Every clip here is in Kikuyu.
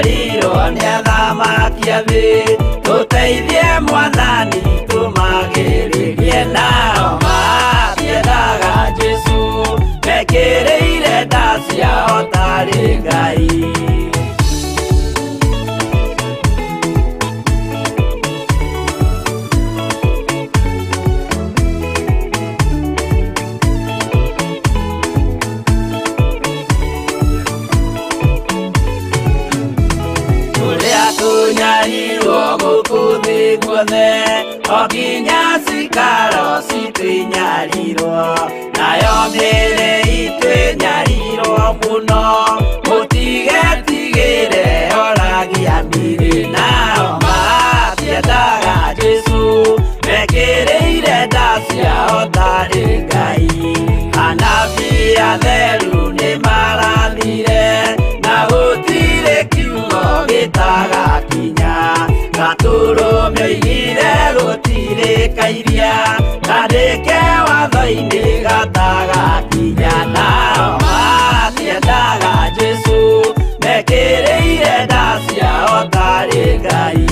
tũnyarirwo nĩ athamaki a thĩ, tũteithie Mwathani tũmagĩrĩrie. Nao matiendaga Jesũ, mekĩrĩire nda ciao tarĩ Ngai. Tũrĩa tũnyarirwo gũkũ thĩ guothe, o nginya cikaro citũ inyarirwo, nayo mĩĩrĩ itũ ĩnyarirwo mũno, mũtigetigĩre oragia mĩĩrĩ. Nao matiendaga Jesũ, mekĩrĩire nda ciao tarĩ Ngai. Anabii atheru nĩmarathire, na gũtirĩ kiugo gĩtagakinya. Gatũrũme oigire gũtirĩ kairia kandĩke watho-inĩ gatagakinya. Nao matiendaga Jesũ, mekĩrĩire nda ciao tarĩ Ngai.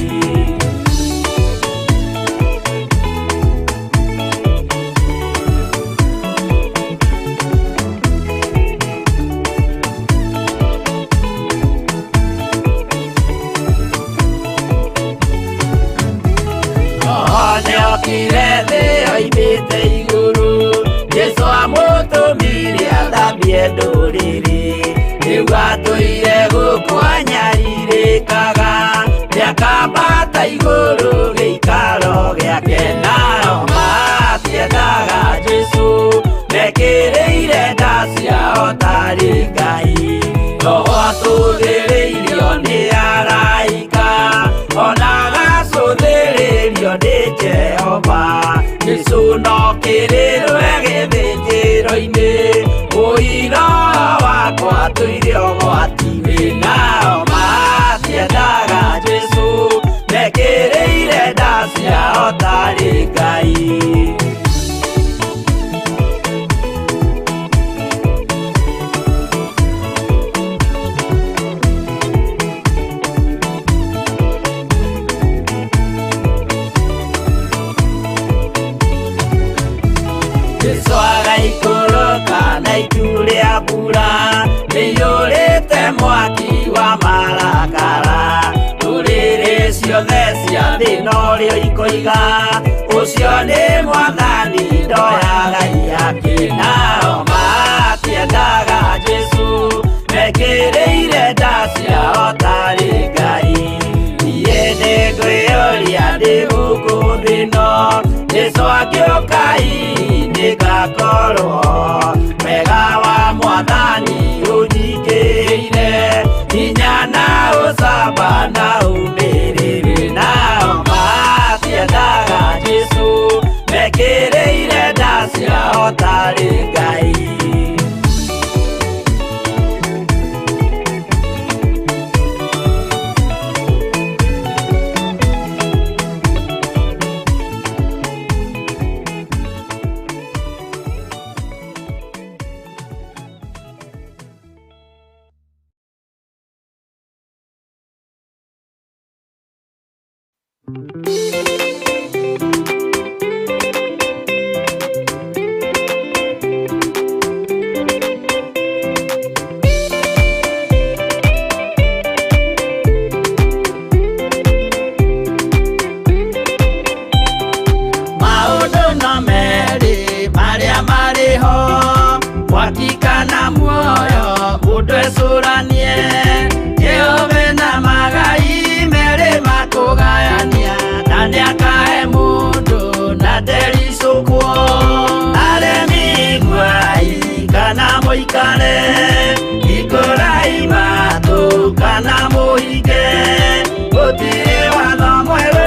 Nĩokire thĩ oimĩte igũrũ, Jesũ amũtũmire athambie ndũrĩrĩ. Rĩu atũire gũkũ anyarirĩkaga, nĩakambata igũrũ gĩikaro gĩake. Nao matiendaga Jesũ, mekĩrĩire nda ciao tarĩ Ngai. Roho atũthĩrĩirio nĩ araika, ona agacũthĩrĩrio nĩ Jehova. Jesũ no kĩrĩrwe gĩthĩnjĩro-inĩ, ũira wakwa tũire ũgwati-inĩ. Nao matiendaga Jesũ, mekĩrĩire nda ciao tarĩ Ngai. Jesũ agaikũrũka na itu rĩa mbura rĩiyũrĩte mwaki wa marakara. Ndũrĩrĩ ciothe cia thĩ norĩo ikoiga, ũcio nĩ Mwathani ndoyaga ihaki. Nao matiendaga Jesũ, mekĩrĩire nda ciao tarĩ Ngai. Niĩ nĩngwĩyũria ndĩ gũkũ thĩ ĩno, Jesũ angĩũka hihi nĩngakorwo. Wega wa Mwathani ũnyingĩrĩire, hinya na ũcamba na ũmĩrĩru. Nao matiendaga Jesũ, mekĩrĩire nda ciao tarĩ Ngai. Maũndũ no merĩ marĩa marĩ ho, mwaki kana muoyo, mũndũ ecũranie. Jehova na magai merĩ makũgayania, na nĩakahe mũndũ na ndericũkwo. Aremi iguai kana mũikare, hingũrai matũ kana mũhinge. Gũtirĩ watho mwerũ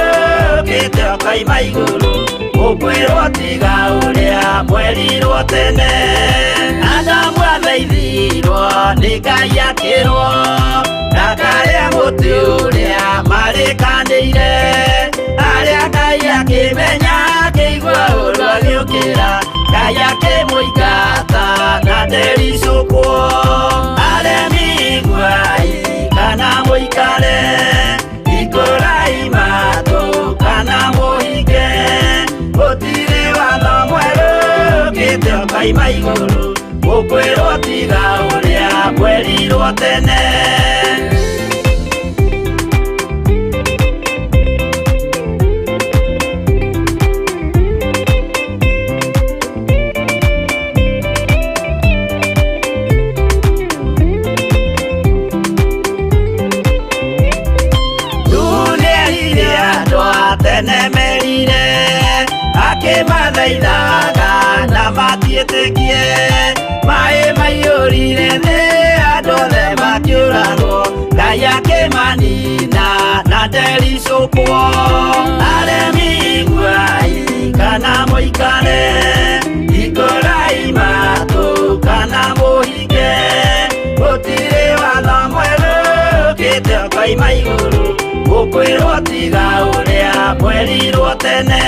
ũkĩte ũkoima igũrũ, ũkwĩrwo tiga ũrĩa mwerirwo tene. Adamu athaithirwo nĩ Ngai akĩrwo ndakarĩe mũtĩ ũrĩa marĩkanĩire. Arĩa Ngai akĩmenya akĩigua ũru agĩũkĩra, Ngai akĩmũingata na ndericũkwo. Aremi iguai kana mũikare. mũikare, hingũrai matũ kana mũhinge. Gũtirĩ watho mwerũ ũkĩte ũkoima igũrũ, mũkwĩrwo tiga ũrĩa mwerirwo tene. Nĩerire andũ a tene merire, akĩmathaithaga na matiĩtĩkie. Maĩ maiyũrire thĩ, andũ othe makĩũragwo, Ngai akĩmanina na ndericũkwo. Aremi iguai kana mũikare, hingũrai matũ kana mũhinge. Gũtirĩ watho mwerũ ũkĩte ũkoima igũrũ, mũkwĩrwo tiga ũrĩa mwerirwo tene.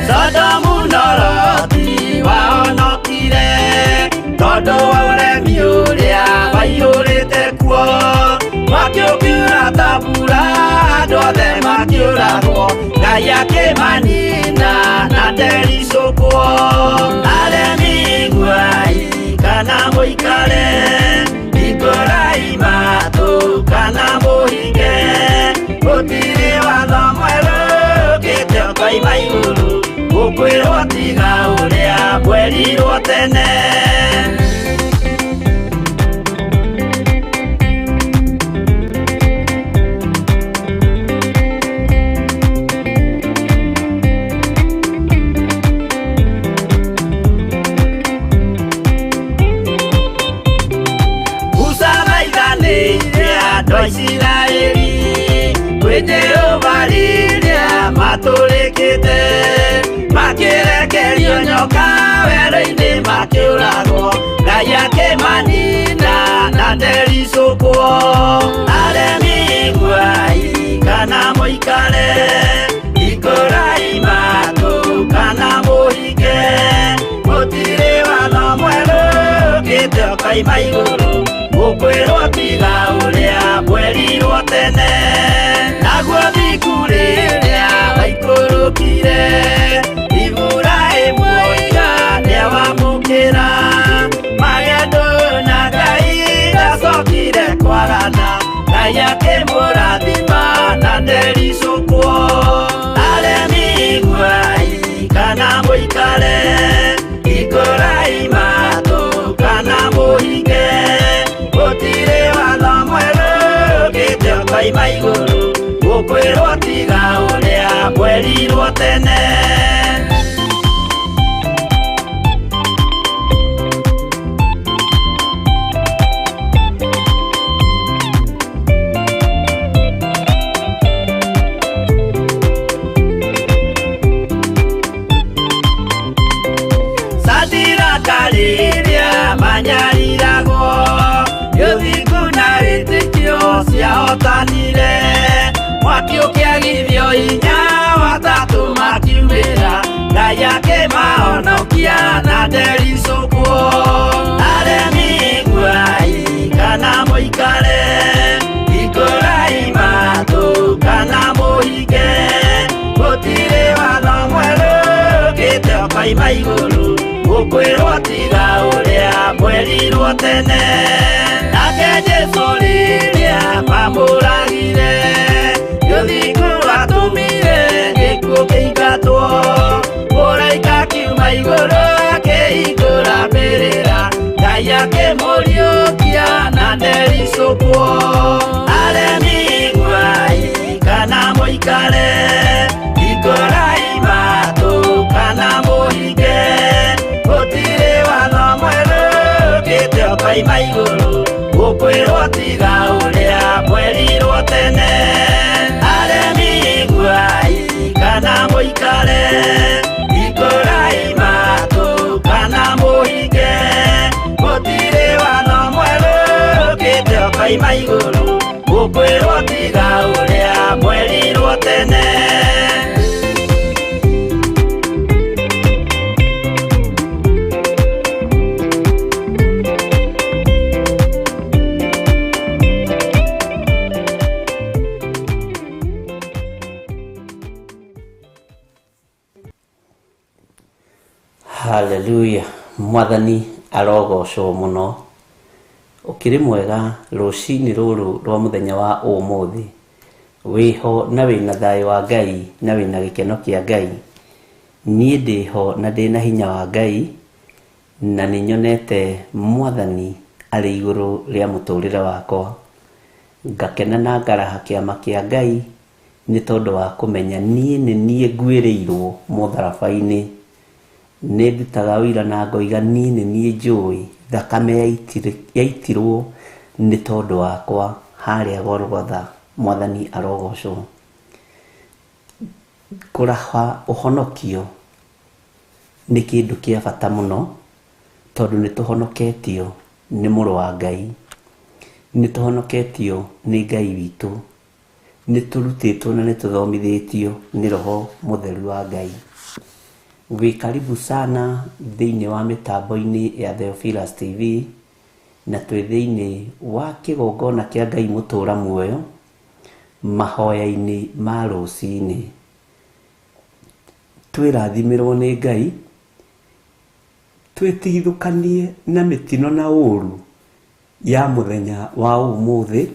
Sodomu na Loti wahonokire tondũ wa ũremi ũrĩa waiyũrĩte kuo. Mwaki ũkiura ta mbura, andũ othe makĩũragwo, Ngai akĩmanina na ndericũkwo. Aremi iguai kana mũikare, hingũrai matũ kana mũhinge. Gũtirĩ watho mwerũ ũkĩte ũkoima igũrũ, mũkwĩrwo tiga ũrĩa mwerirwo tene. Musa thaithanĩire andũ a Isiraeli kwĩ Jehova rĩrĩa matũrĩkĩte, makĩrekerio nyoka werũ-inĩ makĩũragwo, Ngai akĩmanina na ndericũkwo. Aremi iguai kana mũikare, hingũrai matũ kana mũhinge. Gũtirĩ watho mwerũ ũkĩte ũkoima igũrũ, mũkwĩrwo tiga ũrĩa mwerirwo tene. Naguo thingu rĩrĩa waikũrũkire, Iburahĩmu oiga nĩawamũkĩra. Magendo na Ngai ndacokire kwagana, Ngai akĩmũrathima na ndericũkwo. Aremi iguai kana mũikare, hingũrai matũ kana mũhinge. Gũtirĩ watho mwerũ ũkĩte ũkoima igũrũ, mũkwĩrwo tiga ũrĩa mwerirwo tene. Sadiraka rĩrĩa manyariragwo, ũthingu na wĩtĩkio ciahotanire. Mwaki ũkĩagithio hinya, watatũ makiumĩra, Ngai akĩmahonokia na ndericũkwo. Aremi iguai kana mũikare, hingũrai matũ kana mũhinge. Gũtirĩ watho mwerũ ũkĩte ũkoima igũrũ, mũkwĩrwo tiga ũrĩa mwerirwo tene. Nake Jesũ rĩrĩa mamũragire, ũthingu watũmire gĩkuũ kĩingatwo. Mũraika akiuma igũrũ akĩhingũra mbĩrĩra, Ngai akĩmũriũkia na ndericũkwo. Aremi iguai kana mũikare, hingũrai matũ kana mũhinge. Gũtirĩ watho mwerũ ũkĩte ũkoima igũrũ, mũkwĩrwo tiga ũrĩa mwerirwo tene. Aremi iguai kana mũikare, hingũrai matũ kana mũhinge. Gũtirĩ watho mwerũ ũkĩte ũkoima igũrũ, mũkwĩrwo tiga ũrĩa mwerirwo tene. Haleluya, Mwathani arogocwo mũno. Ũkĩrĩ mwega rũcinĩ rũrũ rwa mũthenya wa ũmũthĩ. Wĩho na wĩna thayũ wa Ngai na wĩna gĩkeno kĩa Ngai. Niĩ ndĩho na ndĩna hinya wa Ngai na nĩnyonete Mwathani arĩ igũrũ rĩa mũtũrĩre wakwa. Ngakena na ngaraha kĩama kĩa Ngai nĩ tondũ wa kũmenya niĩ nĩ niĩ nguĩrĩirwo mũtharaba-inĩ. Nĩ ndutaga ũira na ngoiga niĩ nĩ niĩ njũĩ thakame yaitirwo nĩ tondũ wakwa harĩa Golgotha. Mwathani arogocwo. Kũraha ũhonokio nĩ kĩndũ kĩa bata mũno, tondũ nĩ tũhonoketio nĩ mũrũ wa Ngai, nĩ tũhonoketio nĩ Ngai witũ, nĩ tũrutĩtwo na nĩ tũthomithĩtio nĩ Roho Mũtheru wa Ngai. Wĩ karibu sana thĩinĩ wa mĩtambo-inĩ ya Theophilus TV, na twĩ thĩinĩ wa kĩgongona kĩa Ngai mũtũra muoyo, mahoya-inĩ ma rũcinĩ. Twĩrathimĩrwo nĩ Ngai, twĩtigithũkanie na mĩtino na ũru ya mũthenya wa ũmũthĩ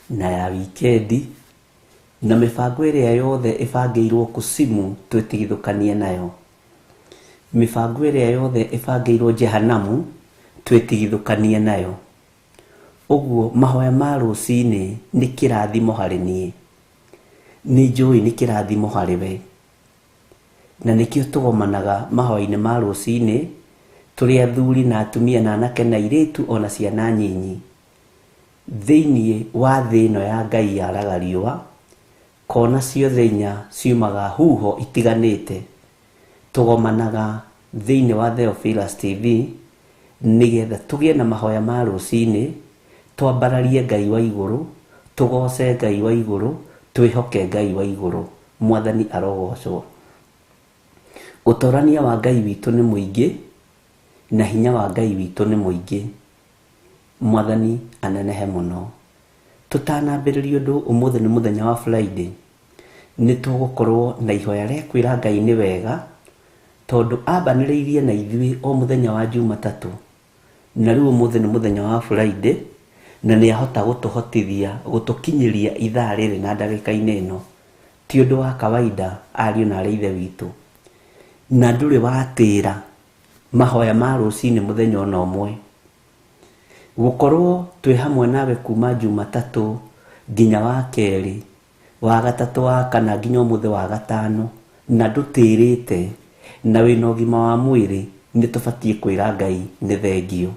na ya wikendi, na mĩbango ĩrĩa yothe ĩbangĩirwo kusimu twĩtigithũkanie nayo. Mĩbango ĩrĩa yothe ĩbangĩirwo jehanamu twĩtigithũkanie nayo. Ũguo mahoya ma rũcinĩ nĩ kĩrathimo harĩ niĩ, nĩ njũĩ nĩ kĩrathimo harĩ we, na nĩkĩo tũgomanaga mahoya-inĩ ma rũcinĩ tũrĩ athuri na atumia na anake na airĩtu ona ciana nyinyi thĩinĩ wa thĩ ĩno ya Ngai yaraga riũa. Kona ciothe inya ciumaga huho itiganĩte. Tũgomanaga thĩinĩ wa Theophilus TV nĩgetha tũgĩe na mahoya ma rũcinĩ, twambararie Ngai wa igũrũ, tũgoce Ngai wa igũrũ, twĩhoke Ngai wa igũrũ. Mwathani arogocwo. Ũtorania wa Ngai witũ nĩ mũingĩ na hinya wa Ngai witũ nĩ mũingĩ. Mwathani anenehe mũno. Tũtanambĩrĩria ũndũ, ũmũthĩ nĩ mũthenya wa Friday, nĩ tũgũkorwo na ihoya rĩa kwĩra Ngai nĩ wega, tondũ ambanĩrĩirie na ithuĩ o mũthenya wa Jumatatũ, na rĩu ũmũthĩ nĩ mũthenya wa Friday, na nĩ ahota gũtũhotithia gũtũkinyĩria ithaa rĩrĩ na ndagĩka-inĩ ĩno. Ti ũndũ wa kawaida ariũ na arĩ ithe witũ, na ndũrĩ watĩra mahoya ma rũcinĩ mũthenya ona ũmwe. Gũkorwo twĩ hamwe nawe kuma Jumatatũ nginya wa kerĩ, wa gatatũ, wa kana nginya ũmũthĩ wa gatano, na ndũtĩrĩte na wĩna ũgima wa mwĩrĩ, nĩ tũbatiĩ kwĩra Ngai nĩ thengio.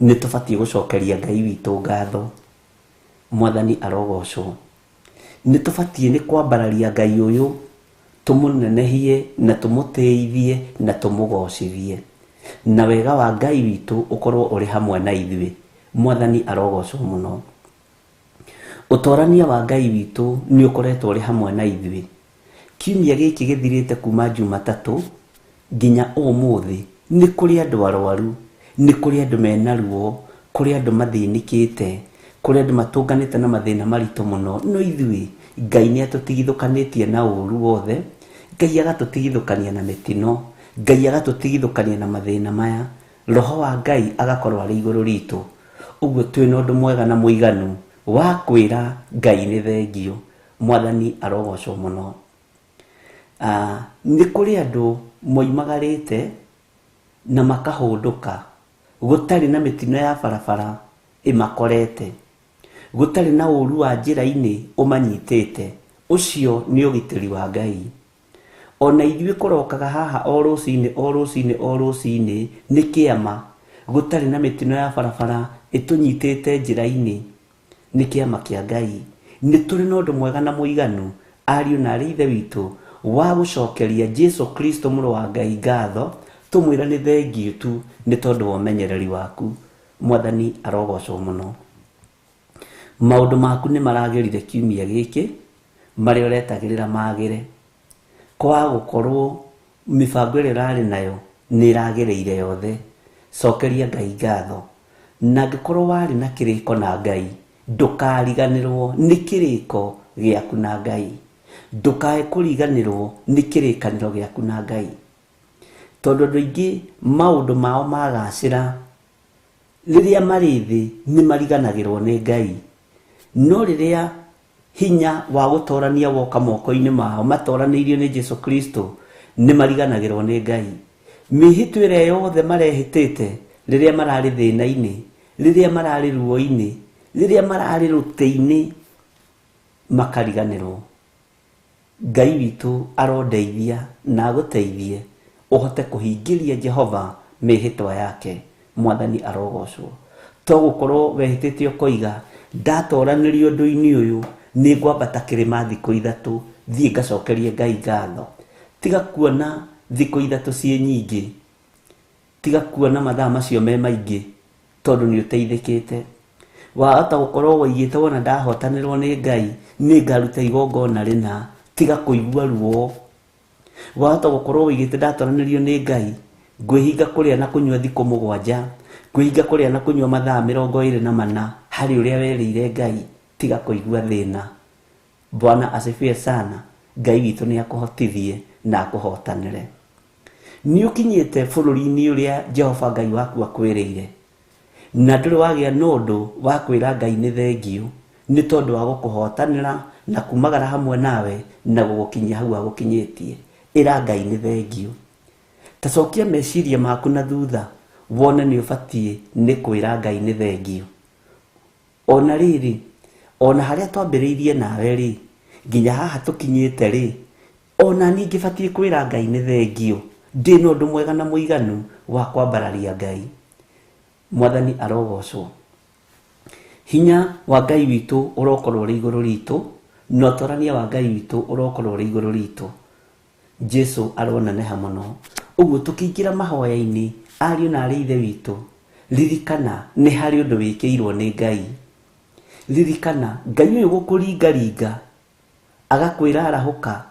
Nĩ tũbatiĩ gũcokeria Ngai witũ ngatho. Mwathani arogocwo. Nĩ tũbatiĩ nĩ kwambararia Ngai ũyũ, tũmũnenehie na tũmũtĩithie na tũmũgocithie, na wega wa Ngai witũ ũkorwo ũrĩ hamwe na ithuĩ. Mwathani arogocwo mũno. Ũtorania wa Ngai witũ nĩ ũkoretwo ũrĩ hamwe na ithuĩ. Kiumia gĩkĩ gĩthirĩte kuma Jumatatũ nginya ũmũthĩ, nĩ kũrĩ andũ arwaru, nĩ kũrĩ andũ mena ruo, kũrĩ andũ mathĩnĩkĩte, kũrĩ andũ matũnganĩte na mathĩna maritũ mũno. No ithuĩ Ngai nĩ atũtigithũkanĩtie na ũru wothe, Ngai agatũtigithũkania na mĩtino, Ngai agatũtigithũkania na mathĩna maya. Roho wa Ngai agakorwo arĩ igũrũ ritũ. Ũguo twĩna ũndũ mwega na mũiganu wa kwĩra Ngai nĩ thengio. Mwathani arogocwo mũno. Nĩ kũrĩ andũ moimagarĩte na makahũndũka, gũtarĩ na mĩtino ya barabara ĩmakorete, gũtarĩ na ũru wa njĩra-inĩ ũmanyitĩte. Ũcio nĩ ũgitĩri wa Ngai. Ona ithuĩ kũrokaga haha o rũcinĩ o rũcinĩ o rũcinĩ nĩ kĩama, gũtarĩ na mĩtino ya barabara ĩtũnyitĩte njĩra-inĩ, nĩ kĩama kĩa Ngai. Nĩ tũrĩ na ũndũ mwega na mũiganu ariũ na arĩ ithe witũ wa gũcokeria Jesu Kristo mũrũ wa Ngai ngatho, tũmwĩra nĩ thengio tu nĩ tondũ wa ũmenyereri waku. Mwathani arogocwo mũno. Maũndũ maku nĩ maragĩrire kiumia gĩkĩ, marĩa ũretagĩrĩra magĩre. Kwaga gũkorwo mĩbango ĩrĩa ũrarĩ nayo nĩ ĩragĩrĩire yothe. Cokeria Ngai ngatho. Na angĩkorwo warĩ na kĩrĩko na Ngai, ndũkariganĩrwo nĩ kĩrĩko gĩaku na Ngai. Ndũkae kũriganĩrwo nĩ kĩrĩkanĩro gĩaku na Ngai. Tondũ andũ aingĩ maũndũ mao magacĩra rĩrĩa marĩ thĩ nĩ mariganagĩrwo nĩ Ngai. No rĩrĩa hinya wa gũtorania woka moko-inĩ mao matoranĩirio nĩ Jesu Kristo nĩ mariganagĩrwo nĩ Ngai. Mĩhĩtwa ĩrĩa yothe marehĩtĩte rĩrĩa mararĩ thĩna-inĩ, rĩrĩa mararĩ ruo-inĩ, rĩrĩa mararĩ rũtĩ-inĩ, makariganĩrwo. Ngai witũ arondeithia na agũteithie ũhote kũhingĩria Jehova mĩhĩtwa yake. Mwathani arogocwo. To gũkorwo wehĩtĩte ũkoiga ndatoranĩrio ũndũ-inĩ ũyũ nĩ ngwambata kĩrĩma thikũ ithatũ thiĩ ngacokerie Ngai ngatho. Tiga kuona thikũ ithatũ ciĩ nyingĩ, tiga kuona mathaa macio me maingĩ tondũ nĩ ũteithĩkĩte. Wahota gũkorwo waigĩte wona ndahotanĩrwo nĩ Ngai nĩ ngaruta igongona rĩna, tiga kũigua ruo. Wahota gũkorwo waigĩte ndatoranĩrio nĩ Ngai ngwĩhinga kũrĩa na kũnyua thikũ mũgwanja, ngwĩhinga kũrĩa na kũnyua mathaa 24 harĩ ũrĩa werĩire Ngai, tiga kũigua thĩna. Bwana asifiwe sana. Ngai witũ nĩ akũhotithie na akũhotanĩre. Nĩ ũkinyĩte bũrũri-inĩ ũrĩa Jehova Ngai waku akwĩrĩire, na ndũrĩ wagĩa na ũndũ wa kwĩra Ngai nĩ thengiũ nĩ tondũ wa gũkũhotanĩra na kumagara hamwe nawe na gũgũkinyia hau agũkinyĩtie. Ĩra Ngai nĩ thengiũ. Ta cokia meciria maku na thutha wone nĩ ũbatiĩ nĩ kwĩra Ngai nĩ thengiũ. Ona rĩrĩ, ona harĩa twambĩrĩirie nawe rĩ, nginya haha tũkinyĩte rĩ, ona niĩ ngĩbatiĩ kwĩra Ngai nĩ thengiũ. Ndĩna ũndũ mwega na mũiganu wa kwambararia Ngai. Mwathani arogocwo. Hinya wa Ngai witũ ũrokorwo ũrĩ igũrũ ritũ, na ũtorania wa Ngai witũ ũrokorwo ũrĩ igũrũ ritũ. Jesu aroneneha mũno. Ũguo tũkĩingĩra mahoya-inĩ, ariũ na arĩ ithe witũ, ririkana nĩ harĩ ũndũ wĩkĩirwo nĩ Ngai. Ririkana Ngai ũyũ gũkũringaringa agakwĩra arahũka,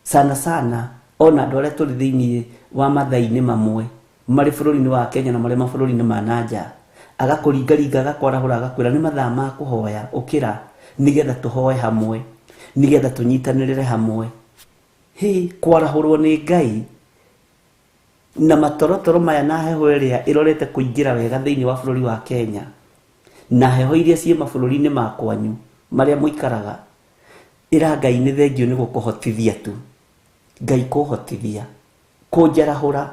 sana sana ona andũ arĩa tũrĩ thĩinĩ wa mathaa-inĩ mamwe marĩ bũrũri-inĩ wa Kenya na marĩ mabũrũri-inĩ ma na nja, agakũringaringa agakwarahũra agakwĩra nĩ mathaa ma kũhoya, ũkĩra nĩgetha tũhoe hamwe, nĩgetha tũnyitanĩrĩre hamwe. Hĩ, kwarahũrwo nĩ Ngai na matorotoro maya na heho ĩrĩa ĩrorete kũingĩra wega thĩinĩ wa bũrũri wa Kenya na heho iria ciĩ mabũrũri-inĩ ma kwanyu marĩa mũikaraga, ĩra Ngai nĩ thengiũ nĩ gũkũhotithia tu. Ngai kũhotithia, kũnjarahũra,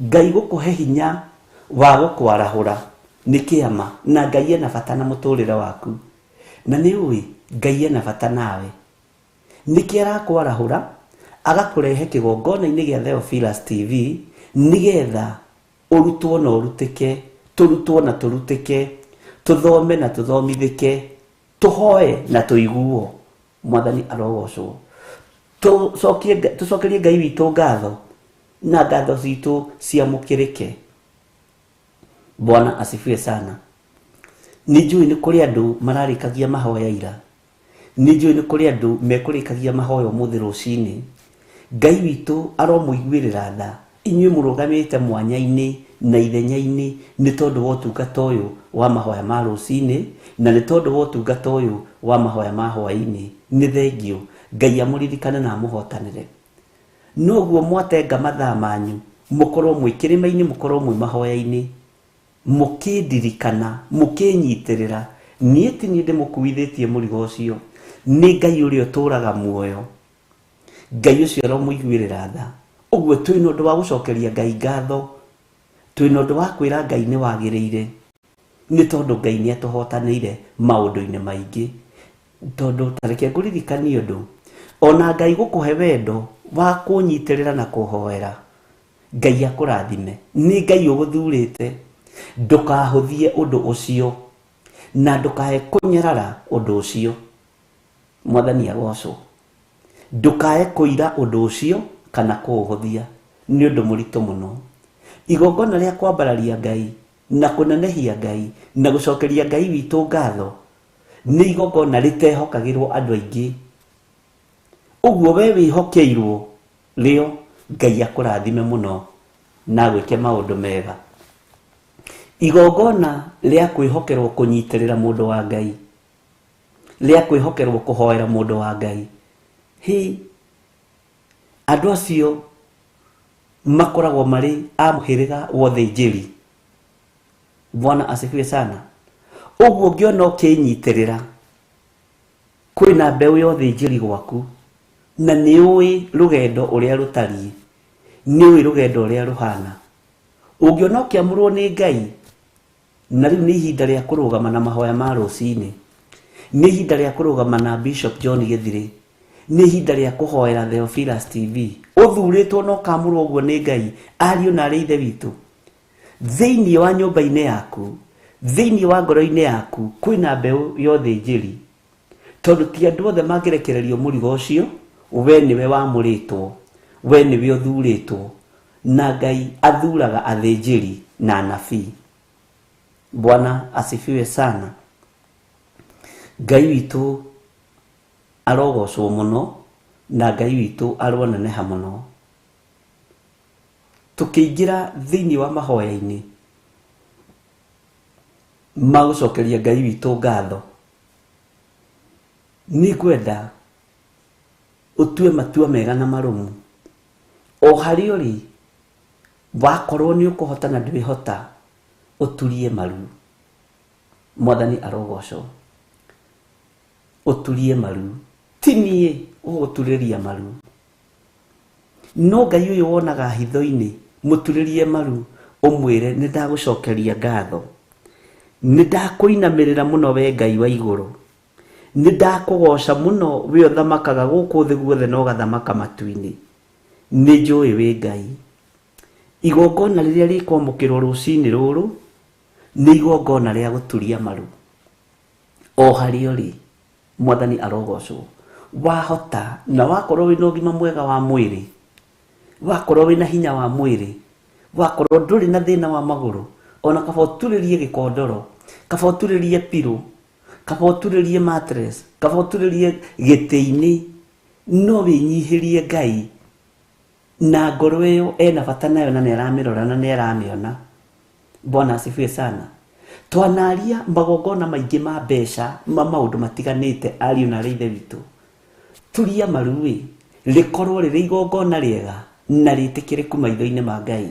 Ngai gũkũhe hinya wa gũkwarahũra nĩ kĩama, na Ngai ena bata na mũtũrĩre waku. Na nĩ ũĩ Ngai ena bata nawe. Nĩkĩ arakwarahũra agakũrehe kĩgongona-inĩ gĩa Theophilus TV nĩgetha ũrutwo na ũrutĩke, tũrutwo na tũrutĩke, tũthome na tũthomithĩke, tũhoe na tũiguo. Mwathani arogocwo. Tũcokerie Ngai witũ ngatho na ngatho citũ ciamũkĩrĩke. Bwana asifiwe sana. Nĩ njũĩ nĩ kũrĩ andũ mararĩkagia mahoya ira, nĩ njũĩ nĩ kũrĩ andũ mekũrĩkagia mahoya ũmũthĩ rũcinĩ. Ngai witũ aromũiguĩrĩra tha inyuĩ mũrũgamĩte mwanya-inĩ na ithenya-inĩ nĩ tondũ wa ũtungata ũyũ wa mahoya ma rũcinĩ na nĩ tondũ wa ũtungata ũyũ wa mahoya ma hwaĩ-inĩ. Nĩ thengiũ. Ngai amũririkane na amũhotanĩre. Noguo mwatenga mathaa manyu mũkorwo mwĩ kĩrĩma-inĩ, mũkorwo mwĩ mahoya-inĩ, mũkĩndirikana, mũkĩnyitĩrĩra. Niĩ ti niĩ ndĩmũkuithĩtie mũrigo ũcio, nĩ Ngai ũrĩa ũtũũraga muoyo. Ngai ũcio aromũiguĩrĩra tha. Ũguo twĩna ũndũ wa gũcokeria Ngai ngatho, twĩna ũndũ wa kwĩra Ngai nĩ wagĩrĩire, nĩ tondũ Ngai nĩ atũhotanĩire maũndũ-inĩ maingĩ. Tondũ ta reke ngũririkanie ũndũ, ona Ngai gũkũhe wendo wa kũnyitĩrĩra na kũhoera, Ngai akũrathime. Nĩ Ngai ũgũthurĩte, ndũkahũthie ũndũ ũcio na ndũkae kũnyarara ũndũ ũcio. Mwathani agocwo. Ndũkae kũira ũndũ ũcio kana kũũhũthia, nĩ ũndũ mũritũ mũno. Igongona rĩa kwambararia Ngai na kũnenehia Ngai na gũcokeria Ngai witũ ngatho nĩ igongona rĩtehokagĩrwo andũ aingĩ. Ũguo we wĩhokeirwo rĩo, Ngai akũrathime mũno na agwĩke maũndũ mega. Igongona rĩa kwĩhokerwo kũnyitĩrĩra mũndũ wa Ngai, rĩa kwĩhokerwo kũhoera mũndũ wa Ngai, hi andũ acio Makoragwo marĩ a mũhĩrĩga wa ũthĩnjĩri. Bwana asifiwe sana. Ũguo ũngĩona ũkĩnyitĩrĩra kwĩna mbeũ ya ũthĩnjĩri gwaku, na nĩ ũĩ rũgendo ũrĩa rũtariĩ, nĩ ũĩ rũgendo ũrĩa rũhana. Ũngĩona ũkĩamũrwo nĩ Ngai, na rĩu nĩ ihinda rĩa kũrũgama na mahoya ma rũcinĩ, nĩ ihinda rĩa kũrũgama na Bishop John Gĩthirĩ, nĩ ihinda rĩa kũhoera Theophilus TV. Ũthurĩtwo na ũkamũrwo ũguo nĩ Ngai, ariũ na arĩ ithe witũ. Thĩinĩ wa nyũmba-inĩ yaku, thĩinĩ wa ngoro-inĩ yaku, kwĩna mbeũ ya ũthĩnjĩri. Tondũ ti andũ othe mangĩrekererio mũrigo ũcio, we nĩwe wamũrĩtwo, we nĩwe ũthurĩtwo, na Ngai athuraga athĩnjĩri na anabii. Bwana asifiwe sana. Ngai witũ arogocwo mũno, na Ngai witũ aroneneha mũno. Tũkĩingĩra thĩinĩ wa mahoya-inĩ ma gũcokeria Ngai witũ ngatho, nĩ ngwenda ũtue matua mega na marũmu. O harĩa ũrĩ, wakorwo nĩ ũkũhota na ndwĩhota, ũturie maru. Mwathani arogocwo. Ũturie maru. Ti niĩ ũgũturĩria maru. No Ngai ũyũ wonaga hitho-inĩ, mũturĩrie maru, ũmwĩre nĩ ndagũcokeria ngatho. Nĩ ndakũinamĩrĩra mũno we Ngai wa igũrũ. Nĩ ndakũgoca mũno we ũthamakaga gũkũ thĩ guothe na ũgathamaka matu-inĩ. Nĩ njũĩ wĩ Ngai. Igongona rĩrĩa rĩkwamũkĩrwo rũcinĩ rũrũ nĩ igongona rĩa gũturia maru. O harĩa ũrĩ, Mwathani arogocwo. Wahota na wakorwo wĩna ũgima mwega wa mwĩrĩ, wakorwo wĩna hinya wa mwĩrĩ, wakorwo ndũrĩ na thĩna wa magũrũ, ona kaba ũturĩrie gĩkondoro, kaba ũturĩrie pillow, kaba ũturĩrie mattress, kaba ũturĩrie gĩtĩ-inĩ, no wĩnyihĩrie Ngai na ngoro ĩyo ena bata nayo na nĩaramĩrora na nĩaramĩona. Bwana asifiwe sana. Twanaria magongona maingĩ ma mbeca ma maũndũ matiganĩte, ariũ na arĩ ithe witũ. Turia maru-ĩ, rĩkorwo rĩrĩ igongona rĩega na rĩtĩkĩrĩku maitho-inĩ ma Ngai.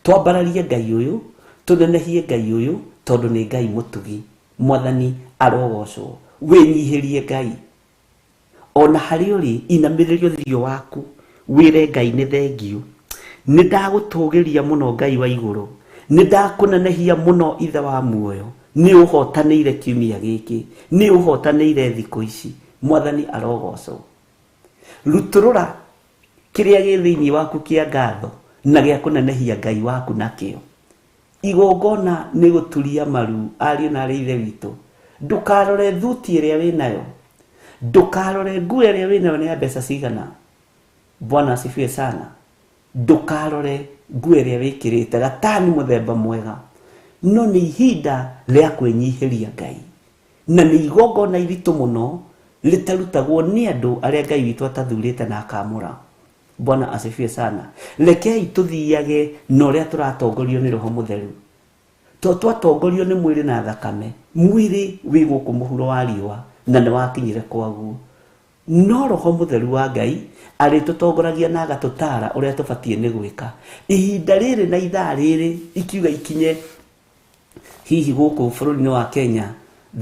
Twambararie Ngai ũyũ, tũnenehie Ngai ũyũ, tondũ nĩ Ngai mũtugi. Mwathani arogocwo. Wĩnyihĩrie Ngai. Ona harĩa ũrĩ, inamĩrĩria ũthiũ waku, wĩre Ngai nĩ thengiũ. Nĩ ndagũtũgĩria mũno Ngai wa igũrũ. Nĩ ndakũnenehia mũno Ithe wa muoyo. Nĩ ũhotanĩire kiumia gĩkĩ. Nĩ ũhotanĩire thikũ ici. Mwathani arogocwo. Rutũrũra kĩrĩa gĩ thĩinĩ waku kĩa ngatho na gĩa kũnenehia Ngai waku nakĩo. Igongona nĩ gũturia maru, ariũ na arĩ ithe witũ. Ndũkarore thuti ĩrĩa wĩnayo. Ndũkarore nguo ĩrĩa wĩnayo nĩ ya mbeca cigana. Bwana asifiwe sana. Ndũkarore nguo ĩrĩa wĩkĩrĩte, gatani mũthemba mwega. No nĩ ihinda rĩa kwĩnyihĩria Ngai. Na nĩ igongona iritũ mũno rĩtarutagwo nĩ andũ arĩa Ngai witũ atathurĩte na akamũra. Bwana asifiwe sana. Rekei tũthiage na ũrĩa tũratongorio nĩ Roho Mũtheru. To twatongorio nĩ mwĩrĩ na thakame, mwĩrĩ wĩ gũkũ mũhuro wa riũa na nĩ wakinyire kwaguo. No Roho Mũtheru wa Ngai arĩtũtongoragia na agatũtaara ũrĩa tũbatiĩ nĩ gwĩka. Ihinda rĩrĩ na ithaa rĩrĩ ikiuga ikinye hihi gũkũ bũrũri-inĩ wa Kenya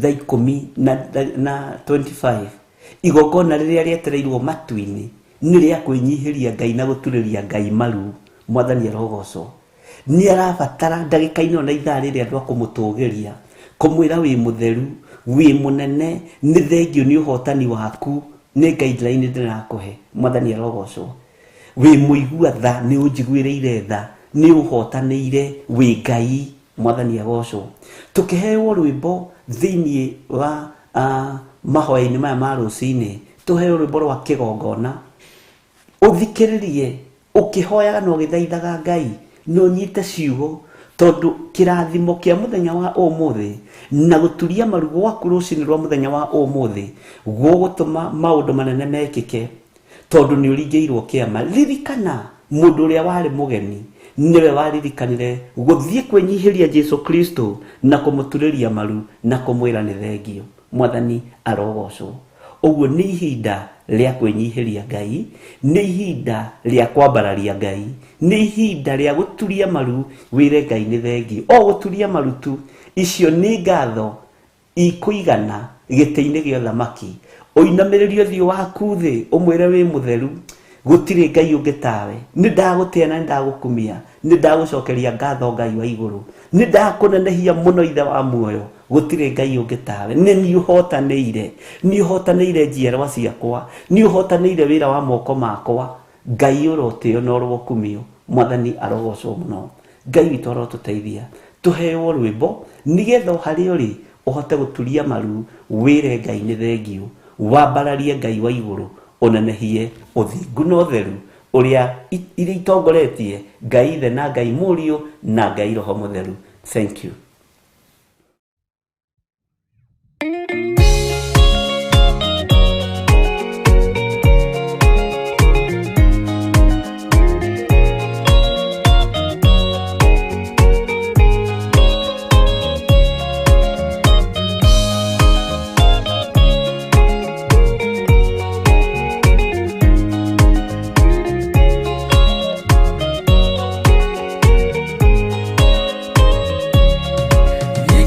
thaa ikũmi na 25, igongona rĩrĩa rĩetereirwo matu-inĩ nĩ rĩa kwĩnyihĩria Ngai na gũturĩria Ngai maru. Mwathani arogocwo. Nĩ arabatara ndagĩka-inĩ ona ithaa rĩrĩ andũ a kũmũtũgĩria, kũmwĩra wĩ mũtheru, wĩ mũnene, nĩ thengiũ nĩ ũhotani waku, nĩ guideline ndĩrakũhe. Mwathani arogocwo. Wĩ mũigua tha, nĩ ũnjiguĩrĩire tha, nĩ ũhotanĩire, wĩ Ngai. Mwathani agocwo. Tũkĩheo rwĩmbo thĩinĩ wa mahoya-inĩ maya ma rũcinĩ, tũheo rwĩmbo rwa kĩgongona. Ũthikĩrĩrie ũkĩhoyaga na ũgĩthaithaga Ngai, na ũnyite ciugo, tondũ kĩrathimo kĩa mũthenya wa ũmũthĩ na gũturia maru gwaku rũcinĩ rwa mũthenya wa ũmũthĩ gũgũtũma maũndũ manene mekĩke, tondũ nĩ ũringĩirwo kĩama. Ririkana mũndũ ũrĩa warĩ mũgeni nĩwe waririkanire gũthiĩ kwĩnyihĩria Jesu Kristo na kũmũturĩria maru na kũmwĩra nĩ thengio. Mwathani arogocwo. Ũguo nĩ ihinda rĩa kwĩnyihĩria Ngai, nĩ ihinda rĩa kwambararia Ngai, nĩ ihinda rĩa gũturia maru wĩre Ngai nĩ thengiũ. O gũturia maru tu, icio nĩ ngatho ikũigana gĩtĩ-inĩ gĩa ũthamaki. Ũinamĩrĩrie ũthiũ waku thĩ ũmwĩre wĩ mũtheru, gũtirĩ Ngai ũngĩ tawe. Nĩ ndagũtĩa na nĩ ndagũkumia, nĩ ndagũcokeria ngatho Ngai wa igũrũ, nĩ ndakũnenehia mũno Ithe wa muoyo, gũtirĩ Ngai ũngĩ tawe. Nĩ niĩ ũhotanĩire, nĩ ũhotanĩire njiarwa ciakwa, nĩ ũhotanĩire wĩra wa moko makwa. Ngai ũrotĩo na ũrokumio, Mwathani arogocwo mũno. Ngai witũ arotũteithia tũheo rwĩmbo nĩgetha o harĩa ũrĩ ũhote gũturia maru wĩre Ngai nĩ thengiũ, wambararie Ngai wa igũrũ, ũnenehie ũthingu na ũtheru ũrĩa iria itongoretie Ngai Ithe na Ngai Mũriũ na Ngai Roho Mũtheru. Thank you.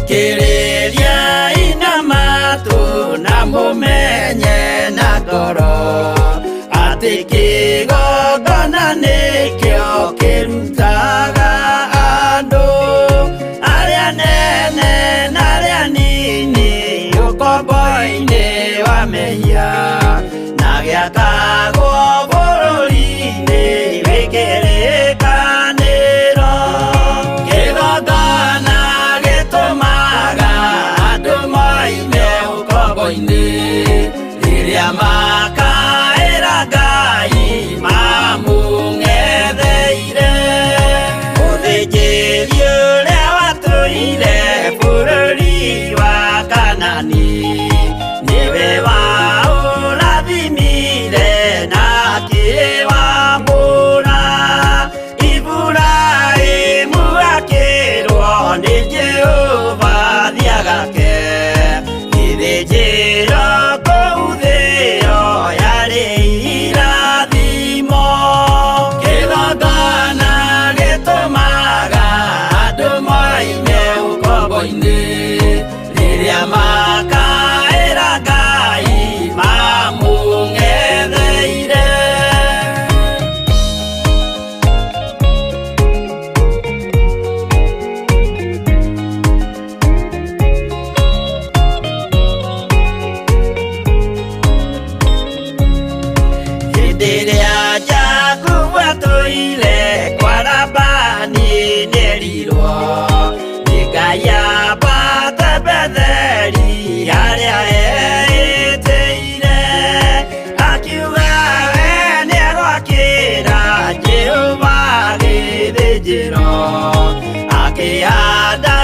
Thikĩrĩria inamatu na mũmenye na ngoro atĩ kĩgongona nĩkĩo kĩrutaga andũ arĩa nene na arĩa nini ũkombo-inĩ wa mehia na gĩakagwo bũrũri-inĩ wĩ kĩrĩkanĩro. Kĩgongona gĩtũmaga andũ moime ũkombo-inĩ rĩrĩa makaĩra Ngai mamũng'etheire. Mũthĩnjĩri ũrĩa watũire bũrũri wa Kanani nĩwe waũrathimire na akĩwamũra. Iburahĩmu akĩrwo nĩ Jehova thiagake gĩthĩnjĩro kũu thĩo yarĩ irathimo. Kĩgongona gĩtũmaga andũ moime ũkombo-inĩ rĩrĩa makaĩra Ngai mamũng'etheire. Hĩndĩ ĩrĩa Jakubu atũire kwa Labani nĩerirwo nĩ Ngai ambate Betheli harĩa eĩtĩire, akiuga we nĩegwakĩra Jehova gĩthĩnjĩro, akĩhanda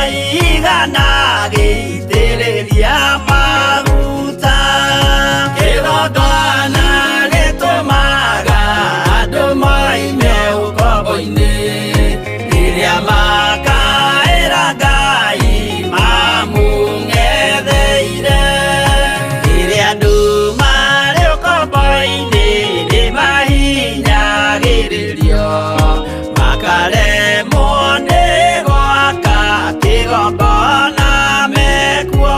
igana agĩitĩrĩria maguta. Kĩgongona gĩtũmaga andũ moime ũkombo-inĩ rĩrĩa makaĩra Ngai mamũng'etheire. Rĩrĩa andũ marĩ ũkombo-inĩ nĩmahinyagĩrĩrio, makaremwo nĩ gwaka kĩgongona mekuo.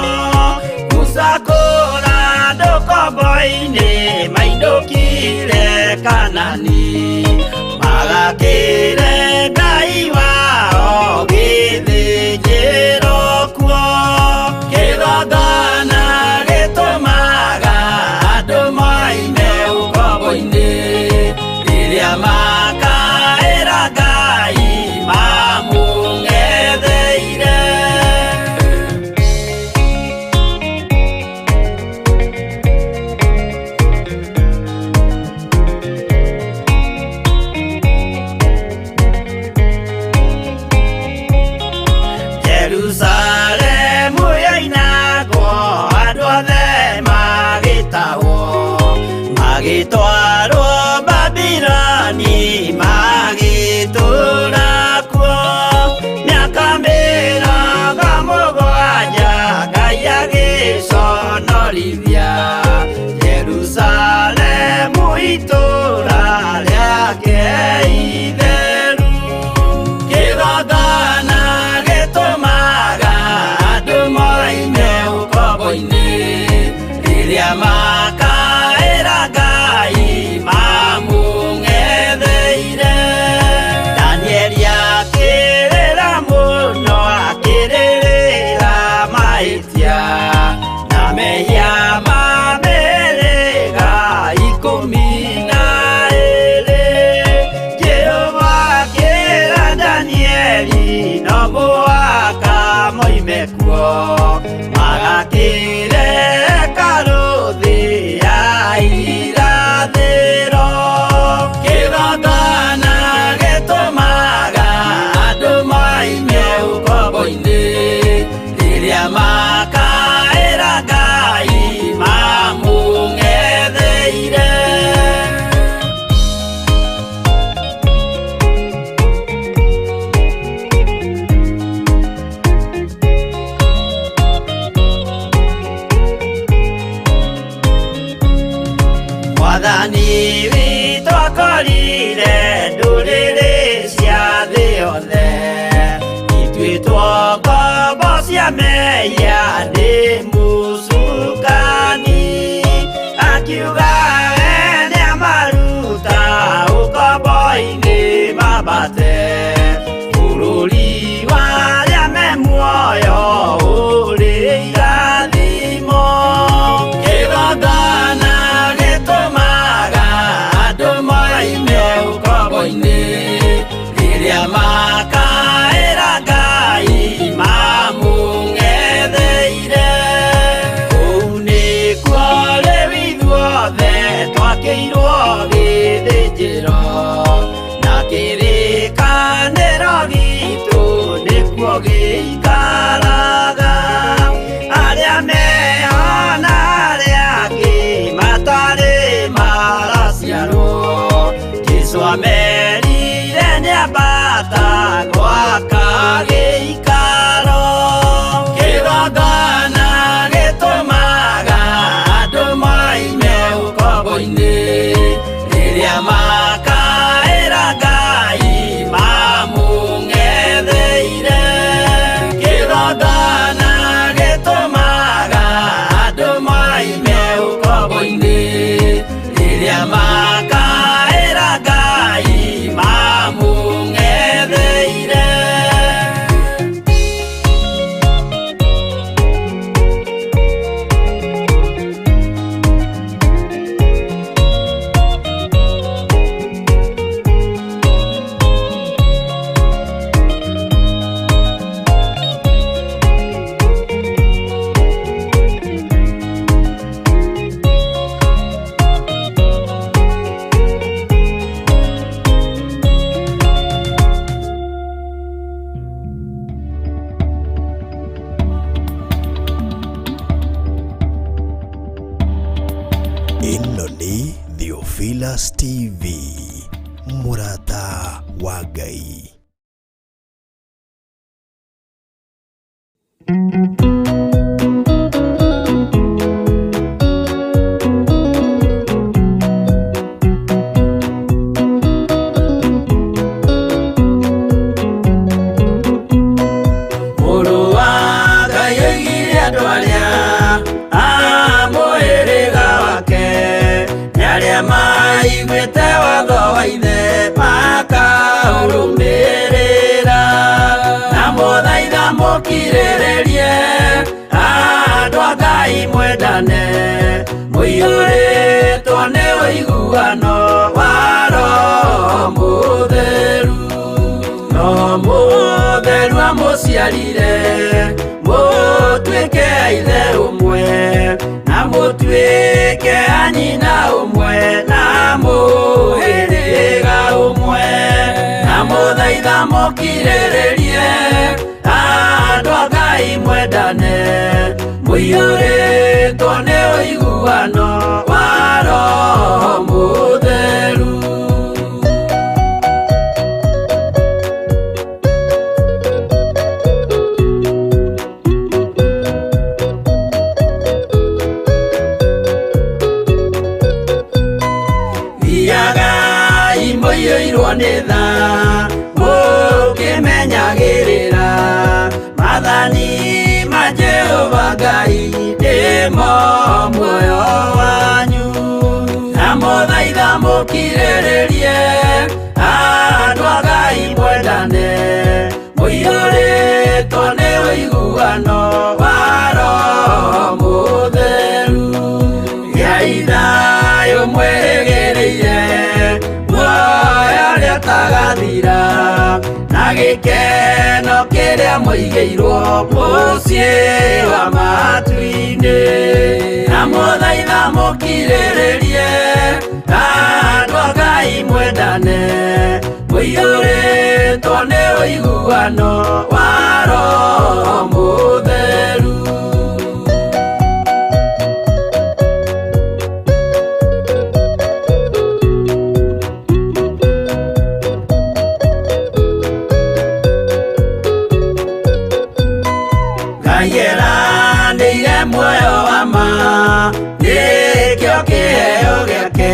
Musa kũra andũ ũkombo-inĩ mainũkire Kanani, magakĩre Ngai wao gĩthĩnjĩro kuo. Kĩgongona gĩtũmaga andũ moime ũkombo-inĩ rĩrĩa makaĩra Ngai mamũng'etheire. Jerusalemu yoinagwo andũ othe magĩtahwo, magĩtwarwo Babiloni magĩtũũra kuo. Mĩaka mĩrongo mũgwanja Ngai agĩconorithia. Rĩrĩa makaĩra Ngai mamũng'etheire. Danieli akĩrĩra mũno, akĩrĩrĩra mahĩtia na mehia ma mĩhĩrĩga 12. Jehova akĩra Danieli no mũhaka moime kuo, magakĩre hekarũ thĩ ya irathĩro. Kĩgongona gĩtũmaga andũ moime ũkombo-inĩ, rĩrĩa makaĩra Ngai mamũng'etheire. Mwathani witũ akorire ndũrĩrĩ cia thĩ yothe ituĩtwo ngombo cia mehia nĩ mũcukani, akiuga we nĩamaruta ũkombo-inĩ mambate bũrũri wa arĩa me muoyo ũrĩ irathimo. Kĩgongona gĩtũmaga andũ moime ũkombo-inĩ, rĩrĩa makaĩra Ngai mamũng'etheire. Kũu nĩkuo rĩu ithuothe twakĩirwo gĩthĩnjĩro, na kĩrĩkanĩro gitũ nĩkuo gĩikaraga. Arĩa meho na arĩa angĩ matarĩ maraciarwo, Jesũ amerire nĩambata gwaka gĩikaro. Kĩgongona gĩtũmaga andũ moime ũkombo-inĩ, rĩrĩa makaĩra Ngai mamũng'etheire. Kĩgongona gĩtũmaga andũ moime ũkombo-inĩ, rĩrĩa makaĩra Ngai mamũng'etheire. Ĩno nĩ Theophilus TV, mũrata wa Ngai. Mũrũ wa Ngai oigire andũ arĩa a mũhĩrĩga wake nĩ arĩa maiguĩte watho wa ithe makaũrũmĩrĩra. Na mũthaitha mũkirĩrĩrie andũ a Ngai mwendane, mũiyũrĩtwo nĩ ũiguano wa Roho Mũtheru. No mũtheru amũciarire mũtuĩke a ithe ũmwe, na mũtuĩke a nyina ũmwe, na mũhĩrĩga ũmwe. Na mũthaitha mũkirĩrĩrie andũ a Ngai mwendane, mũiyũrĩtwo nĩ ũiguano wa Roho Mũtheru. Thiagai mũiyũirwo nĩ tha, mũkĩmenyagĩrĩra maathani ma Jehova Ngai, nĩmo muoyo Mũkirĩrĩrie andũ a Ngai mwendane, mũiyũrĩtwo nĩ ũiguano wa Roho Mũtheru. Gĩai thayũ mwĩrĩgĩrĩire muoyo ũrĩa ũtagathira, na gĩkeno kĩrĩa mũigĩirwo mũciĩ wa matu-inĩ. Ndamũthaitha mũkirĩrĩrie andũ a Ngai mwendane, mũiyũrĩtwo nĩ ũiguano wa Roho Mũtheru. Ngai eranĩire muoyo wa ma, nĩkĩo kĩheo gĩake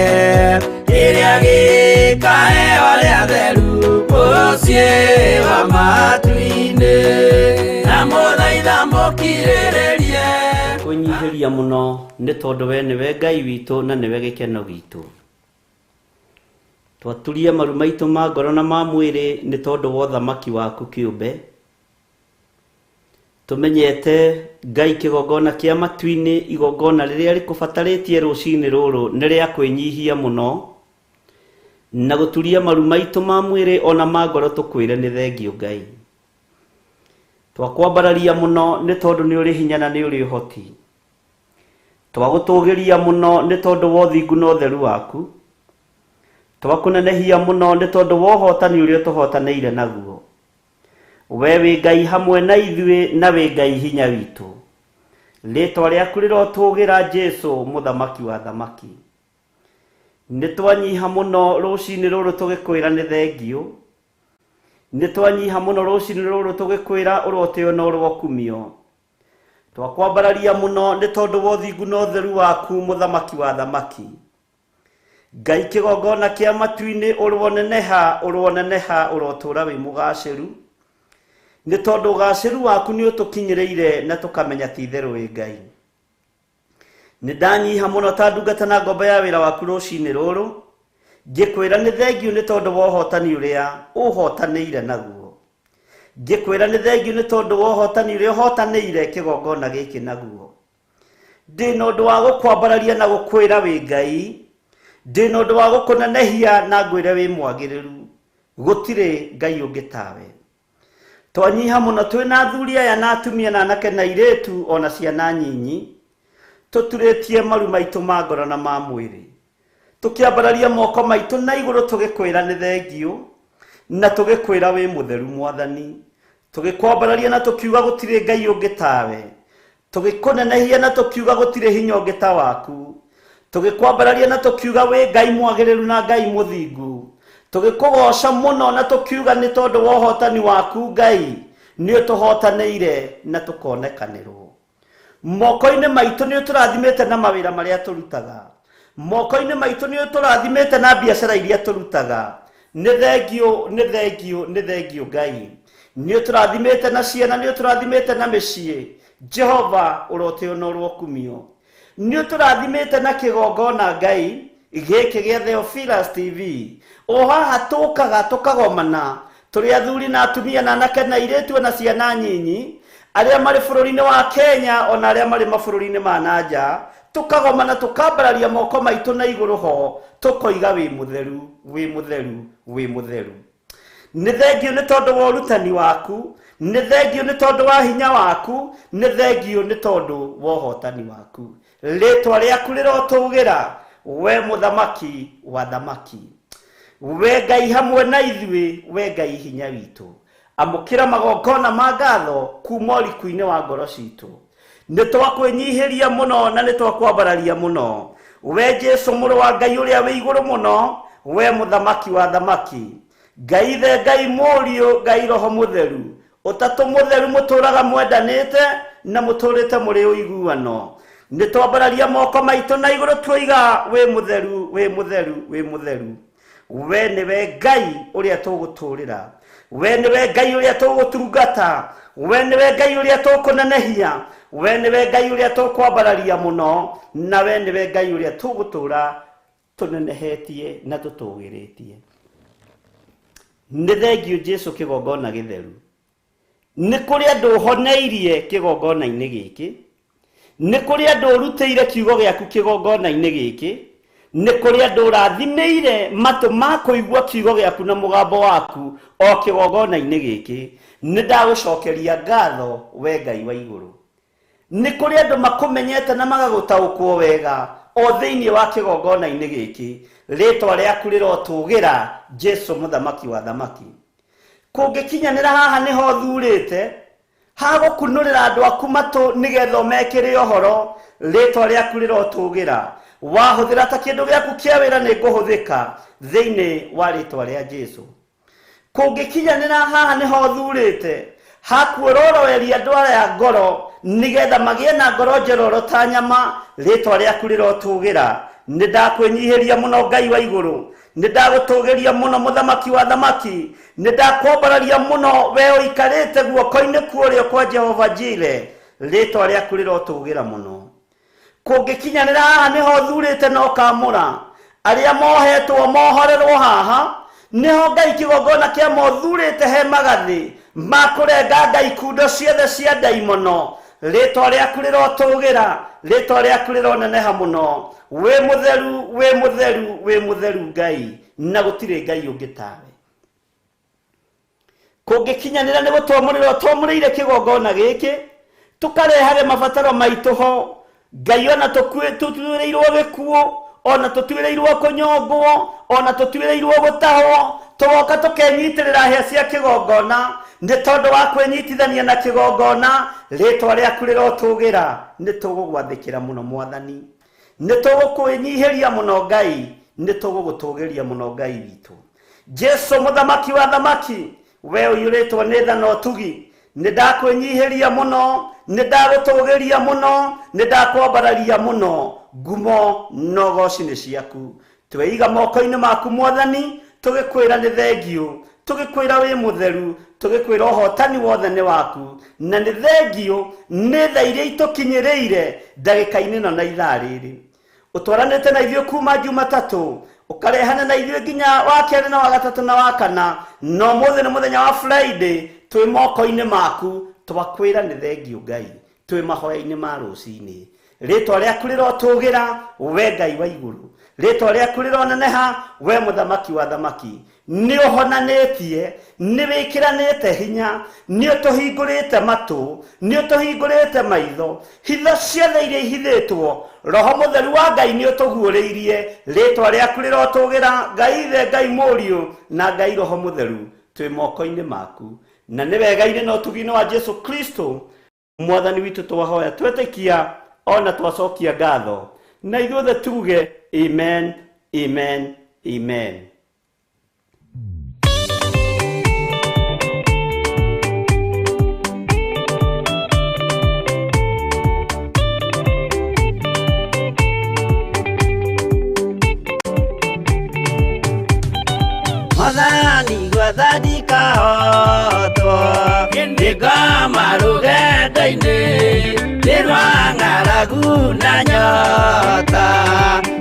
kĩrĩa gĩkaheo arĩa atheru mũciĩ wa matu-inĩ. Ndamũthaitha mũkirĩrĩrie Kũnyihĩria mũno nĩ tondũ we nĩwe Ngai witũ na nĩwe gĩkeno gitũ. Twaturie maru maitũ ma ngoro na ma mwĩrĩ nĩ tondũ wa ũthamaki waku kĩũmbe. Tũmenyete Ngai kĩgongona kĩa matu-inĩ, igongona rĩrĩa rĩkũbatarĩtie rũcinĩ rũrũ nĩ rĩa kwĩnyihia mũno na gũturia maru maitũ ma mwĩrĩ ona ma ngoro tũkwĩre nĩ thengio Ngai. Twakwambararia mũno nĩ tondũ nĩ ũrĩ hinya na nĩ ũrĩ ũhoti. Twagũtũgĩria mũno nĩ tondũ wa ũthingu na ũtheru waku. Twakũnenehia mũno nĩ tondũ wa ũhotani ũrĩa ũtũhotanĩire naguo. We wĩ Ngai hamwe na ithuĩ na wĩ Ngai hinya witũ. Rĩtwa rĩaku rĩrotũgĩra Jesũ mũthamaki wa thamaki. Nĩ twanyiha mũno rũcinĩ rũrũ tũgĩkwĩra nĩ thengio. Nĩ twanyiha mũno rũcinĩ rũrũ tũgĩkwĩra ũrotĩo na ũrokumio. Twakwambararia mũno nĩ tondũ wa ũthingu na ũtheru waku mũthamaki wa thamaki. Ngai kĩgongona kĩa matu-inĩ ũroneneha ũroneneha ũrotũra wĩ mũgacĩru. Nĩ tondũ ũgacĩru waku nĩ ũtũkinyĩrĩire na tũkamenya ti itherũ wĩ Ngai. Nĩ ndanyiha mũno ta ndungata na ngombo ya wĩra waku rũcinĩ rũrũ, ngĩkwĩra nĩ thengio nĩ tondũ wa ũhotani ũrĩa ũhotanĩire naguo. Ngĩkwĩra nĩ thengio nĩ tondũ wa ũhotani ũrĩa ũhotanĩire kĩgongona gĩkĩ naguo. Ndĩna ũndũ wa gũkwambararia na gũkwĩra wĩ Ngai, ndĩna ũndũ wa gũkũnenehia na ngwĩre wĩ mwagĩrĩru. Gũtirĩ Ngai ũngĩ tawe. Twanyiha mũno twĩna athuri aya na atumia na anake na airĩtu ona ciana nyinyi, tũturĩtie maru maitũ ma ngoro na ma mwĩrĩ. Tũkĩambararia moko maitũ na igũrũ tũgĩkwĩra nĩ thengio na tũgĩkwĩra wĩ mũtheru Mwathani. Tũgĩkwambararia na tũkiuga gũtirĩ Ngai ũngĩ tawe. Tũgĩkũnenehia na tũkiuga gũtirĩ hinya ũngĩ ta waku. Tũgĩkwambararia na tũkiuga wĩ Ngai mwagĩrĩru na Ngai mũthingu. Tũgĩkũgoca mũno na tũkiuga nĩ tondũ wa ũhotani waku Ngai nĩ ũtũhotanĩire na tũkonekanĩrwo. Moko-inĩ maitũ nĩ ũtũrathimĩte na mawĩra marĩa tũrutaga. Moko-inĩ maitũ nĩ ũtũrathimĩte na biacara iria tũrutaga. Nĩ thengio, nĩ thengio, nĩ thengio Ngai. Nĩ ũtũrathimĩte na ciana, nĩ ũtũrathimĩte na mĩciĩ. Jehova ũrotĩo na ũrokumio. Nĩ ũtũrathimĩte na kĩgongona Ngai gĩkĩ gĩa Theophilus TV. O haha tũkaga tũkagomana tũrĩ athuri na atumia na anake na airĩtu na ciana nyinyi arĩa marĩ bũrũri-inĩ wa Kenya ona arĩa marĩ mabũrũri-inĩ ma na nja, tũkagomana tũkambararia moko maitũ na igũrũ ho tũkoiga wĩ mũtheru, wĩ mũtheru, wĩ mũtheru. Nĩ thengio nĩ tondũ wa ũrutani waku, nĩ thengio nĩ tondũ wa hinya waku, nĩ thengio nĩ tondũ wa ũhotani waku. Rĩtwa rĩaku rĩrotũgĩra we mũthamaki wa thamaki. We Ngai hamwe na ithuĩ, we Ngai hinya witũ. Amũkĩra magongona ma ngatho kuma ũriku-inĩ wa ngoro citũ. Nĩ twakwĩnyihĩria mũno na nĩ twakwambararia mũno. We Jesũ mũrũ wa Ngai ũrĩa wĩ igũrũ mũno, we mũthamaki wa thamaki. Ngai Ithe, Ngai Mũriũ, Ngai Roho Mũtheru. Ũtatũ mũtheru mũtũraga mwendanĩte na mũtũrĩte mũrĩ ũiguano. Nĩ twambararia moko maitũ na igũrũ tuoiga wĩ mũtheru, wĩ mũtheru, wĩ mũtheru. We nĩwe Ngai ũrĩa tũgũtũrĩra. We nĩwe Ngai ũrĩa tũgũtungata. We nĩwe Ngai ũrĩa tũkũnenehia. We nĩwe Ngai ũrĩa tũkwambararia mũno. Na we nĩwe Ngai ũrĩa tũgũtũra Tũnenehetie na tũtũgĩrĩtie. Nĩ thengiũ Jesu kĩgongona gĩtheru. Nĩ kũrĩ andũ ũhoneirie kĩgongona-inĩ gĩkĩ. Nĩ kũrĩ andũ ũrutĩire kiugo gĩaku kĩgongona-inĩ gĩkĩ. Nĩ kũrĩ andũ ũrathimĩire matũ ma kũigua kiugo gĩaku na mũgambo waku o kĩgongona-inĩ gĩkĩ. Nĩ ndagũcokeria ngatho we Ngai wa igũrũ. Nĩ kũrĩ andũ makũmenyete na magagũtaũkwo wega o thĩinĩ wa kĩgongona-inĩ gĩkĩ. Rĩtwa rĩaku rĩrotũgĩra Jesu mũthamaki wa thamaki. Kũngĩkinyanĩra haha nĩho thurĩte hagũkunũrĩra andũ aku matũ nĩgetha ũmekĩre ũhoro. Rĩtwa rĩaku rĩrotũgĩra. Wahũthĩra ta kĩndũ gĩaku kĩa wĩra nĩ ngũhũthĩka thĩinĩ wa rĩtwa rĩa Jesu. Kũngĩkinyanĩra haha nĩho thurĩte hakuororoeria andũ aya ngoro nĩgetha magĩe na ngoro njororo ta nyama. Rĩtwa rĩaku rĩrotũgĩra. Nĩ ndakwĩnyihĩria mũno Ngai wa igũrũ. Nĩ ndagũtũgĩria mũno mũthamaki wa thamaki. Nĩ ndakwambararia mũno we ũikarĩte guoko-inĩ kuũrĩo kwa Jehova Jire. Rĩtwa rĩaku rĩrotũgĩra mũno. Kũngĩkinyanĩra haha nĩho thurĩte na ũkamũra arĩa mohetwo mohorerwo haha nĩho Ngai kĩgongona kĩa mothurĩte he magathĩ makũrenga Ngai kundo ciothe cia ndaimono. Rĩtwa rĩaku rĩrotũgĩra. Rĩtwa rĩaku rĩroneneha mũno. Wĩ mũtheru, wĩ mũtheru, wĩ mũtheru Ngai, na gũtirĩ Ngai ũngĩ tawe. Kũngĩkinyanĩra nĩ gũtwamũrĩra ũtwamũrĩire kĩgongona gĩkĩ tũkarehage mabataro maitũ ho Ngai ona tũtuĩrĩirwo gĩkuũ, ona tũtuĩrĩirwo kũnyongwo, ona tũtuĩrĩirwo gũtahwo, tũgoka tũkenyitĩrĩra hĩa cia kĩgongona nĩ tondũ wa kwĩnyitithania na kĩgongona. Rĩtwa rĩaku rĩrotũgĩra. Nĩ tũgũgwathĩkĩra mũno Mwathani. Nĩ tũgũkwĩnyihĩria mũno Ngai. Nĩ tũgũgũtũgĩria mũno Ngai witũ. Jesu mũthamaki wa thamaki, we ũiyũrĩtwo nĩ tha na ũtugi, nĩ ndakwĩnyihĩria mũno, nĩ ndagũtũgĩria mũno, nĩ ndakwambararia mũno. Ngumo na ũgoci nĩ ciaku. Tweiga moko-inĩ maku Mwathani, tũgĩkwĩra nĩ thengiũ, tũgĩkwĩra wĩ mũtheru, tũgĩkwĩra ũhotani wothe nĩ waku, na nĩ thengiũ nĩ tha iria itũkinyĩrĩire ndagĩka-inĩ ĩno na ithaa rĩrĩ. Ũtwaranĩte na ithuĩ kuma Jumatatũ, ũkarehana na ithuĩ nginya wa kerĩ na wa gatatũ na wa kana, na ũmũthĩ nĩ mũthenya wa Friday, twĩ moko-inĩ maku, twakwĩra nĩ thengiũ Ngai, twĩ mahoya-inĩ ma rũcinĩ. Rĩtwa rĩaku rĩrotũgĩra we Ngai wa igũrũ. Rĩtwa rĩaku rĩroneneha we mũthamaki wa thamaki. Nĩ ũhonanĩtie, nĩ wĩkĩranĩte hinya, nĩ ũtũhingũrĩte matũ, nĩ ũtũhingũrĩte maitho. Hitho ciothe iria ihithĩtwo, Roho Mũtheru wa Ngai nĩ ũtũguũrĩirie. Rĩtwa rĩaku rĩrotũgĩra Ngai Ithe, Ngai Mũriũ na Ngai Roho Mũtheru. Twĩ moko-inĩ maku. Na nĩ wega-inĩ na ũtugi-inĩ wa Jesu Kristo Mwathani witũ twahoya twetĩkia ona twacokia ngatho. Na ithuothe tuge amen, amen, amen. Mwathani gwathani kahotwo nĩngoma rũgendo-inĩ nĩ rwa ng'aragu na nyota.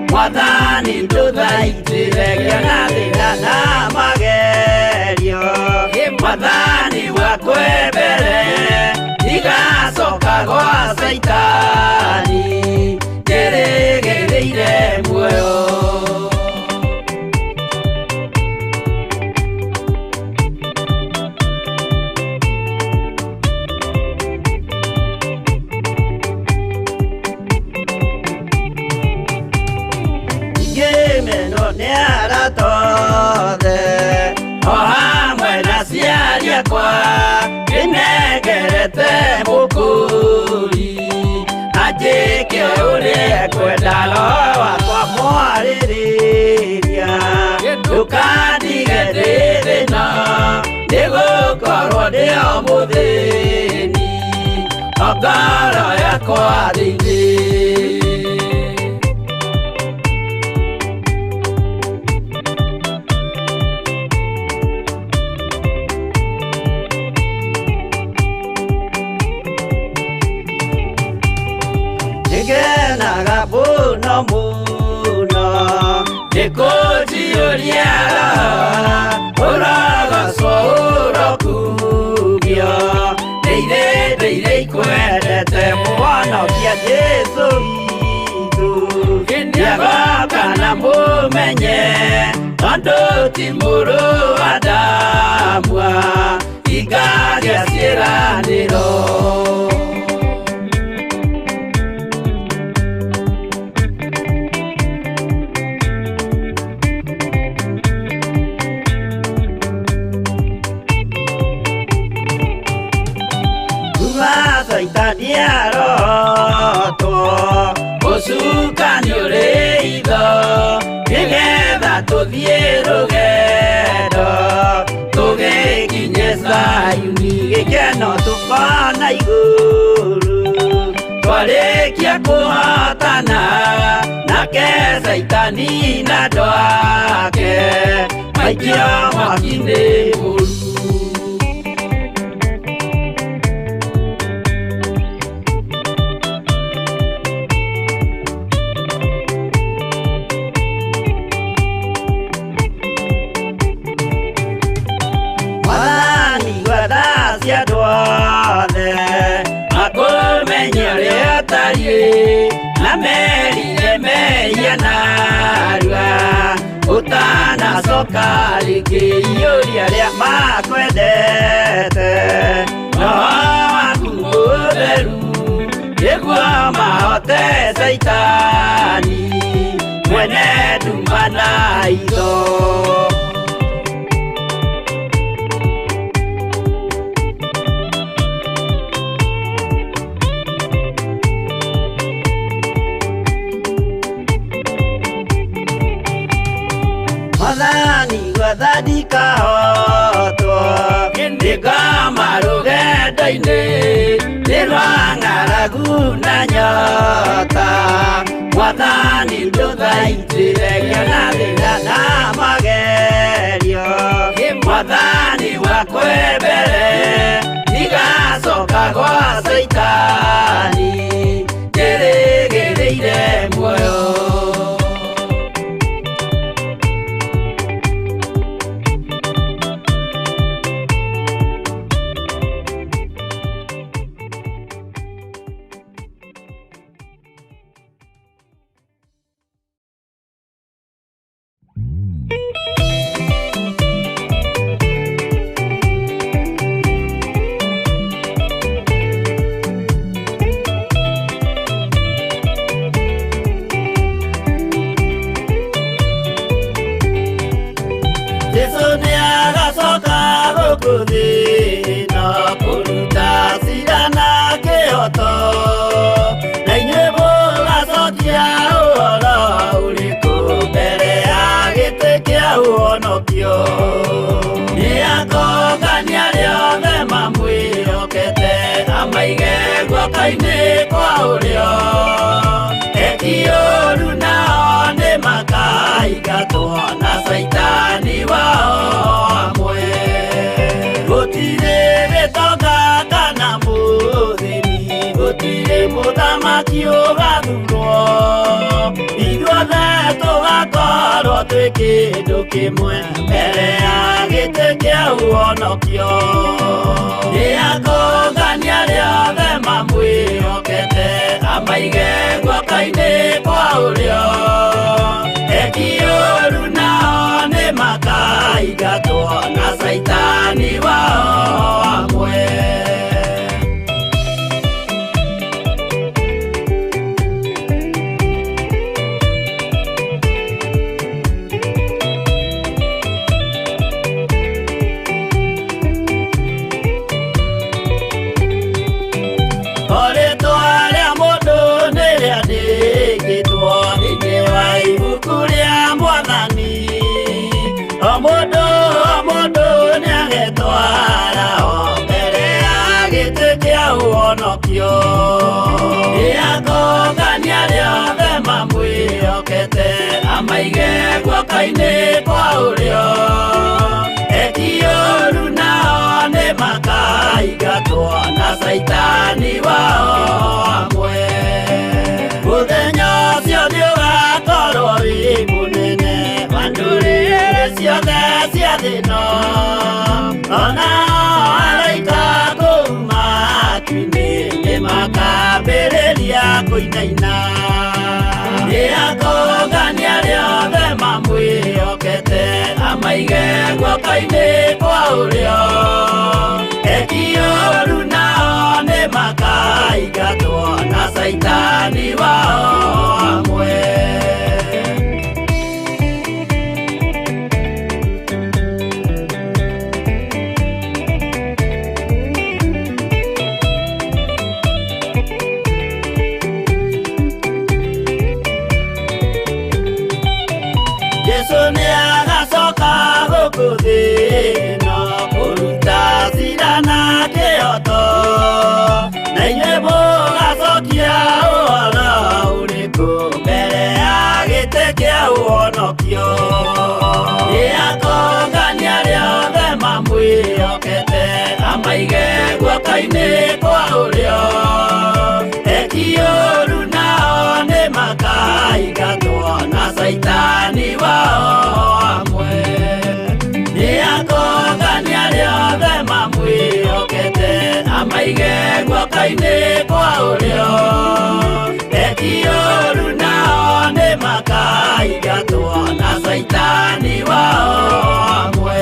Mwathani ndũthaitĩre ngĩona thĩna na magerio. Mwathani wakwe mbere ndigacoka gwa Caitani njĩrĩgĩrĩire muoyo. O hamwe na aciari akwa nĩnengerete mũkũri anjĩke ũrĩa ekwenda. Roho wakwa mwarĩrĩria ndũkandige ndĩ thĩna nĩgũkorwo ndĩ o mũthĩni o ngoro yakwa thĩinĩ. Nĩngenaga mũno mũno Tondũ ti mũrũ wa Adamu hingagia ciĩranĩro. Saitani arotwo ũcukani ũrĩ itho nĩgetha tũthiĩ rũgendo tũgĩkinye Zayuni gĩkeno tũkona igũrũ twarĩkia kũhotana nake Saitani na andũ ake maikio mwaki-inĩ mũru. Makũmenye ũrĩa ũtariĩ na merire mehia narua ũtanacoka rĩngĩ iyũria arĩa makwendete roho waku mũtheru nĩguo mahote Saitani mwene nduma na itho. Mwathani gwathani kahotwo nĩngoma rũgendo-inĩ nĩ rwa ng'aragu na nyota Mwathani ndũthaitĩre ngĩona thĩna na magerio Mwathani wakwe mbere ndigacoka gwa Saitani njĩrĩgĩrĩire muoyo. Jesu nĩagacoka gũkũ thĩ na kũruta cira na kĩhoto na inyuĩ mũgacokia ũhoro ũrĩkũ mbere ya gĩtĩ kĩa ũhonokio. Nĩakongania arĩa othe mamwĩhokete amaige guoko-inĩ kwa ũrĩo eki ũũru nao nĩmakaingatwo na Saitani wao hamwe. Gũtirĩ gĩtonga kana mũthĩni gũtirĩ mũthamaki ũgathurwo ithuothe tũgakorwo twĩ kĩndũ kĩmwe mbere ya gĩtĩ kĩa ũhonokio. Nĩakongania arĩa othe mamwĩhokete amaige guoko-inĩ kwa ũrĩo eki ũũru nao nĩmakaingatwo na Saitani wao hamwe. Mũndũ o mũndũ nĩagetwara o mbere ya gĩtĩ kĩa ũhonokio. Nĩakongania arĩa othe mamwĩhokete amaige guoko-inĩ kwa ũrĩo eki ũũru nao nĩmakaingatwo na Saitani wao hamwe. Mũthenya ũcio nĩũgakorwo wĩ mũnene wa ndũrĩrĩ ciothe cia thĩ ĩno ona araika kũu matu-inĩ nĩmakambĩrĩria kũinaina. Nĩakongania arĩa othe mamwĩhokete Amaige guoko-inĩ kwa ũrĩo. Eki ũũru nao nĩ makaingatwo na Caitani wao hamwe. Jesu nĩ agacoka gũkũ thĩ ĩno kũruta cira na kĩhooto, na inyuĩ mũgacokia ũhoro ũrĩkũ mbere ya gĩtĩ kĩa ũhonokio. Nĩ akongania arĩa othe mamwĩhokete, amaige guoko-inĩ kwa ũrĩo. Eki ũũru nao nĩ makaingatwo na Caitani wao hamwe. Nĩ akongania arĩa othe mamwĩhokete, amaige guoko-inĩ kwa ũrĩo. Eki ũũru nao nĩ makaingatwo na Caitani wao hamwe.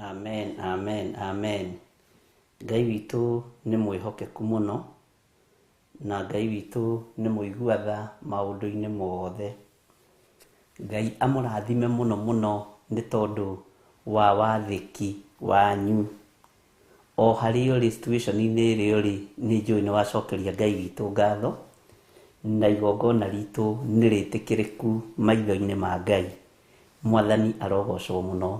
Amen, amen, amen. Ngai witũ nĩ mwĩhokeku mũno, na Ngai witũ nĩ mũigua tha maũndũ-inĩ mothe. Ngai amũrathime mũno mũno nĩ tondũ wa wathĩki wanyu. O harĩa ũrĩ situation-inĩ ĩrĩa ũrĩ, nĩ njũĩ nĩ wacokeria Ngai witũ ngatho, na igongona ritũ nĩ rĩtĩkĩrĩku maitho-inĩ ma Ngai. Mwathani arogocwo mũno.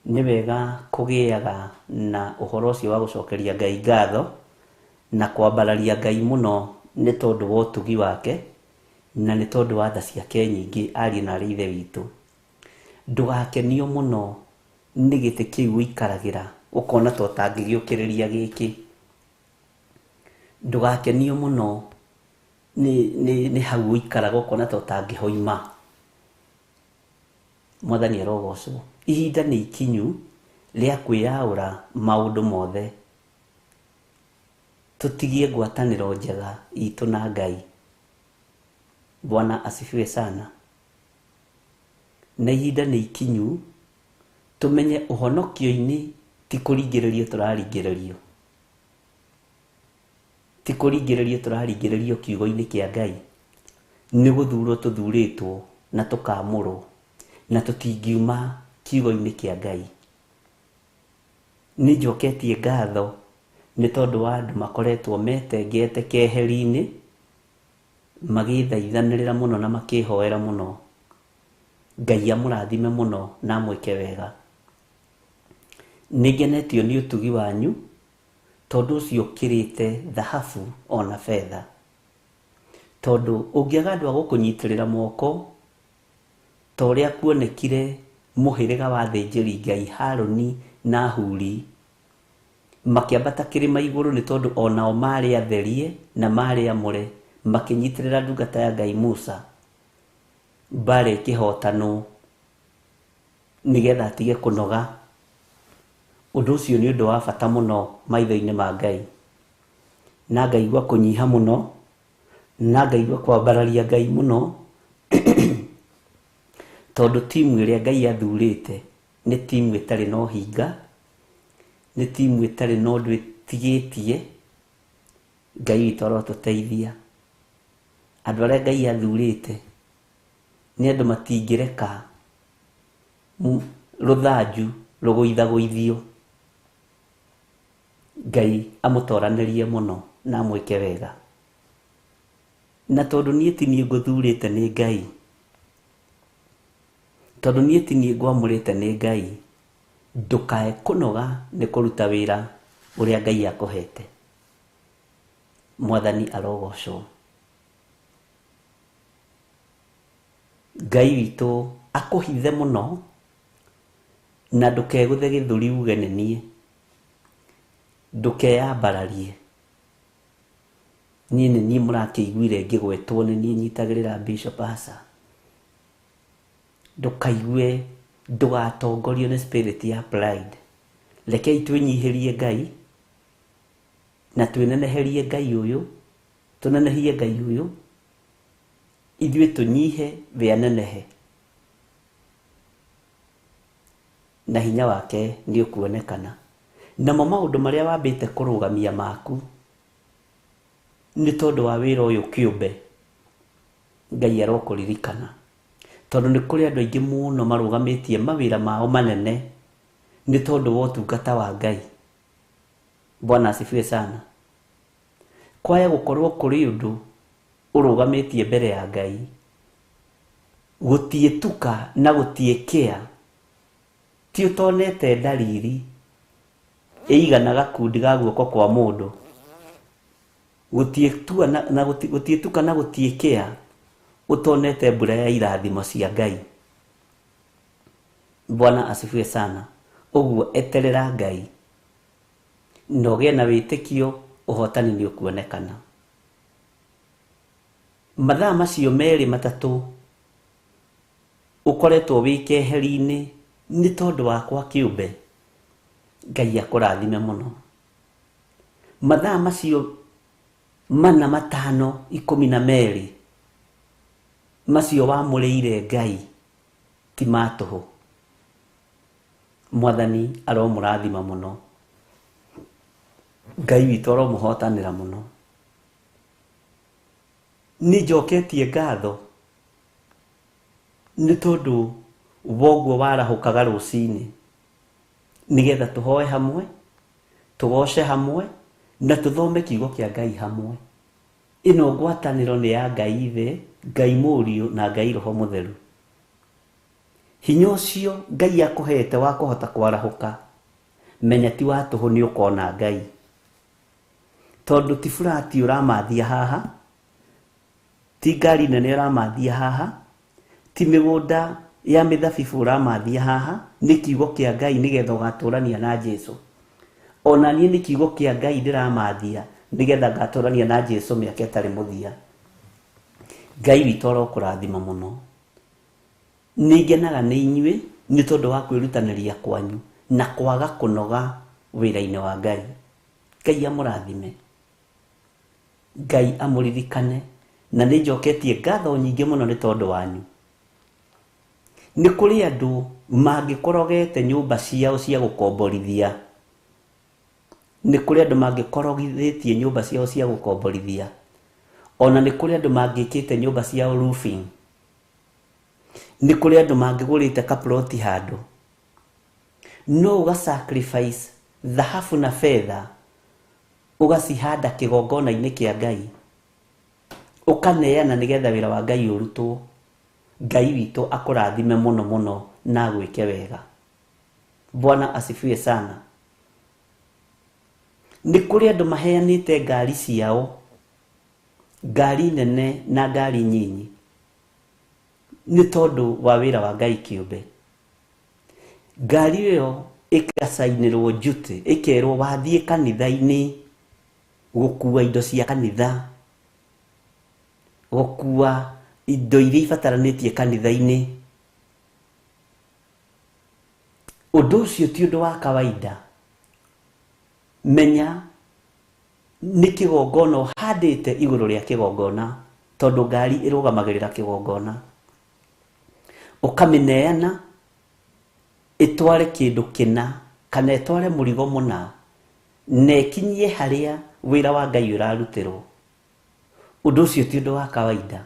Nĩ wega kũgĩaga na ũhoro ũcio wa gũcokeria Ngai ngatho na kwambararia Ngai mũno nĩ tondũ wa ũtugi wake na nĩ tondũ wa tha ciake nyingĩ ariũ na arĩ ithe witũ. Ndũgakenio mũno nĩ gĩtĩ kĩu ũikaragĩra ũkona ta ũtangĩgĩũkĩrĩria gĩkĩ. Ndũgakenio mũno nĩ hau ũikaraga ũkona ta ũtangĩhoima. Mwathani arogocwo. Ihinda nĩ ikinyu rĩa kwĩyaũra maũndũ mothe, tũtigie ngwatanĩro njega itũ na Ngai. Bwana asifiwe sana. Na ihinda nĩ ikinyu tũmenye ũhonokio-inĩ ti kũringĩrĩrio tũraringĩrĩrio, ti kũringĩrĩrio tũraringĩrĩrio kiugo-inĩ kĩa Ngai. Nĩ gũthurwo tũthurĩtwo na tũkamũrwo, na tũtingiuma kiugo-inĩ kĩa Ngai. Nĩ njoketie ngatho nĩ tondũ wa andũ makoretwo metengete keheri-inĩ, magĩthaithanĩrĩra mũno na makĩhoera mũno. Ngai amũrathime mũno na amwĩke wega. Nĩ ngenetio nĩ ũtugi wanyu, tondũ ũcio ũkĩrĩte thahabu ona betha. Tondũ ũngĩaga andũ a gũkũnyitĩrĩra moko, ta ũrĩa kuonekire mũhĩrĩga wa athĩnjĩri Ngai Harũni na Huri makĩambata kĩrĩma igũrũ nĩ tondũ onao marĩ atherie na marĩ amũre, makĩnyitĩrĩra ndungata ya Ngai Musa, mbara ĩkĩhotanwo nĩgetha atige kũnoga. Ũndũ ũcio nĩ ũndũ wa bata mũno maitho-inĩ ma Ngai. Na ngaigua kũnyiha mũno, na ngaigua kwambararia Ngai mũno, tondũ timu ĩrĩa Ngai athurĩte nĩ timu ĩtarĩ na ũhinga, nĩ timu ĩtarĩ na ũndũ ĩtigĩtie. Ngai witũ arotũteithia. Andũ arĩa Ngai athurĩte nĩ andũ matingĩreka rũthanju rũgũithagũithio. Ngai amũtoranĩrie mũno na amwĩke wega. Na tondũ niĩ ti niĩ ngũthurĩte nĩ Ngai, tondũ niĩ ti niĩ ngwamũrĩte nĩ Ngai, ndũkae kũnoga nĩ kũruta wĩra ũrĩa Ngai akũhete. Mwathani arogocwo. Ngai witũ akũhithe mũno na ndũkegũthe gĩthũri uge nĩ niĩ, ndũkeyambararie. Niĩ nĩ niĩ mũrakĩiguire ngĩgwetwo, nĩ niĩ nyitagĩrĩra Bishop aca. Ndũkaigue, ndũgatongorio nĩ spirit ya pride. Rekei twĩnyihĩrie Ngai na twĩneneherie Ngai ũyũ, tũnenehie Ngai ũyũ, ithuĩ tũnyihe we anenehe, na hinya wake nĩ ũkuonekana. Namo maũndũ marĩa wambĩte kũrũgamia maku nĩ tondũ wa wĩra ũyũ kĩũmbe, Ngai arokũririkana. Tondũ nĩ kũrĩ andũ aingĩ mũno marũgamĩtie mawĩra mao manene nĩ tondũ wa ũtungata wa Ngai. Bwana asifiwe sana. Kwaya gũkorwo kũrĩ ũndũ ũrũgamĩtie mbere ya Ngai, gũtiĩtuka na gũtiĩkĩa, ti ũtonete ndariri ĩigana gakundi ga guoko kwa mũndũ. Gũtiĩtuka na gũtiĩkĩa ũtonete mbura ya irathimo cia Ngai. Bwana asifiwe sana. Ũguo eterera Ngai na ũgĩe na wĩtĩkio, ũhotani nĩ ũkuonekana. Mathaa macio merĩ matatũ ũkoretwo wĩ keheri-inĩ nĩ tondũ wakwa kĩũmbe, Ngai akũrathime mũno. Mathaa macio 4, 5, 12 macio wamũrĩire Ngai ti ma tũhũ. Mwathani aromũrathima mũno, Ngai witũ aromũhotanĩra mũno. Nĩ njoketie ngatho nĩ tondũ woguo warahũkaga rũcinĩ nĩgetha tũhoe hamwe, tũgoce hamwe, na tũthome kiugo kĩa Ngai hamwe. Ĩno ngwatanĩro nĩ ya Ngai Ithe, Ngai Mũriũ na Ngai Roho Mũtheru. Hinya ũcio Ngai akũhete wa kũhota kwarahũka, menya ti wa tũhũ, nĩ ũkona Ngai. Tondũ ti burati ũramathia haha, ti ngari nene ũramathia haha, ti mĩgũnda ya mĩthabibũ ũramathia haha, nĩ kiugo kĩa Ngai nĩgetha ũgatũrania na Jesũ. Ona niĩ nĩ kiugo kĩa Ngai ndĩramathia nĩgetha ngatũrania na Jesũ mĩaka ĩtarĩ mũthia. Ngai witũ arokũrathima mũno. Nĩ ngenaga nĩ inyuĩ nĩ tondũ wa kwĩrutanĩria kwanyu na kwaga kũnoga wĩra-inĩ wa Ngai. Ngai amũrathime, Ngai amũririkane, na nĩ njoketie ngatho nyingĩ mũno nĩ tondũ wanyu. Nĩ kũrĩ andũ mangĩkorogete nyũmba ciao cia gũkomborithia. Nĩ kũrĩ andũ mangĩkorogithĩtie nyũmba ciao cia gũkomborithia. Ona nĩ kũrĩ andũ mangĩkĩte nyũmba ciao roofing. Nĩ kũrĩ andũ mangĩgũrĩte kaploti handũ. No ũga sacrifice thahabu na fedha, ũgacihanda kĩgongona-inĩ kĩa Ngai, ũkaneana nĩgetha wĩra wa Ngai ũrutwo. Ngai witũ akũrathime mũno mũno na agwĩke wega. Bwana asifiwe sana. Nĩ kũrĩ andũ maheanĩte ngari ciao, ngari nene na ngari nyinyi, nĩ tondũ wa wĩra wa Ngai kĩũmbe. Ngari ĩyo ĩgacainĩrwo duty, ĩkerwo wathiĩ kanitha-inĩ gũkua indo cia kanitha, gũkua indo iria ibataranĩtie kanitha-inĩ. Ũndũ ũcio ti ũndũ wa kawaida. Menya nĩ kĩgongona ũhandĩte igũrũ rĩa kĩgongona, tondũ ngari ĩrũgamagĩrĩra kĩgongona. Ũkamĩneana ĩtware kĩndũ kĩna kana ĩtware mũrigo mũna, na ĩkinyie harĩa wĩra wa Ngai ũrarutĩrwo. Ũndũ ũcio ti ũndũ wa kawaida.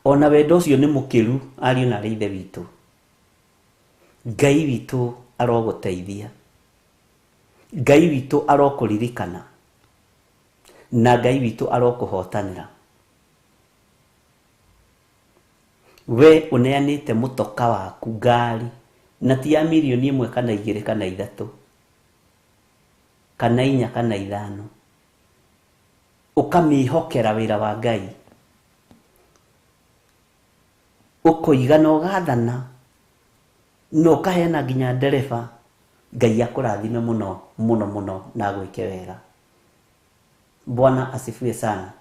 Ona wendo ũcio nĩ mũkĩru, ariũ na arĩ Ithe witũ. Ngai witũ arogũteithia, Ngai witũ arokũririkana, na Ngai witũ arokũhotanĩra. We ũneanĩte mũtoka waku ngari, na ti ya mirioni 1 kana 2 kana 3 kana 4 kana 5, ũkamĩhokera wĩra wa Ngai, ũkoiga na ũgathana na ũkaheana nginya ndereba. Ngai akũrathime mũno mũno mũno na agwĩke wega. Bwana asifiwe sana.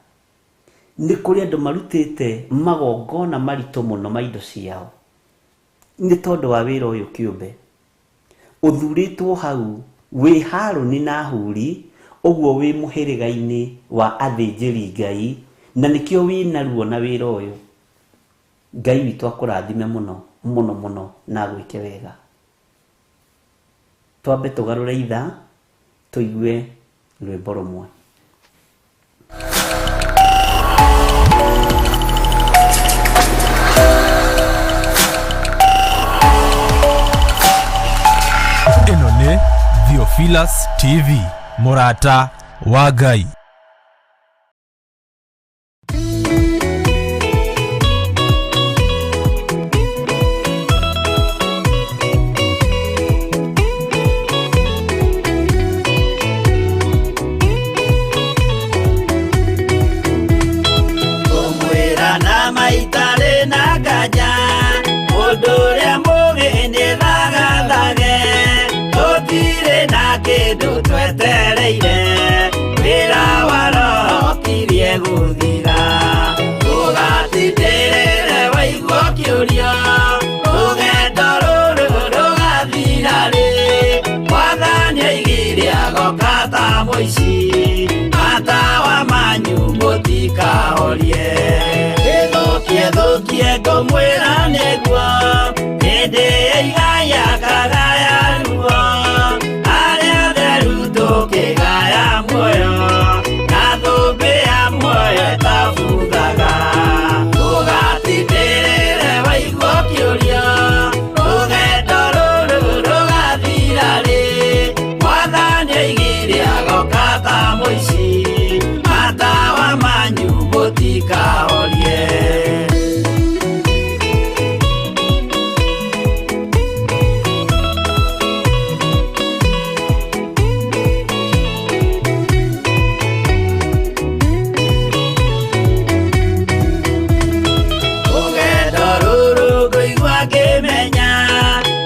Nĩ kũrĩ andũ marutĩte magongona maritũ mũno ma indo ciao Nĩ tondũ wa wĩra ũyũ kĩũmbe. Ũthurĩtwo hau wĩ Harũni na Huri, ũguo wĩ mũhĩrĩga-inĩ wa athĩnjĩri Ngai, na nĩkĩo wĩ na ruo na wĩra ũyũ. Ngai witũ akũrathime mũno mũno mũno na agwĩke wega. Twambe tũgarũre ithaa tũigue rwĩmbo rũmwe. Ĩno nĩ Theophilus TV, mũrata wa Ngai. Ngũmwĩra na maitarĩ na nganja, mũndũ ũrĩa mũgĩ nĩ thagathage, tũtirĩ na kĩndũ twetereire, wĩra wa roho ũkirie gũthira. Ũgatindĩrĩre waigua ũkĩũrio, rũgendo rũrũ rũgathira rĩ, Mwathani oigire agoka ta mũici, matawa manyu mũtikahorie. Ĩthũkie thũkie ngũmwĩra nĩguo, hĩndĩ ĩigaya kagaya ruo, arĩa atheru tũkĩgaya muoyo, na thũmbĩ ya muoyo ĩtabuthaga. Ũgatindĩrĩre waigua ũkĩũrio, rũgendo rũrũ rũgathira rĩ, Mwathani oigire agoka ta mũici, matawa manyu mũtikahorie. Rũgendo rũrũ ngũigua ngĩmenya,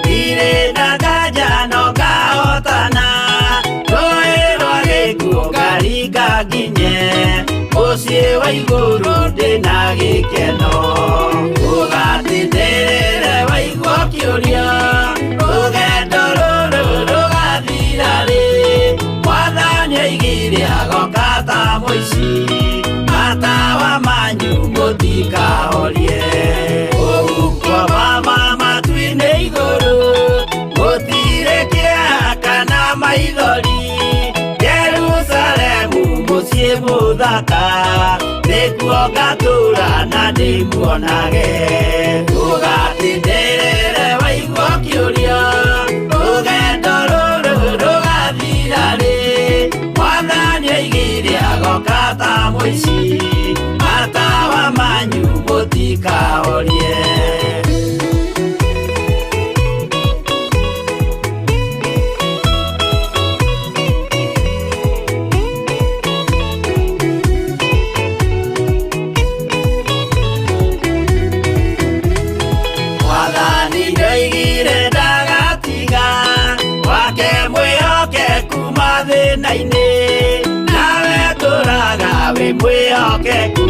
ndirĩ na nganja no ngahotana, rũĩ rwa gĩkuũ ngaringa nginye, mũciĩ wa igũrũ ndĩna gĩkeno. Ũgatindĩrĩre waigua ũkĩũrio, rũgendo rũrũ rũgathira rĩ, Mwathani oigire agoka ta mũici, matawa manyu mũtikahorie. Ũhuko mama matu-inĩ igũrũ, gũtirĩ kĩeha kana maithori, Jerusalemu mũciĩ mũthaka, nĩkuo ngatũũra na ndĩmuonage. Ũgatindĩrĩre waigua ũkĩũrio, rũgendo rũrũ rũgathira rĩ, Mwathani oigire agoka ta mũici, matawa manyu mũtikahorie. Mwathani nĩoigire ndagatiga, wake mwĩhokeku mathĩna-inĩ, nawe tũraga wĩ mwĩhokeku,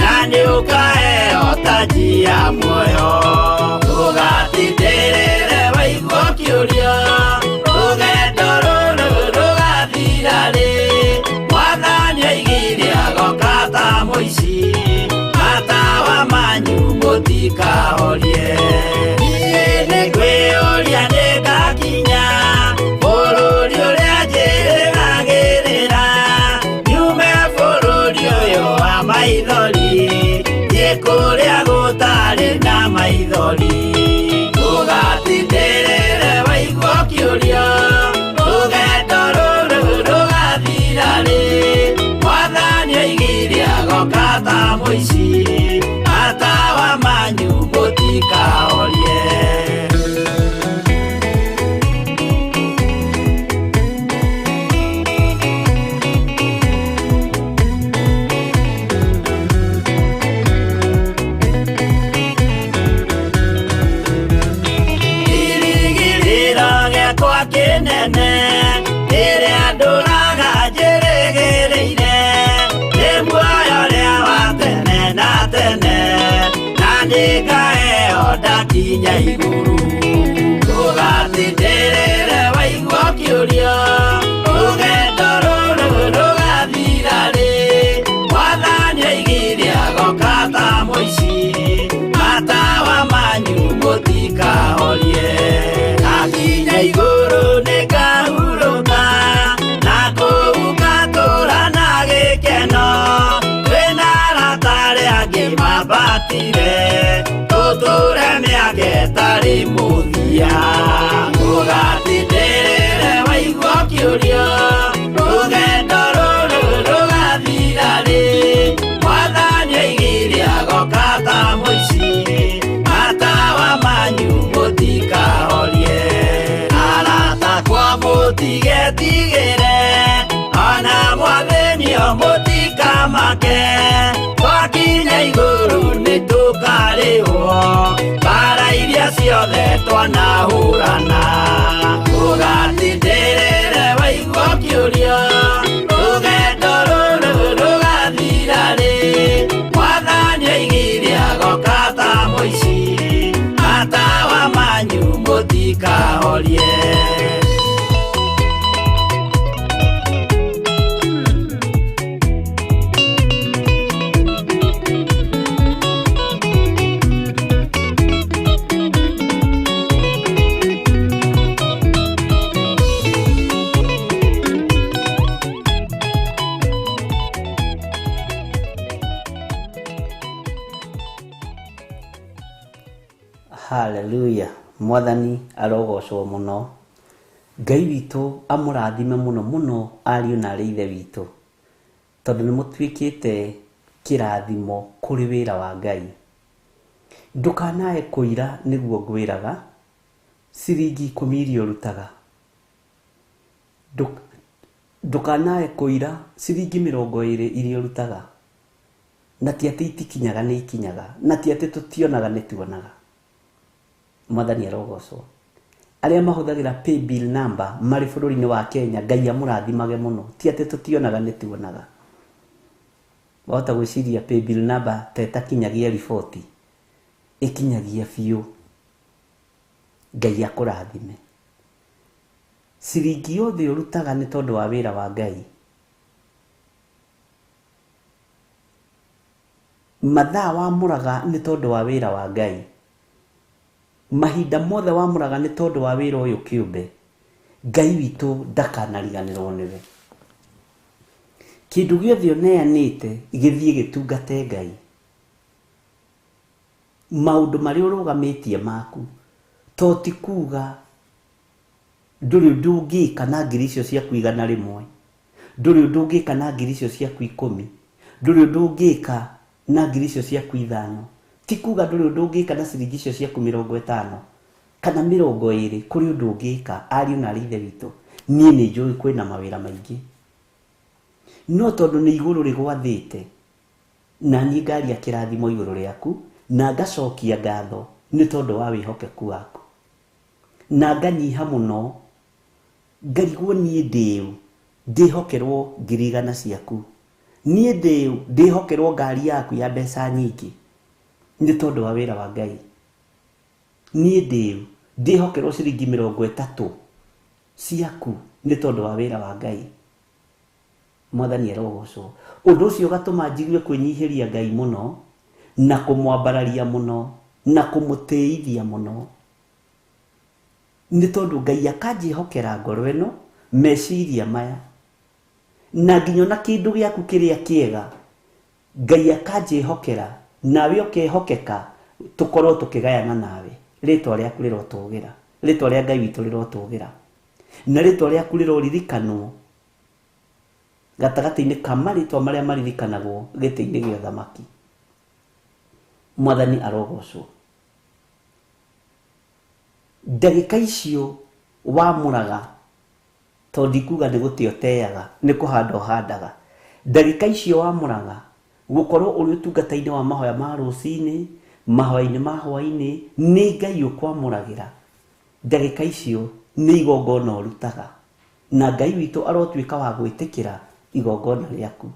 na nĩũkaheo taji ya muoyo. Ũgatindĩrĩre waigua ũkĩũrio, rũgendo rũrũ rũgathira rĩ, Mwathani oigire agoka ta mũici, matawa manyu mũtikahorie. Niĩ nĩngwĩyũria nĩngakinya, bũrũri ũrĩa njĩrĩgagĩrĩra, nyume bũrũri ũyũ wa maithori, thiĩ kũrĩa gũtarĩ na maithori. Ũgatindĩrĩre waigua ũkĩũrio, rũgendo rũrũ rũgathira rĩ, Mwathani oigire agoka ta mũici, matawa manyu mũtikahorie. Kĩrĩgĩrĩro gĩakwa kĩnene, rĩrĩa ndũraga njĩrĩgĩrĩire, nĩ muoyo ũrĩa wa tene na tene, na nĩngaheo ndaki Twakinya igũrũ Ndũgatindĩrĩre waigua ũkĩũria Rũgendo rũrũ rũgathira rĩ Mwathani oigire agoka ta mũici Matawa manyu mũtikahorie Ndakinya igũrũ nĩngahurũka Na kũu ngatũũra na gĩkeno Twĩna arata arĩa angĩ mambatire Tũtũre mĩaka ĩtarĩ mũthia Ndũgatindĩrĩre waigua ũkĩũria Rũgendo rũrũ rũgathira rĩ Mwathani oigire agoka ta mũici Matawa manyu mũtikahorie Arata akwa mũtigetigĩre Ona mwathĩnio mũtikamake Twakinya igũrũ nĩtũkarĩhwo Mbara iria ciothe twanahũrana Ndũgatindĩrĩre waigua ũkĩũria Rũgendo rũrũ rũgathira rĩ Mwathani oigire agoka ta mũici Matawa manyu mũtikahorie Hallelujah. Mwathani arogocwo mũno. Ngai witũ amũrathime mũno mũno ariũ na arĩ ithe witũ, tondũ nĩ mũtuĩkĩte kĩrathimo kũrĩ wĩra wa Ngai. Ndũkanae kũira nĩguo ngwĩraga, ciringi 10 iria ũrutaga. Ndũkanae kũira ciringi 20 iria ũrutaga. Na ti atĩ itikinyaga nĩ ikinyaga, na ti atĩ tũtionaga nĩ tuonaga. Mwathani arogocwo. Arĩa mahũthagĩra paybill number marĩ bũrũri-inĩ wa Kenya, Ngai amũrathimage mũno. Ti atĩ tũtionaga nĩ tuonaga. Wahota gwĩciria paybill number ta ĩtakinyagia riboti, ĩkinyagia biũ. Ngai akũrathime. Ciringi yothe ũrutaga nĩ tondũ wa wĩra wa Ngai. Mathaa wamũraga nĩ tondũ wa wĩra wa Ngai. Mahinda mothe wamũraga nĩ tondũ wa wĩra ũyũ kĩũmbe. Ngai witũ ndakanariganĩrwo nĩwe. Kĩndũ gĩothe ũneanĩte gĩthiĩ gĩtungate Ngai. Maũndũ marĩa ũrũgamĩtie maku to ti kuga ndũrĩ ũndũ ũngĩka na ngiri icio ciaku 100, ndũrĩ ũndũ ũngĩka na ngiri icio ciaku 10, ndũrĩ ũndũ ũngĩka na ngiri icio ciaku 5. Ti kuga ndũrĩ ũndũ ũngĩka na ciringi icio ciaku 50 kana 20, kũrĩ ũndũ ũngĩka. Ariũ na arĩ ithe witũ, niĩ nĩ njũĩ kwĩna mawĩra maingĩ, no tondũ nĩ igũrũ rĩgwathĩte, na niĩ ngaria kĩrathimo igũrũ rĩaku, na ngacokia ngatho nĩ tondũ wa wĩhokeku waku, na nganyiha mũno, ngarigwo niĩ ndĩũ ndĩhokerwo ngiri 100 ciaku, niĩ ndĩũ ndĩhokerwo ngari yaku ya mbeca nyingĩ nĩ tondũ wa wĩra wa Ngai, niĩ ndĩũ ndĩhokerwo ciringi 30 ciaku nĩ tondũ wa wĩra wa Ngai. Mwathani arogocwo. Ũndũ ũcio ũgatũma njigue kwĩnyihĩria Ngai mũno, na kũmwambararia mũno, na kũmũtĩithia mũno, nĩ tondũ Ngai akanjĩhokera ngoro ĩno, meciria maya, na nginya ona kĩndũ gĩaku kĩrĩa kĩega Ngai akanjĩhokera, nawe ũkehokeka, tũkorwo tũkĩgayana nawe. Rĩtwa rĩaku rĩrotũgĩra, rĩtwa rĩa Ngai witũ rĩrotũgĩra, na rĩtwa rĩaku rĩroririkanwo gatagatĩ-inĩ ka marĩtwa marĩa maririkanagwo gĩtĩ-inĩ gĩa ũthamaki. Mwathani arogocwo. Ndagĩka icio wamũraga, tondũ ndikuga nĩ gũte ũteaga, nĩ kũhanda ũhandaga. Ndagĩka icio wamũraga, gũkorwo ũrĩ ũtungata-inĩ wa mahoya ma rũcinĩ, mahoya-inĩ ma hwaĩ-inĩ, nĩ Ngai ũkwamũragĩra. Ndagĩka icio nĩ igongona ũrutaga, na Ngai witũ arotuĩka wa gwĩtĩkĩra igongona rĩaku.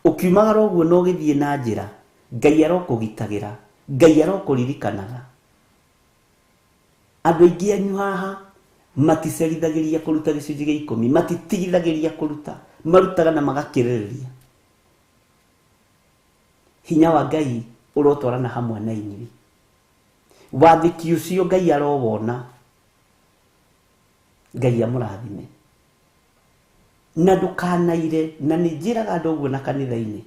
Ũkiumagara ũguo na ũgĩthiĩ na njĩra, Ngai arokũgitagĩra, Ngai arokũririkanaga. Andũ aingĩ anyu haha maticerithagĩria kũruta gĩcunjĩ gĩa ikũmi, matitigithagĩria kũruta, marutaga na magakĩrĩrĩria. Hinya wa Ngai ũrotwarana hamwe na inyuĩ. Wathĩki ũcio Ngai arowona, Ngai amũrathime. Na ndũkanaire, na nĩ njĩraga andũ ũguo na kanitha-inĩ,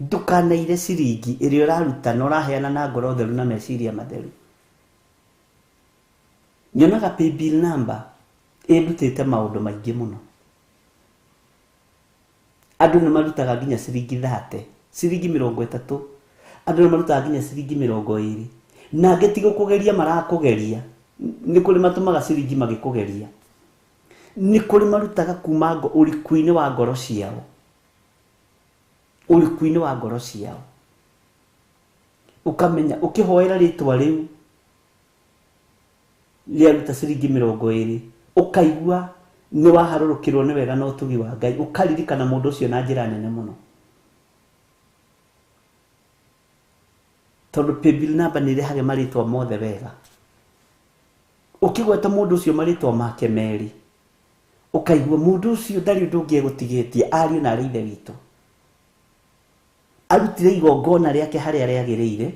ndũkanaire ciringi ĩrĩa ũraruta na ũraheana na ngoro theru na meciria matheru. Nyonaga paybill number ĩndutĩte maũndũ maingĩ mũno. Andũ nĩ marutaga nginya ciringi 30, ciringi 30, andũ nĩ marutaga nginya ciringi 20, na angĩ ti gũkũgeria marakũgeria, nĩ kũrĩ matũmaga ciringi magĩkũgeria, nĩ kũrĩ marutaga kuma ũriku-inĩ wa ngoro ciao, ũriku-inĩ wa ngoro ciao. Ũkamenya ũkĩhoera rĩtwa rĩu rĩaruta ciringi 20, ũkaigua nĩ waharũrũkĩrwo nĩ wega na ũtugi wa Ngai, ũkaririkana mũndũ ũcio na njĩra nene mũno. Tondũ paybill number nĩ ĩrehage marĩtwa mothe wega. Ũkĩgweta mũndũ ũcio marĩtwa make merĩ, ũkaigua mũndũ ũcio ndarĩ ũndũ ũngĩ egũtigĩtie, ariũ na arĩ ithe witũ. Arutire igongona rĩake harĩa rĩagĩrĩire,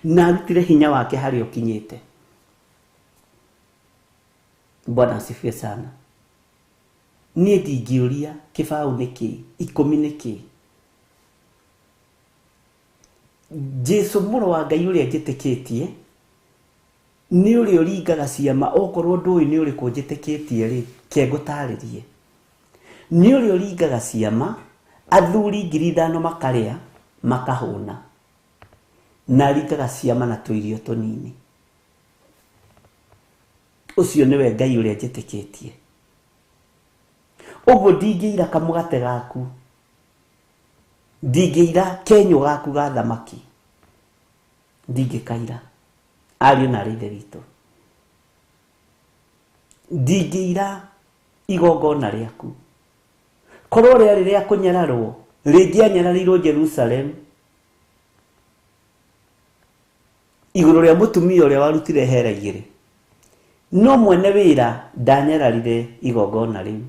na arutire hinya wake harĩa ũkinyĩte. Bwana asifiwe sana. Niĩ ndingĩũria kĩbaũ nĩ kĩĩ, ikũmi nĩ kĩĩ. Jesu mũrũ wa Ngai ũrĩa njĩtĩkĩtie nĩ ũrĩa ũringaga ciama, okorwo ndũĩ nĩ ũrĩkũ njĩtĩkĩtie rĩ, ke ngũtarĩrie. Nĩ ũrĩa ũringaga ciama, athuri 5,000 makarĩa makahũna, na aringaga ciama na tũirio tũnini. Ũcio nĩwe Ngai ũrĩa njĩtĩkĩtie. Ũguo ndingĩira kamũgate gaku, ndingĩira kenyũ gaku ga thamaki, ndingĩkaira, ariũ na arĩ ithe witũ. Ndingĩira igongona rĩaku, korwo rĩarĩ rĩa kũnyararwo, rĩngĩanyararĩirwo Jerusalem igũrũ rĩa mũtumia ũrĩa warutire hera igĩrĩ, no mwene wĩra ndanyararire igongona rĩu.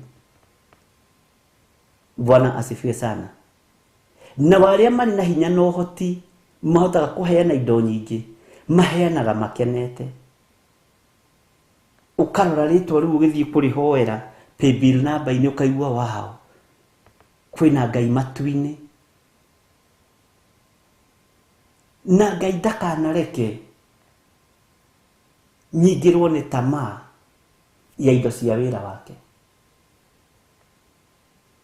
Bwana asifiwe sana. Na arĩa marĩ na hinya na ũhoti mahotaga kũheana indo nyingĩ, maheanaga makenete. Ũkarora rĩtwa rĩu ũgĩthiĩ kũrĩhoera paybill number-inĩ, ũkaigua wao kwĩna Ngai matu-inĩ. Na Ngai ndakanareke nyingĩrwo nĩ tamaa ya indo cia wĩra wake.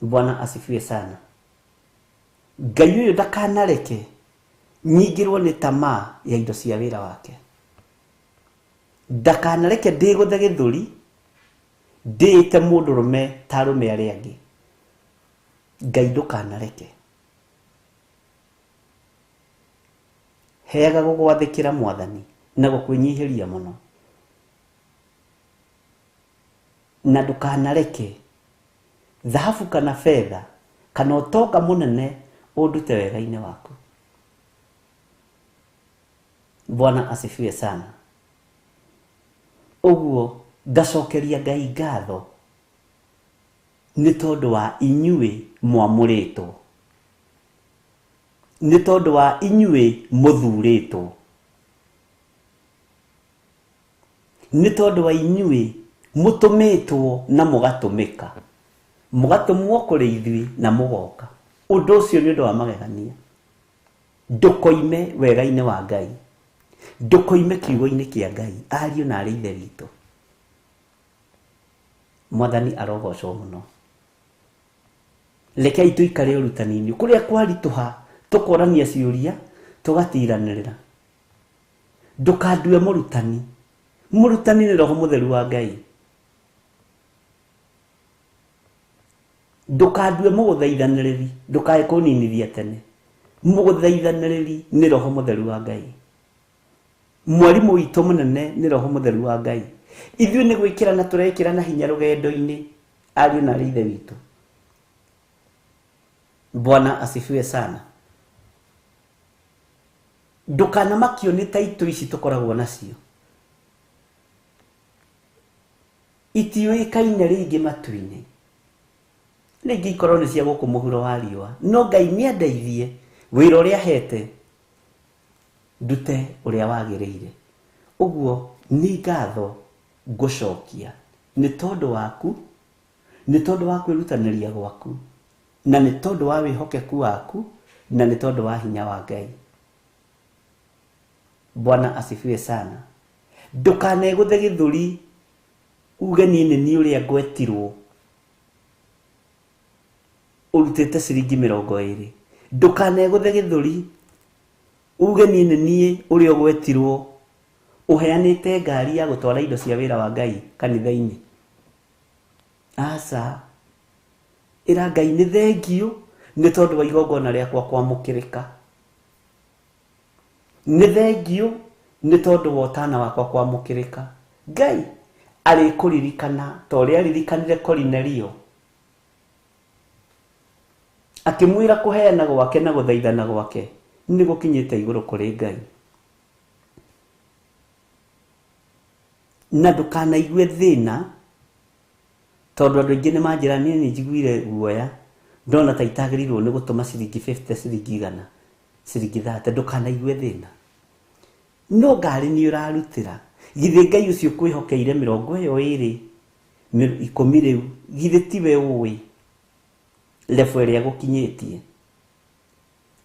Bwana asifiwe sana. Ngai ũyũ ndakanareke nyingĩrwo nĩ tamaa ya indo cia wĩra wake. Ndakanareke ndĩgũthe gĩthũri, ndĩĩte mũndũrũme ta arũme arĩa angĩ. Ngai ndũkanareke. Heaga gũgwathĩkĩra Mwathani na gũkwĩnyihĩria mũno. Na ndũkanareke thahabu kana betha kana ũtonga mũnene ũndute wega-inĩ waku. Bwana asifiwe sana. Ũguo ngacokeria Ngai ngatho nĩ tondũ wa inyuĩ mwamũrĩtwo, nĩ tondũ wa inyuĩ mũthurĩtwo, nĩ tondũ wa inyuĩ mũtũmĩtwo na mũgatũmĩka, mũgatũmwo kũrĩ ithuĩ na mũgoka. Ũndũ ũcio nĩ ũndũ wa magegania. Ndũkoime wega-inĩ wa Ngai, ndũkoime kiugo-inĩ kĩa Ngai, ariũ na arĩ ithe witũ. Mwathani arogocwo mũno. Rekei tũikare ũrutani-inĩ kũrĩa kwaritũha, tũkorania ciũria, tũgatiranĩrĩra. Ndũkandue mũrutani. Mũrutani nĩ Roho Mũtheru wa Ngai. Ndũkandue mũgũthaithanĩrĩri, ndũkae kũninithia tene. Mũgũthaithanĩrĩri nĩ Roho Mũtheru wa Ngai. Mwarimũ witũ mũnene nĩ Roho Mũtheru wa Ngai. Ithuĩ nĩ gwĩkĩrana tũrekĩrana hinya rũgendo-inĩ, ariũ na arĩ ithe witũ. Bwana asifiwe sana. Ndũkanamakio nĩ taitũ ici tũkoragwo nacio. Itiũĩkaine rĩngĩ matu-inĩ. Rĩngĩ ikorwo nĩ cia gũkũ mũhuro wa riũa. No Ngai nĩandeithie wĩra ũrĩa ahete ndute ũrĩa wagĩrĩire. Ũguo nĩ ngatho ngũcokia nĩ tondũ waku, nĩ tondũ wa kwĩrutanĩria gwaku, na nĩ tondũ wa wĩhokeku waku, na nĩ tondũ wa hinya wa Ngai. Bwana asifiwe sana. Ndũkanegũthe gĩthũri uge niĩ nĩ niĩ ũrĩa ngwetirwo ũrutĩte ciringi 20. Ndũkanegũthe gĩthũri uge niĩ nĩ niĩ ũrĩa ũgwetirwo ũheanĩte ngari ya gũtwara indo cia wĩra wa Ngai kanitha-inĩ. Aca, ĩra Ngai nĩ thengiũ nĩ tondũ wa igongona rĩakwa kwamũkĩrĩka. Nĩ thengiũ nĩ tondũ wa ũtana wakwa kwamũkĩrĩka. Ngai arĩkũririkana ta ũrĩa aririkanire Korinelio. Akĩmwĩra kũheana gwake na gũthaithana gwake nĩ gũkinyĩte igũrũ kũrĩ Ngai. Na ndũkanaigue thĩna tondũ andũ aingĩ nĩ manjĩra niĩ nĩ njiguire guoya ndona ta itagĩrĩirwo nĩ gũtũma ciringi 50, ciringi 100, ciringi 30. Ndũkanaigue thĩna. No ngari nĩ ũrarutĩra. Githĩ Ngai ũcio kwĩhokeire 20, 10 rĩu, githĩ tiwe ũĩ level ĩrĩa gũkinyĩtie.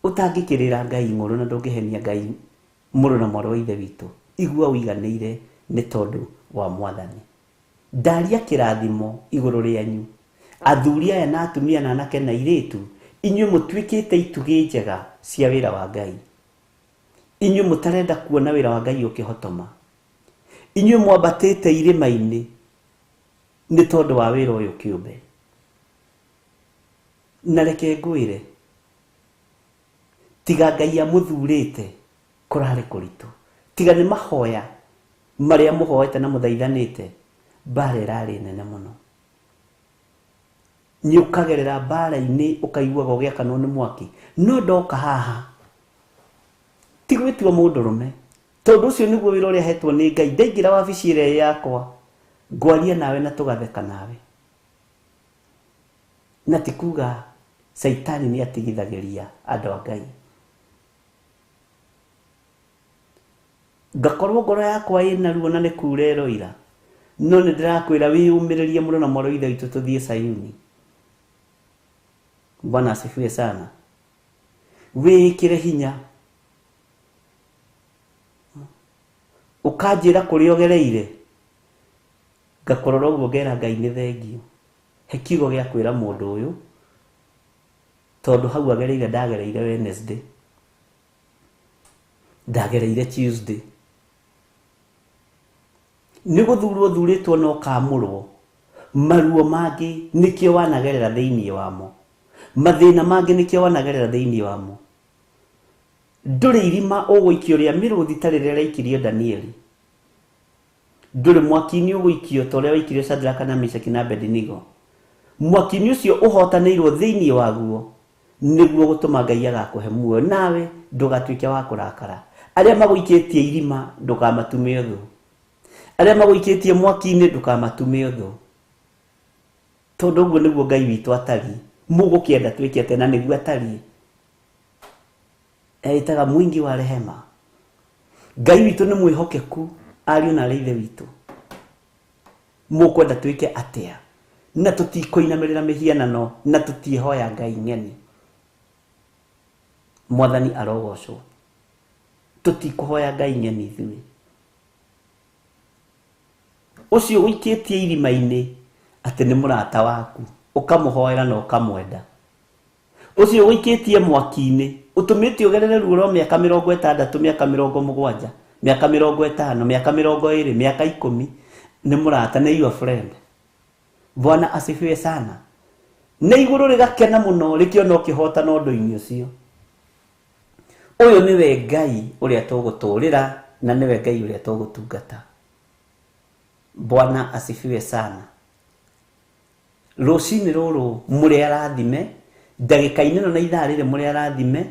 Ũtangĩkĩrĩra Ngai ng'ũrũ na ndũngĩhenia Ngai mũrũ na mwarĩ wa ithe witũ. Igua ũiganĩire nĩ tondũ wa Mwathani. Ndaria kĩrathimo igũrũ rĩanyu. Athuri aya na atumia na anake na airĩtu, inyuĩ mũtuĩkĩte itugĩ njega cia wĩra wa Ngai. Inyuĩ mũtarenda kuona wĩra wa Ngai ũkĩhotoma. Inyuĩ mwambatĩte irĩma-inĩ nĩ tondũ wa wĩra ũyũ kĩũmbe. Na reke ngwĩre, tiga Ngai amũthurĩte kũrarĩ kũritũ. Tiga nĩ mahoya marĩa mũhoete na mũthaithanĩte, mbara ĩrarĩ nene mũno. Nĩ ũkagerera mbara-inĩ ũkaiguaga ũgĩakanwo nĩ mwaki. No ndoka haha ti gwĩtua mũndũrũme, tondũ ũcio nĩguo wĩra ũrĩa hetwo nĩ Ngai. Ndaingĩra wabici ĩrĩa yakwa ngwaria nawe na tũgatheka nawe. Na ti kuga Caitani nĩ atigithagĩria andũ a Ngai. Ngakorwo ngoro yakwa ĩna ruo na nĩ kura ĩroira, no nĩ ndĩrakwĩra wĩyũmĩrĩrie mũno na mwarĩ wa ithe witũ tũthiĩ Sayuni. Bwana asifiwe sana. Wĩĩkĩre hinya. Ũkanjĩra kũrĩa ũgereire, ngakũrora ũguo ngera Ngai nĩ thengiũ. He kiugo gĩa kwĩra mũndũ ũyũ, tondũ hau agereire ndagereire Wednesday, ndagereire Tuesday. Nĩ gũthurwo thurĩtwo na ũkamũrwo. Maruo mangĩ nĩkĩo wanagerera thĩinĩ wamo. Mathĩna mangĩ nĩkĩo wanagerera thĩinĩ wamo. Ndũrĩ irima ũgũikio rĩa mĩrũthi ta rĩrĩa rĩaikirio Danieli. Ndũrĩ mwaki-inĩ ũgũikio ta ũrĩa waikirio Shadraka na Meshaki na Abednego. Mwaki-inĩ ũcio ũhotanĩirwo thĩinĩ waguo nĩguo gũtũma Ngai agakũhe muoyo. Nawe ndũgatuĩke wa kũrakara. Arĩa magũikĩtie irima ndũkamatume ũthũ. Arĩa magũikĩtie mwaki-inĩ ndũkamatume ũthũ. Tondũ ũguo nĩguo Ngai witũ atariĩ. Mũgũkĩenda twĩke atĩa na nĩguo atariĩ. Eĩtaga mwingi wa rehema. Ngai witũ nĩ mwĩhokeku, ariũ na aarĩ ithe witũ. Mũkwenda twĩke atĩa? Na tũtikũinamĩrĩra mĩhianano na tũtiĩhoya Ngai ng'eni. Mwathani arogocwo. Tũtikũhoya Ngai ng'eni ithuĩ. Ũcio ũikĩtie irima-inĩ atĩ nĩ mũrata waku, ũkamũhoera na ũkamwenda. Ũcio ũikĩtie mwaki-inĩ ũtũmĩte ũgerere ruo rwa mĩaka 60, mĩaka 70, mĩaka 50, mĩaka 20, mĩaka 10, nĩ mũrata, nĩ your friend. Bwana asifiwe sana. Nĩ igũrũ rĩgakena mũno rĩkĩona ũkĩhotana ũndũ-inĩ ũcio. Ũyũ nĩwe Ngai ũrĩa tũgũtũrĩra na nĩwe Ngai ũrĩa tũgũtungata. Bwana asifiwe sana. Rũcinĩ rũrũ mũrĩ arathime, ndagĩka-inĩ ĩno na ithaa rĩrĩ mũrĩ arathime,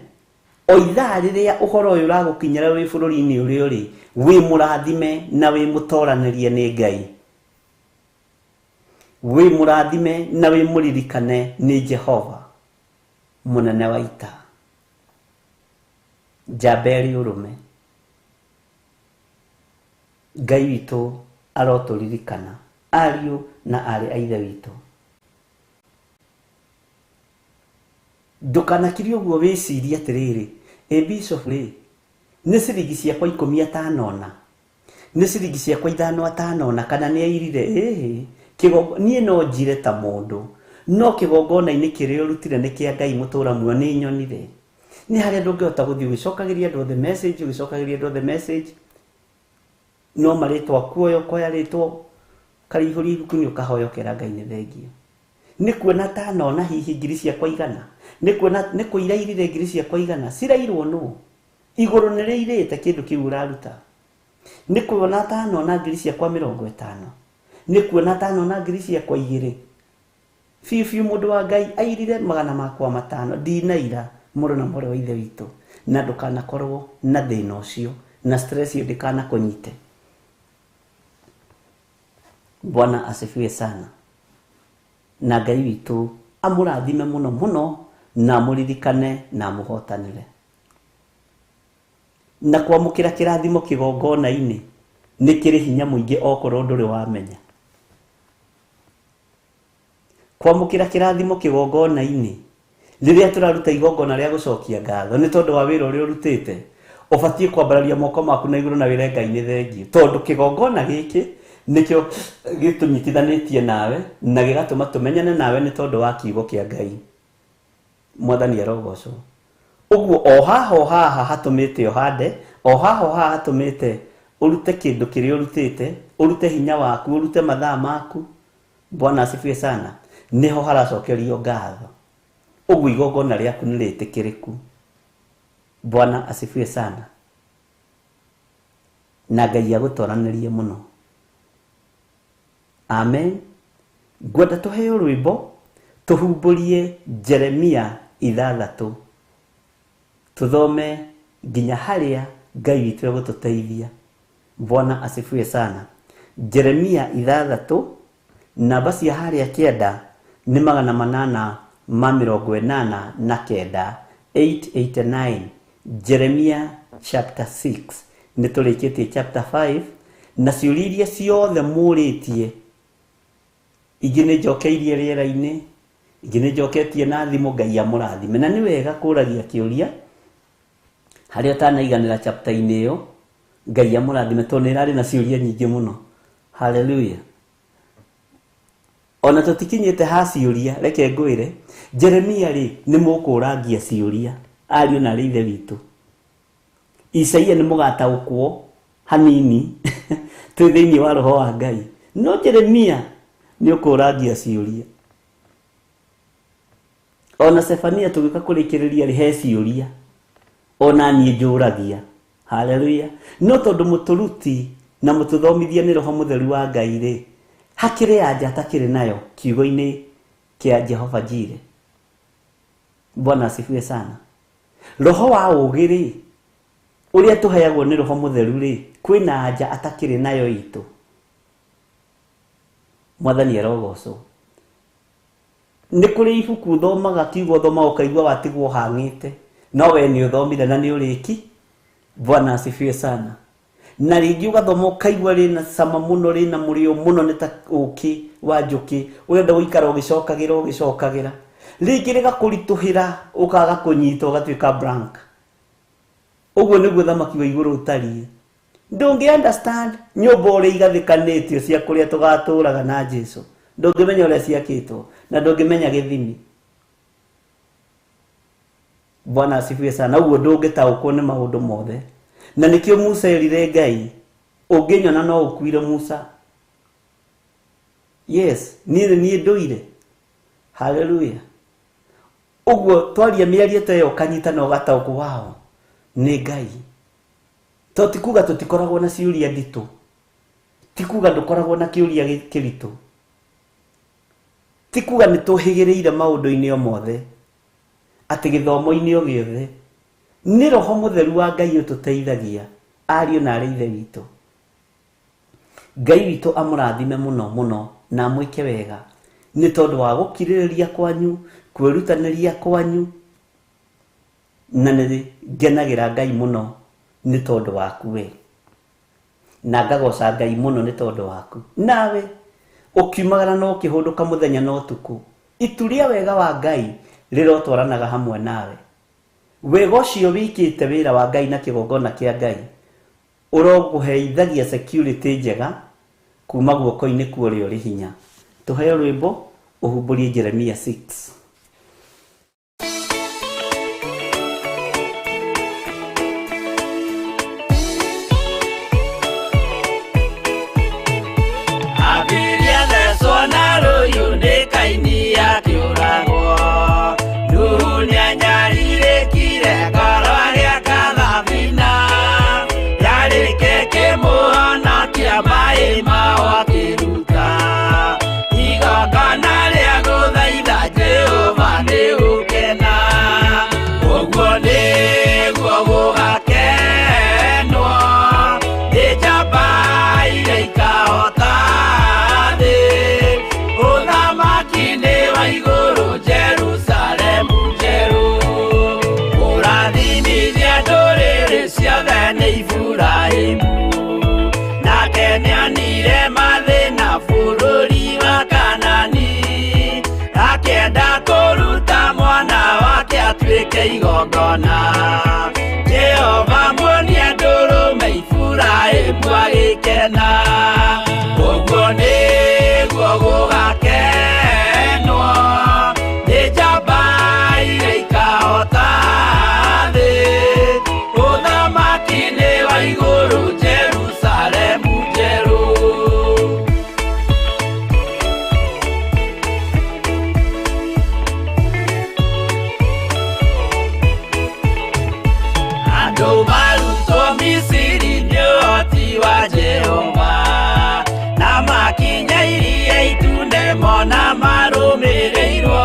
o ithaa rĩrĩa ũhoro ũyũ ũragũkinyĩra wĩ bũrũri-inĩ ũrĩa ũrĩ, wĩ mũrathime na wĩ mũtoranĩrie nĩ Ngai. Wĩ mũrathime na wĩ mũririkane nĩ Jehova mũnene wa ita. Njamba ĩrĩ ũrũme. Ngai witũ arotũririkana ariũ na aarĩ a Ithe witũ. Ndũkanakire ũguo wĩcirie atĩrĩrĩ, ĩ bishop rĩ, nĩ ciringi ciakwa 15 atanona, nĩ ciringi ciakwa 5 atanona, kana nĩ airire? Ĩhĩ, niĩ no njire ta mũndũ, no kĩgongona-inĩ kĩrĩa ũrutire nĩ kĩa Ngai mũtũra muoyo, nĩ nyonire. Nĩ harĩa ndũngĩhota gũthiĩ ũgĩcokagĩria andũ othe message, ũgĩcokagĩria andũ othe message, no marĩtwa kuoya, ũkoya rĩtwa ũkarĩihũria ibuku-inĩ, ũkahoya ũkera Ngai nĩ thengiũ. Nĩ kuona atanona hihi ngiri ciakwa 100, nĩ kuona nĩ kũirairire ngiri ciakwa 100, cirairwo nũ? Igũrũ nĩ rĩirĩte kĩndũ kĩu ũraruta. Nĩ kuona atanona ngiri ciakwa 50, nĩ kuona atanona ngiri ciakwa 2. Biũ biũ mũndũ wa Ngai airire magana makwa 5, ndinaira mũrũ na mwarĩ wa Ithe witũ, na ndũkanakorwo na thĩna ũcio na stress ĩyo ndĩkanakũnyite. Bwana asifiwe sana. Na Ngai witũ amũrathime mũno mũno, na amũririkane na amũhotanĩre. Na kwamũkĩra kĩrathimo kĩgongona-inĩ nĩ kĩrĩ hinya mũingĩ okorwo ndũrĩ wamenya. Kwamũkĩra kĩrathimo kĩgongona-inĩ rĩrĩa tũraruta igongona rĩa gũcokia ngatho nĩ tondũ wa wĩra ũrĩa ũrutĩte, ũbatiĩ kwambararia moko maku na igũrũ na wĩre Ngai nĩ thengiũ, tondũ kĩgongona gĩkĩ nĩkĩo gĩtũnyitithanĩtie nawe na gĩgatũma tũmenyane nawe nĩ tondũ wa kiugo kĩa Ngai. Mwathani arogocwo. Ũguo o haha o haha hatũmĩte ũhande, o haha o haha hatũmĩte ũrute kĩndũ kĩrĩa ũrutĩte, ũrute hinya waku, ũrute mathaa maku. Bwana asifiwe sana. Nĩho haracokerio ngatho. Ũguo igongona rĩaku nĩ rĩtĩkĩrĩku. Bwana asifiwe sana. Na Ngai agũtwaranĩrie mũno. Amen. Ngwenda tũheo rwĩmbo tũhumbũrie Jeremia 6, tũthome nginya harĩa Ngai witũ egũtũteithia. Bwana asifiwe sana. Jeremia 6, namba cia harĩa kĩanda nĩ 889, 889. Jeremia chapter 6. Nĩ tũrĩkĩtie chapter 5, na ciũria iria ciothe mũrĩtie, ingĩ nĩ njokeirie rĩera-inĩ, ingĩ nĩ njoketie na thimũ. Ngai amũrathime. Na nĩ wega kũragia kĩũria harĩa ũtanaiganĩra chapter-inĩ ĩyo. Ngai amũrathime tondũ nĩ ĩrarĩ na ciũria nyingĩ mũno. Hallelujah. Ona tũtikinyĩte ha ciũria, reke ngwĩre Jeremia rĩ, nĩ mũkũrangia ciũria ariũ na arĩ Ithe witũ. Isaia nĩ mũgataũkwo hanini twĩ thĩinĩ wa roho wa Ngai, no Jeremia nĩ ũkũrangia ciũria. Ona Sefania tũgĩũka kũrĩkĩrĩria rĩ, he ciũria ona niĩ njũragia. Hallelujah. No tondũ mũtũruti na mũtũthomithia nĩ Roho Mũtheru wa Ngai rĩ, hakĩrĩ anja atakĩrĩ nayo kiugo-inĩ kĩa Jehova Jire. Bwana asifiwe sana. Roho wa ũũgĩ rĩ, ũrĩa tũheagwo nĩ Roho Mũtheru rĩ, kwĩna anja atakĩrĩ nayo itũ. Mwathani arogocwo. Nĩ kũrĩ ibuku ũthomaga, kiugo ũthomaga ũkaigua watigwo hang'ĩte, no we nĩ ũthomire na nĩ ũrĩki. Bwana asifiwe sana. Na rĩngĩ ũgathoma ũkaigua rĩna cama mũno, rĩna mũrĩo mũno, nĩ ta ũkĩ wa njũkĩ, ũrenda gũikara ũgĩcokagĩra ũgĩcokagĩra. Rĩngĩ rĩgakũritũhĩra ũkaga kũnyita, ũgatuĩka blank. Ũguo nĩguo thamaki wa igũrũ ũtariĩ. Ndũngĩ understand nyũmba ũrĩa igathĩkanĩtio cia kũrĩa tũgatũraga na Jesu. Ndũngĩmenya ũrĩa ciakĩtwo na ndũngĩmenya gĩthimi. Bwana asifiwe sana. Ũguo ndũngĩtaũkwo nĩ maũndũ mothe. Na nĩkĩo Musa erire Ngai, ũngĩnyona no ũkuire Musa. Yes, niĩ nĩ niĩ ndũire. Hallelujah. Ũguo twaria mĩario ta ĩyo ũkanyita na ũgataũkwo wao nĩ Ngai. To ti kuga tũtikoragwo na ciũria nditũ, ti kuga ndũkoragwo na kĩũria kĩritũ, ti kuga nĩ tũhĩgĩrĩire maũndũ-inĩ o mothe, atĩ gĩthomo-inĩ o gĩothe. Nĩ Roho Mũtheru wa Ngai ũtũteithagia ariũ na arĩ Ithe witũ. Ngai witũ amũrathime mũno mũno na amwĩke wega nĩ tondũ wa gũkirĩrĩria kwanyu, kwĩrutanĩria kwanyu, na nĩ ngenagĩra Ngai mũno nĩ tondũ waku we, na ngagoca Ngai mũno nĩ tondũ waku. Nawe ũkiumagara na ũkĩhũndũka mũthenya na ũtukũ, itu rĩa wega wa Ngai rĩrotwaranaga hamwe nawe. Wega ũcio wĩkĩte wĩra wa Ngai na kĩgongona kĩa Ngai ũrokũheithagia security njega kuma guoko-inĩ kwa ũrĩa ũrĩ hinya. Tũheo rwĩmbo ũhumbũrie Jeremia 6. Abiria thecwo na rũhiũ nĩ Kaini akĩũragwo. Nuhu nĩanyarirĩkire ngoro agĩaka thabina, yarĩke kĩmũhonokia maĩ mao akĩruta. Igongona rĩa gũthaitha Jehova nĩ gũkena, ũguo nĩguo gũgakenwo nĩ njamba iria ikahota thĩ. Ũthamaki nĩ wa igũrũ, Jerusalemu njerũ, kũrathimithia ndũrĩrĩ ciothe nĩ Iburahĩmu. Nake nĩonire mathĩna bũrũri wa Kanani, akĩenda kũruta mwana wake atuĩke igongona. Jehova muonia ndũrũme Iburahĩmu agĩkena, ũguo nĩguo gũgakenwo nĩ njamba iria ikahota thĩ. Ũthamaki nĩ wa igũrũ, Jerusalemu njerũ. Andũ marutwo Misiri nĩ ũhoti wa Jehova, na makinya iria itune mona marũmĩrĩirwo.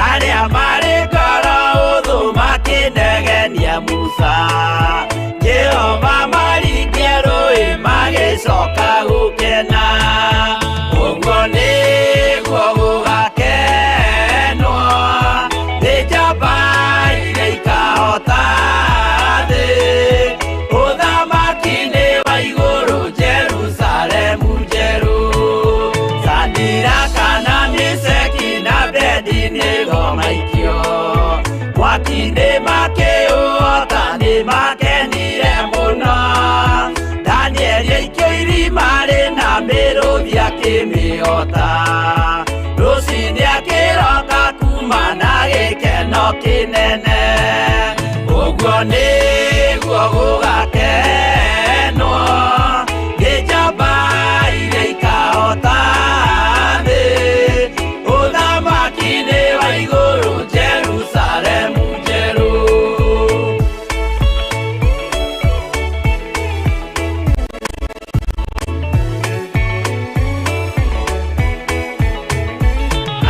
Arĩa marĩ ngoro hũthũ makĩnegenia Musa, Jehova maringie rũĩ magĩcoka gũkena. Ũguo nĩguo gũgakenwo nĩ njamba iria ikahota thĩ. Ũthamaki nĩ wa igũrũ, Jerusalemu njerũ. Sadiraka na Meshaki na Abedinego maikio mwaki-inĩ makĩũhota nĩ makenire mũno. Danieli aikio irima rĩna mĩrũthi akĩmĩhota, rũcinĩ akĩroka kuma na gĩkeno kĩnene. Ũguo nĩguo gũgakenwo nĩ njamba iria ikahota thĩ. Ũthamaki nĩ wa igũrũ, Jerusalemu njerũ.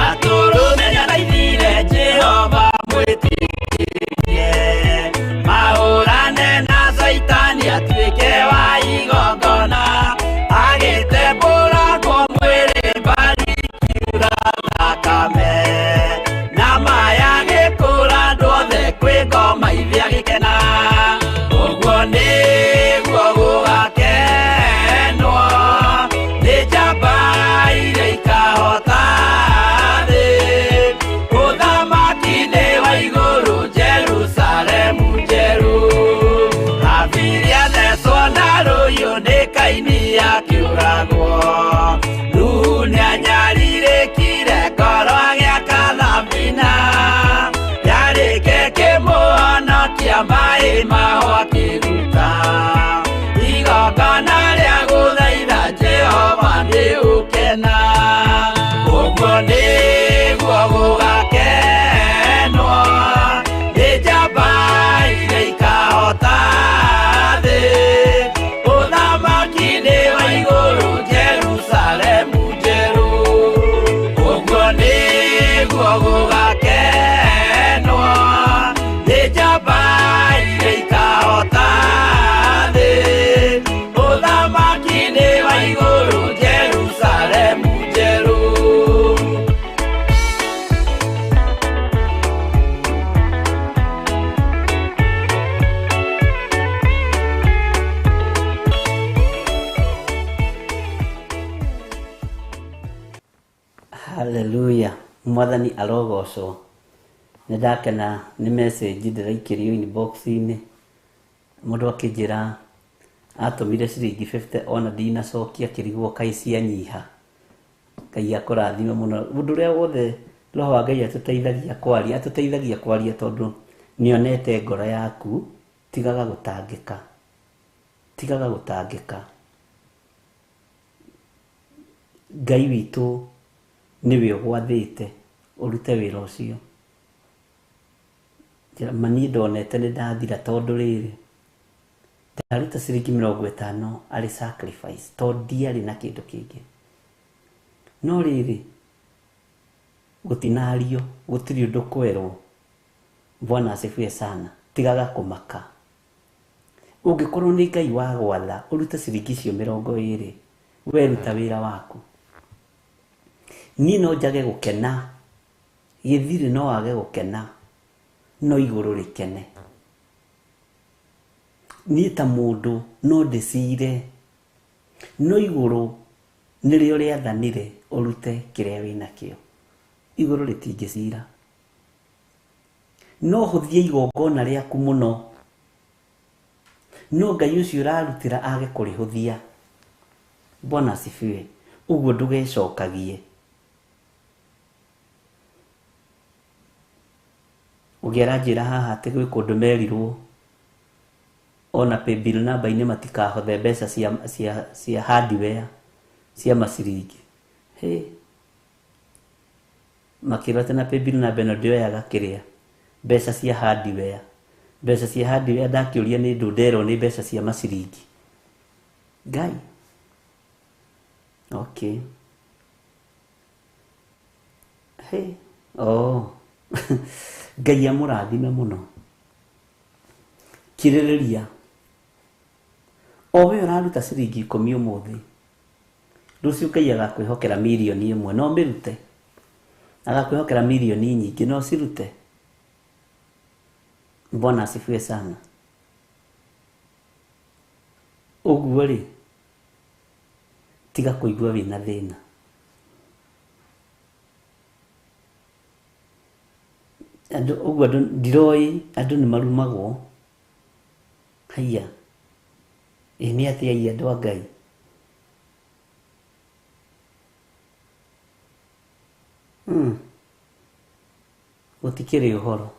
Atũrũme nĩathaithire Jehova mwĩtĩkĩrie, mahũrane na Caitani atuĩke wa igongona. Agĩtembũrangwo mwĩrĩ mbari ikiura thakame, na maya agĩkũra andũ othe kwĩ ngoma ithe agĩkena. Ũguo nĩguo gũgakenwo nĩ njamba iria ikahota thĩ. Ũthamaki nĩ wa igũrũ, Jerusalemu njerũ. Abiria thecwo na rũhiũ nĩ Kaini akĩũragwo. Nuhu nĩanyarirĩkire ngoro agĩaka thabina, yarĩke kĩmũhonokia maĩ mao akĩruta. Igongona rĩa gũthaitha Jehova nĩ gũkena, ũguo nĩguo gũgakenwo nĩ njamba iria ikahota thĩ. Ũthamaki nĩ wa igũrũ, Jerusalemu njerũ. Ũguo nĩguo gũgakenwo nĩ njamba iria ikahota Haleluya. Mwathani arogocwo. Nĩ ndakena nĩ message ndĩraikĩrio inbox-inĩ. Mũndũ akĩnjĩra atũmire ciringi 50 ona ndinacokia akĩrigwo kaĩ cianyiha. Ngai akũrathime mũno. Ũndũ ũrĩa wothe Roho wa Ngai atũteithagia kwaria, atũteithagia kwaria tondũ nĩonete ngoro yaku. Tigaga gũtangĩka, tigaga gũtangĩka. Ngai witũ nĩwe ũgwathĩte ũrute wĩra ũcio. Njĩra ma niĩ ndonete nĩ ndathira tondũ rĩrĩ ndaruta ciringi 50 arĩ sacrifice tondũ ndiarĩ na kĩndũ kĩngĩ. No rĩrĩ gũtinario, gũtirĩ ũndũ kwerwo. Bwana asifiwe sana. Tigaga kũmaka. Ũngĩkorwo nĩ Ngai wagwatha ũrute ciringi icio 20, we ruta wĩra waku. Niĩ no njage gũkena, gĩthirĩ no age gũkena, no igũrũ rĩkene. Niĩ ta mũndũ no ndĩcire, no igũrũ nĩrĩo rĩathanire ũrute kĩrĩa wĩnakĩo. Igũrũ rĩtingĩcira. No hũthie igongona rĩaku mũno, no Ngai ũcio ũrarutĩra age kũrĩhũthia. Bwana asifiwe. Ũguo ndũgecokagie. Ũngĩ aranjĩra haha atĩ gwĩ kũndũ merirwo ona paybill number-inĩ matikahothe mbeca cia hardware cia maciringi. Hĩ, makĩrwo atĩ na paybill number ĩno ndĩoyaga kĩrĩa mbeca cia hardware. Mbeca cia hardware ndakĩũria nĩ ndũ nderwo nĩ mbeca cia maciringi. Ngai. Okay. Hey. Oh. Ngai amũrathime mũno. Kirĩrĩria. O we ũraruta ciringi 10 ũmũthĩ, rũciũ Ngai agakwĩhokera mirioni 1, no mĩrute. Agakwĩhokera mirioni nyingĩ, no cirute. Bwana asifiwe sana. Ũguo rĩ, tiga kũigua wĩna thĩna. Andũ ũguo andũ ndiroĩ, andũ nĩ marumagwo. Haiya, ĩ nĩ atĩa ĩ andũ a Ngai? Gũtikĩrĩ ũhoro.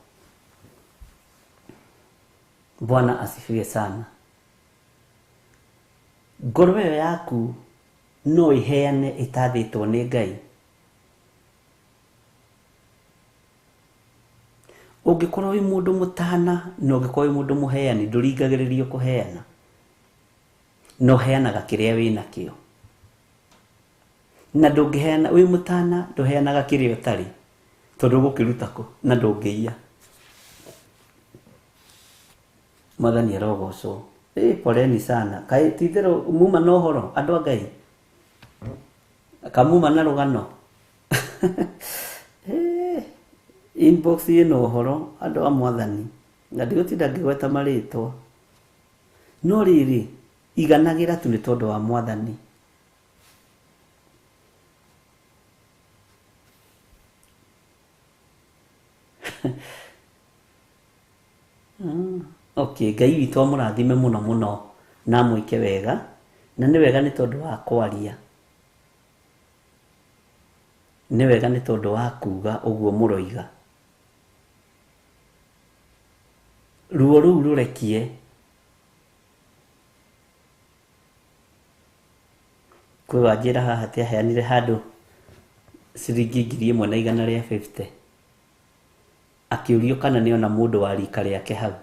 Bwana asifiwe sana. Ngoro ĩyo yaku no ĩheane ĩtathĩtwo nĩ Ngai. Ũngĩkorwo wĩ mũndũ mũtana na ũngĩkorwo wĩ mũndũ mũheani, ndũringagĩrĩrio kũheana. No heanaga kĩrĩa wĩnakĩo. Na ndũngĩheana wĩ mũtana, ndũheanaga kĩrĩa ũtarĩ, tondũ ũgũkĩruta kũ na ndũngĩiya. Mwathani arogocwo. Poleni sana. Kaĩ ti itherũ muma na ũhoro andũ a Ngai? Kamuma na rũgano. Inbox ĩno ũhoro andũ a Mwathani, na ndigũtinda ngĩgweta marĩtwa. No rĩrĩ, iganagĩra tu nĩ tondũ wa Mwathani. Okay, Ngai witũ amũrathime mũno mũno na amwĩke wega, na nĩ wega nĩ tondũ wa kwaria. Nĩ wega nĩ tondũ wa kuga ũguo mũroiga. Ruo rũu rũrekie. Kwĩ wanjĩra haha atĩ aheanire handũ ciringi 1,150. Akĩũrio kana nĩona mũndũ wa rika rĩake hau.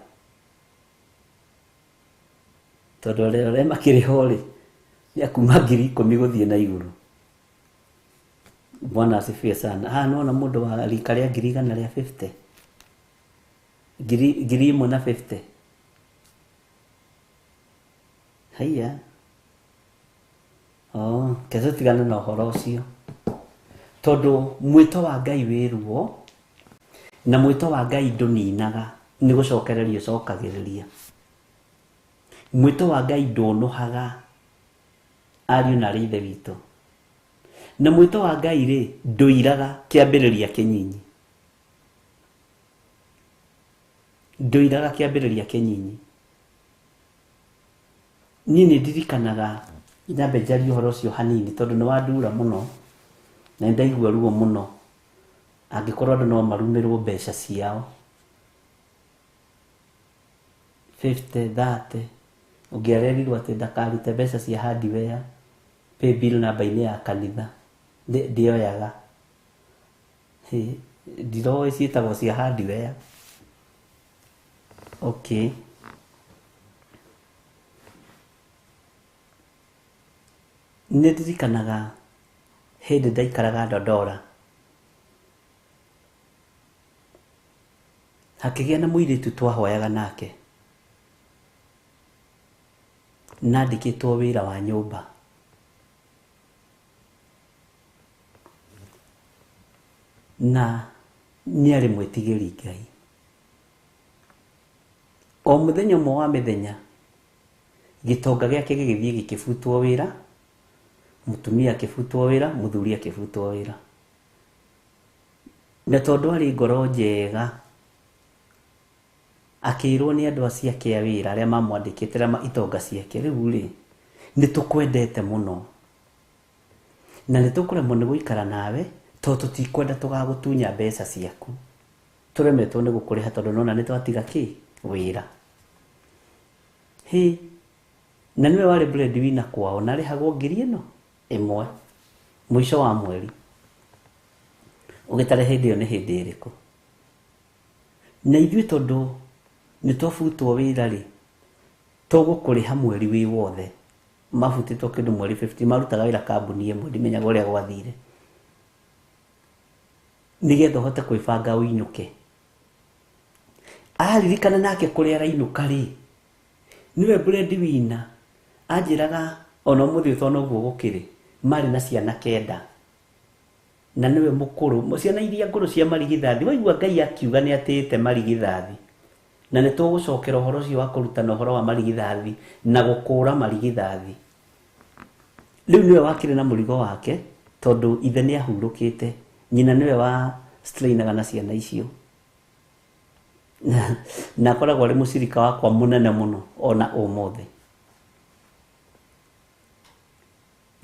Tondũ arĩa makĩrĩ ho rĩ, nĩ akuma 10,000 gũthiĩ na igũrũ. Bwana asifiwe sana. Haha nĩwona mũndũ wa rika rĩa 1,150. 1,050. Haiya. Oh, kezo tigana na ũhoro ũcio. Tondũ mwĩto wa Ngai wĩ ruo, na mwĩto wa Ngai ndũninaga, nĩ gũcokereria ũcokagĩrĩria. Mwĩto wa Ngai ndũnũhaga, ariũ na arĩ ithe witũ. Na mwĩto wa Ngai rĩ ndũiraga kĩambĩrĩria kĩnyinyi. Ndũiraga kĩambĩrĩria kĩnyinyi. Niĩ nĩ ndirikanaga nyambe njarie ũhoro ũcio hanini tondũ nĩ wandura mũno na nĩ ndaigua ruo mũno angĩkorwo andũ no marumĩrwo mbeca ciao 50 30 ũngĩ arerirwo atĩ ndakarute mbeca cia hardware pay bill namba-inĩ ya kanitha ndĩoyaga. Ndiroĩ ciĩtagwo cia hardware. Okay. Nĩ ndirikanaga hĩndĩ ndaikaraga Dandora hakĩgĩa na mũirĩtu twahoyaga nake nandĩkĩtwo wĩra wa nyũmba. Na nĩ arĩ mwĩtigĩri Ngai. O mũthenya ũmwe wa mĩthenya gĩtonga gĩake gĩgĩthiĩ gĩkĩbutwo wĩra, mũtumia akĩbutwo wĩra, mũthuri akĩbutwo wĩra. Na tondũ arĩ ngoro njega akĩrwo nĩ andũ acio ake a wĩra arĩa mamwandĩkĩte arĩa itonga ciake, rĩu rĩ nĩ tũkwendete mũno na nĩ tũkũremwo nĩ gũikara nawe tondũ tũtikwenda tũgagũtunya mbeca ciaku, tũremetwo nĩ gũkũrĩha tondũ nona nĩ twatiga kĩ wĩra. Hĩ, na nĩwe warĩ breadwinner kwao na arĩhagwo 1,000 mũico wa mweri. Ũgĩtare hĩndĩ ĩyo nĩ hĩndĩ ĩrĩkũ? Na ithuĩ tondũ nĩ twabutwo wĩra rĩ, tũgũkũrĩha mweri wĩ wothe. Mabutĩtwo kĩndũ mweri 50, marutaga wĩra kambuni ĩmwe, ndimenyaga ũrĩa gwathire, nĩgetha ũhote kwĩbanga ũinũke. Aririkana nake kũrĩa arainũka rĩ, nĩwe breadwinner, anjĩraga ona ũmũthĩ ũyũ tondũ noguo gũkĩrĩ, marĩ na ciana 9 na nĩwe mũkũrũ. Ciana iria ngũrũ cia marigithathi, waigua Ngai akiuga nĩ atĩĩte marigithathi, na nĩ tũgũcokera ũhoro ũcio wa kũrutana ũhoro wa marigithathi na gũkũra marigithathi. Rĩu nĩwe wakĩrĩ na mũrigo wake tondũ ithe nĩ ahurũkĩte, nyina nĩwe wa strainaga na ciana icio. Na akoragwo arĩ mũcirika wakwa mũnene mũno ona ũmũthĩ.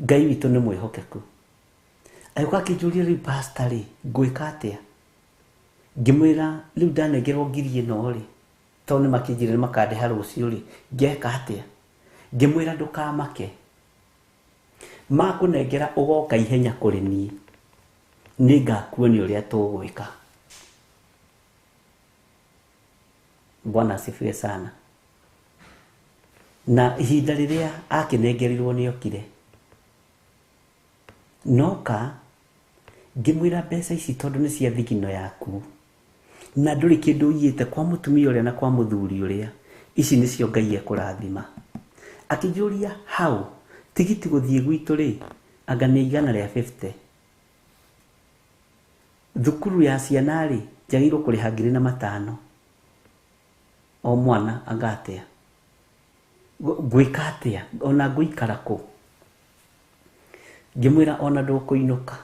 Ngai witũ nĩ mwĩhokeku. Agĩũka akĩnjũria rĩu pastor rĩ, ngwĩka atĩa? Ngĩmwĩra rĩu ndanengerwo 1,000 rĩ, tondũ nĩ makĩnjĩra nĩ makandĩha rũciũ rĩ, ngeka atĩa? Ngĩmwĩra ndũkamake, makũnengera ũgoka ihenya kũrĩ niĩ, nĩngakuonia ũrĩa tũgwĩka. Bwana asifiwe sana. Na ihinda rĩrĩa akĩnengerirwo nĩ okire, noka ngĩmwĩra mbeca ici tondũ nĩ cia thigino yaku na ndũrĩ kĩndũ ũiyĩte kwa mũtumia ũrĩa na kwa mũthuri ũrĩa, ici nĩcio Ngai ekũrathima. Akĩnjũria hau tigiti gũthiĩ gwitũ rĩ, anga nĩ 150. Thukuru ya ciana rĩ, njagĩrĩirwo kũrĩha 5,000 o mwana, anga atĩa? Ngwĩka atĩa? Ona ngũikara kũ? Ngĩmwĩra ona ndũkũinũka.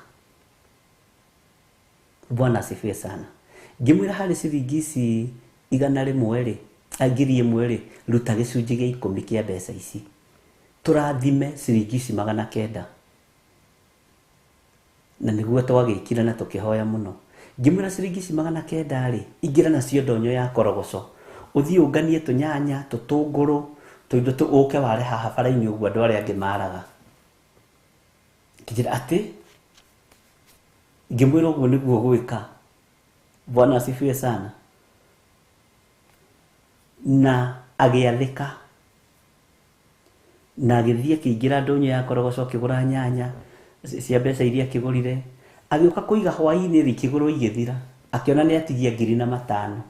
Bwana asifiwe sana. Ngĩmwĩra harĩ ciringi ici 100 rĩ, 1,000 rĩ, ruta gĩcunjĩ gĩa 10 kĩa mbeca ici, tũrathime ciringi ici 900. Na nĩguo twagĩkire na tũkĩhoya mũno. Ngĩmwĩra ciringi ici 900 rĩ, ingĩra nacio ndonyo ya korogoco, ũthiĩ ũnganie tũnyanya, tũtũngũrũ, tũindo tũ ũke ware haha bara-inĩ ũguo andũ arĩa angĩ maraga. Ngĩnjĩra atĩ, ngĩmwĩra ũguo nĩguo gwĩka. Bwana asifiwe sana. Na agĩathĩka na agĩthiĩ akĩingĩra ndũnyũ ya korogoco, akĩgũra nyanya cia mbeca iria akĩgũrire, agĩũka kũiga hwaĩ-inĩ rĩ, ikĩgũrwo igĩthira, akĩona nĩ atigia 5,000.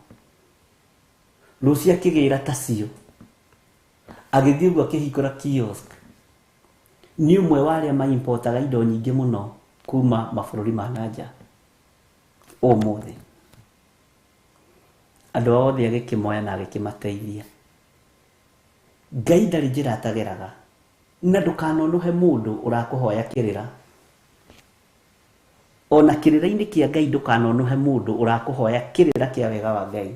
Rũciũ akĩgĩra tacio, agĩthiĩ ũguo akĩhingũra kiosk. Nĩ ũmwe wa arĩa maimportaga indo nyingĩ mũno kuma mabũrũri ma na nja ũmũthĩ. Andũ othe agĩkĩmoya na agĩkĩmateithia. Ngai ndarĩ njĩra atageraga, na ndũkanonũhe mũndũ ũrakũhoya kĩrĩra. Ona kĩrĩra-inĩ kĩa Ngai ndũkanonũhe mũndũ ũrakũhoya kĩrĩra kĩa wega wa Ngai.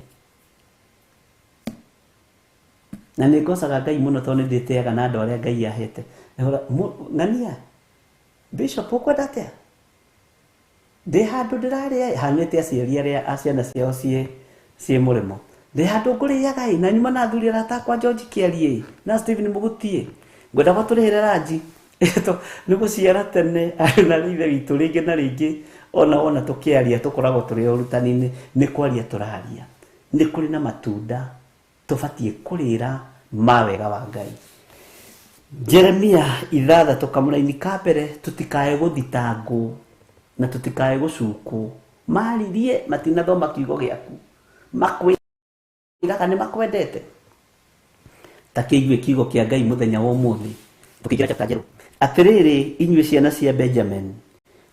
Na nĩ ngocaga Ngai mũno tondũ nĩ ndĩtĩaga na andũ arĩa Ngai ahete. Ng'ania, Bishop ũkwenda atĩa? Ndĩ handũ ndĩrarĩa hanĩte aciari arĩa a ciana ciao ciĩ ciĩ mũrĩmo. Ndĩ handũ ngũrĩaga ĩ na nyuma na athuri arata akwa George Kĩarie ĩ na Stephen Mũgũtiĩ. Ngwenda matũrĩhĩre ranji. Nĩ gũciara tene arĩ na ithe witũ rĩngĩ na rĩngĩ ona wona tũkĩaria tũkoragwo tũrĩ ũrutani-inĩ nĩ kwaria tũraria. Nĩ kũrĩ na matunda tũbatiĩ kũrĩra ma wega wa Ngai. Jeremia ithathatũ kamũraini ka mbere tũtikae gũthitangwo na tũtikae gũcukwo. Maririe matinathoma kiugo gĩaku. Makwĩraga nĩ makwendete. Ta kĩigue kiugo kĩa Ngai mũthenya wa ũmũthĩ. Tũkĩingĩra chapter njerũ. Atĩrĩrĩ inyuĩ ciana cia Benjamin,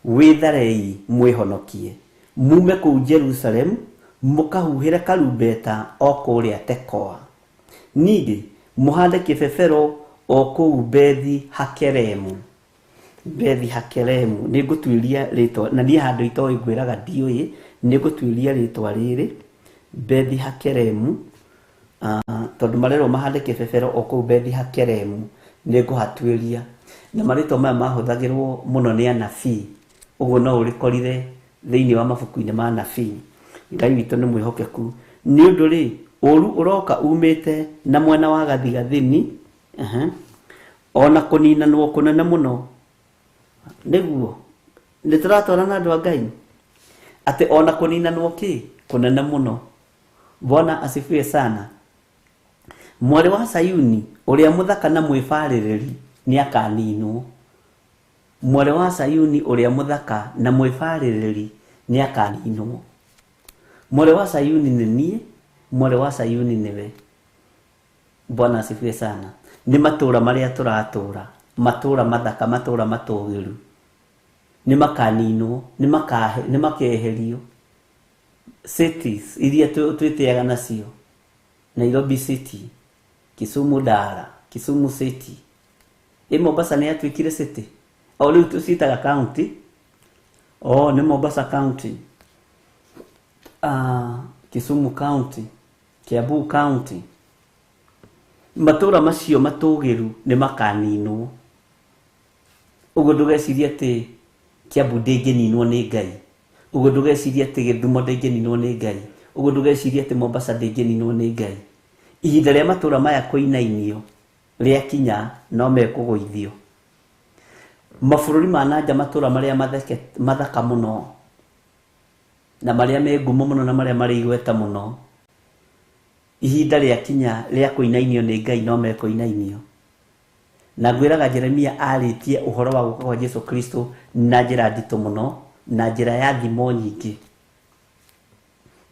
wĩtharei mwĩhonokie, mume kũu Jerusalemu mũkahuhĩre karumbeta o kũrĩa Tekoa. Ningĩ mũhande kĩbebero o kũu Bethi-Hakeremu. Bethi-Hakeremu, nĩ ngũtuĩria rĩtwa, na niĩ handũ itoĩ ngwĩraga ndiũĩ, nĩ ngũtuĩria rĩtwa rĩrĩ, Bethi-Hakeremu, tondũ marerwo mahande kĩbebero o kũu Bethi-Hakeremu, nĩ ngũhatuĩria. Na marĩtwa maya mahũthagĩrwo mũno nĩ anabii, ũguo no ũrĩkorire thĩinĩ wa mabuku-inĩ ma anabii. Ngai witũ nĩ mwĩhokeku. Nĩ ũndũ rĩ, ũru ũroka umĩte na mwena wa gathigathini, ona kũninanwo kũnene mũno. Nĩguo, nĩ tũratwarana andũ a Ngai? Atĩ ona kũninanwo kĩ? Kũnene mũno. Bwana asifiwe sana. Mwarĩ wa Sayuni, ũrĩa mũthaka na mwĩbarĩrĩri, nĩ akaninwo. Mwarĩ wa Sayuni ũrĩa mũthaka na mwĩbarĩrĩri nĩ akaninwo. Mwarĩ wa Sayuni nĩ niĩ, mwarĩ wa Sayuni nĩwe. Bwana asifiwe sana. Nĩ matũũra marĩa tũratũũra, matũũra mathaka, matũũra matũũgĩru, nĩ makaninwo, nĩ makeherio. Cities iria twĩtĩaga nacio, Nairobi City, Kisumu Dara, Kisumu City. Ĩ Mombasa nĩ yatuĩkire city? O rĩu tũciĩtaga county. O nĩ Mombasa County. Kisumu County, Kiambu County. Matũũra macio matũũgĩru nĩ makaninwo. Ũguo ndũgecirie atĩ Kiambu ndĩngĩninwo nĩ Ngai. Ũguo ndũgecirie atĩ Gĩthumo ndĩngĩninwo nĩ Ngai. Ũguo ndũgecirie atĩ Mombasa ndĩngĩninwo nĩ Ngai. Ihinda rĩa matũũra maya kũinainio rĩakinya no mekũgũithio. Mabũrũri ma nanja matũũra marĩa mathaka mũno na marĩa me ngumo mũno na marĩa marĩ igweta mũno, ihinda rĩakinya rĩa kũinainio nĩ Ngai no mekũinainio. Na ngwĩraga Jeremia arĩtie ũhoro wa gũka kwa Jesu Kristo na njĩra nditũ mũno, na njĩra ya thimo nyingĩ.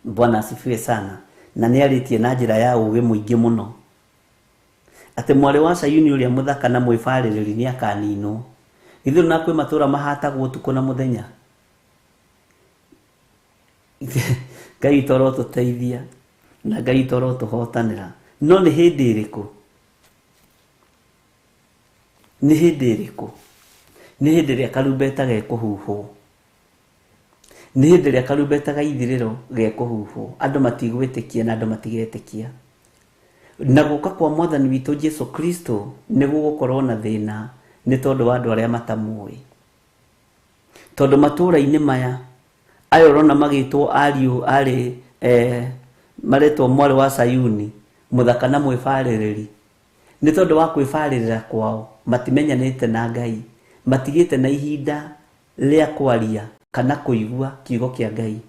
Bwana asifiwe sana. Na nĩ arĩtie na njĩra ya ũũgĩ mũingĩ mũno. Atĩ mwarĩ wa Sayuni ũrĩa mũthaka na mwĩbarĩrĩri nĩ akaninwo. Githĩ na kwĩ matũũra mahatagwo ũtukũ na mũthenya? Ngai witũ arotũteithia na Ngai witũ arotũhotanĩra. No nĩ hĩndĩ ĩrĩkũ? Nĩ hĩndĩ ĩrĩkũ? Nĩ hĩndĩ ĩrĩa karumbeta gekũhuhwo. Nĩ hĩndĩ ĩrĩa karumbeta ga ithirĩro gekũhuhwo. Andũ matigwĩtĩkia na andũ matigetĩkia. Na gũka kwa Mwathani witũ Jesu Kristo nĩ gũgũkorwo na thĩna nĩ tondũ wa andũ arĩa matamũĩ. Tondũ matũũra-inĩ maya aya ũrona magĩtwo ariũ arĩ maretwo mwarĩ wa Sayuni, mũthaka na mwĩbarĩrĩri. Nĩ tondũ wa kwĩbarĩrĩra kwao matimenyanĩte na Ngai, matigĩte na ihinda rĩa kwaria kana kũigua kiugo kĩa Ngai.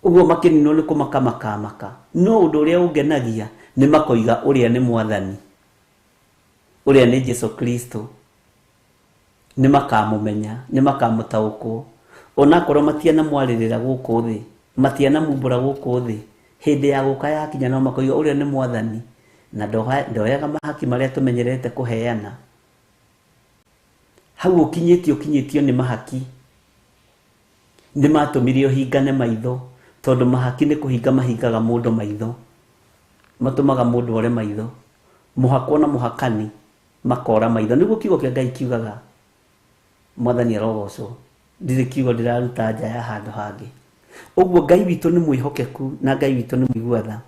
Ũguo makĩninwo nĩ kũmaka makamaka. No ũndũ ũrĩa ũngenagia nĩ makoiga ũrĩa nĩ Mwathani, ũrĩa nĩ Jesu Kristo. Nĩ makamũmenya, nĩ makamũtaũkwo. Onakorwo matianamwarĩrĩra gũkũ thĩ, matianamumbũra gũkũ thĩ, hĩndĩ ya gũka yakinya no makoiga ũrĩa nĩ Mwathani, na ndoyaga mahaki marĩa tũmenyerete kũheana. Hau ũkinyĩtio, ũkinyĩtio nĩ mahaki. Nĩ matũmire ũhingane maitho, tondũ mahaki nĩ kũhinga mahingaga mũndũ maitho. Matũmaga mũndũ ore maitho. Mũhakwo na mũhakani makora maitho. Nĩguo kiugo kĩa Ngai kiugaga. Mwathani arogocwo. Ndirĩ kiugo ndĩraruta nja ya handũ hangĩ. Ũguo Ngai witũ nĩ mwĩhokeku na Ngai witũ nĩ mũigua tha.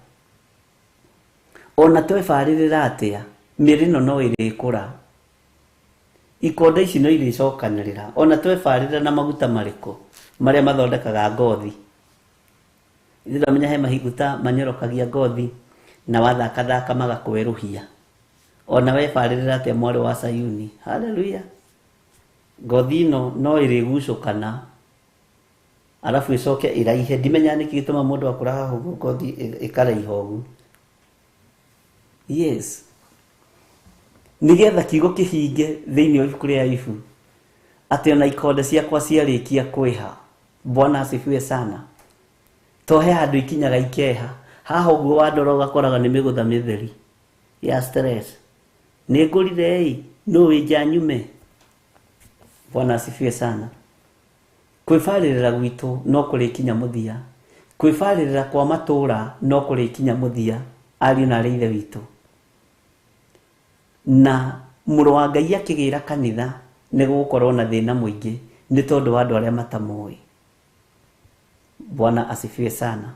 Ona twebarĩrĩra atĩa, mĩrĩ ĩno no ĩrĩkũra. Ikonde ici no irĩcokanĩrĩra. Ona twebarĩrĩra na maguta marĩkũ marĩa mathondekaga ngothi. Ithuĩ twamenya he maguta manyorokagia ngothi na wathakathaka magakwerũhia. Ona webarĩrĩra atĩa mwarĩ wa Sayuni. Haleluya. Ngothi ĩno no ĩrĩgucũkana arabu ĩcoke ĩraihe. Ndimenyaga nĩkĩ gĩtũmaga mũndũ akũra haha ũguo ngothi ĩkaraiha ũguo. Yes. Nĩgetha kiugo kĩhinge thĩinĩ wa ibuku rĩa Ayubu atĩ ona ikonde ciakwa ciarĩkia kwĩha. Bwana asifiwe sana. To he handũ ikinyaga ikeha. Haha ũguo wandora ũgakoraga nĩ mĩgũtha mĩtheri ya stress. Nĩ ngũrire ĩ, nũ wĩ nja nyume? Bwana asifiwe sana. Kwĩbarĩrĩra gwitũ no kũrĩkinya mũthia. Kwĩbarĩrĩra kwa matũũra no kũrĩkinya mũthia, ariũ na arĩ ithe witũ. Na mũrũ wa Ngai akĩgĩra kanitha nĩ gũgũkorwo na thĩna mũingĩ nĩ tondũ wa andũ arĩa matamũĩ. Bwana asifiwe sana.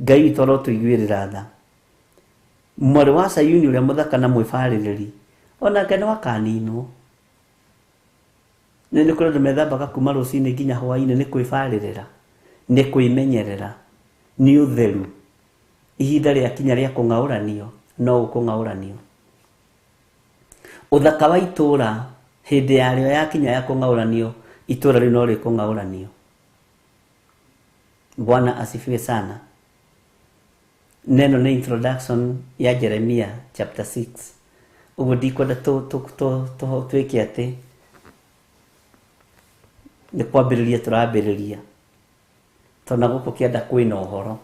Ngai witũ arotũiguĩrĩra tha. Mwarĩ wa Sayuni ũrĩa mũthaka na mwĩbarĩrĩri onake no akaninwo. Nĩ kũrĩ andũ methambaga kuma rũcinĩ nginya hwaĩ-inĩ nĩ kwĩbarĩrĩra, nĩ kwĩmenyerera, nĩ ũtheru. Ihinda rĩakinya rĩa kũng'aũranio no ũkũng'aũranio. Ũthaka wa itũũra hĩndĩ yarĩo yakinya ya kũng'aũranio, itũũra rĩu no rĩkũng'aũranio. Bwana asifiwe sana. Neno nĩ introduction ya Jeremia chapter 6. Ũguo ndikwenda twĩke atĩ nĩ kwambĩrĩria tũrambĩrĩria, tondũ na gũkũ kĩanda kwĩna ũhoro.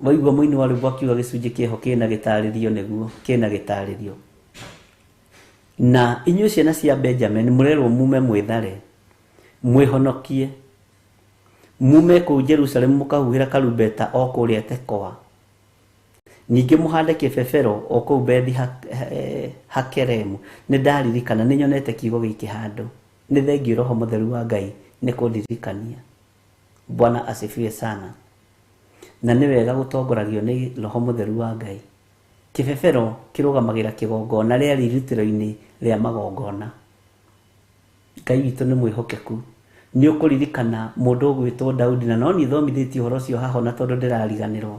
Waigua mũini wa rwĩmbo akiuga gĩcunjĩ kĩho kĩna gĩtarĩrio, nĩguo kĩna gĩtarĩrio. Na inyuĩ ciana cia Benjamin mũrerwo mume mwĩthare, mwĩhonokie, mume kũu Jerusalemu mũkahuhĩra karumbeta o kũrĩa Tekoa. Ningĩ mũhande kĩbebero o kũu Bethi Hakeremu. Nĩ ndaririkana, nĩ nyonete kiugo gĩkĩ handũ. Nĩ thengiũ Roho Mũtheru wa Ngai nĩ kũndirikania. Bwana asifiwe sana. Na nĩ wega gũtongoragio nĩ Roho Mũtheru wa Ngai. Kĩbebero kĩrũgamagĩra kĩgongona rĩarĩ irutĩro-inĩ rĩa magongona. Ngai witũ nĩ mwĩhokeku. Nĩ ũkũririkana mũndũ ũgwĩtwo Daudi, na no niĩ thomithĩtie ũhoro ũcio haha ona tondũ ndĩrariganĩrwo.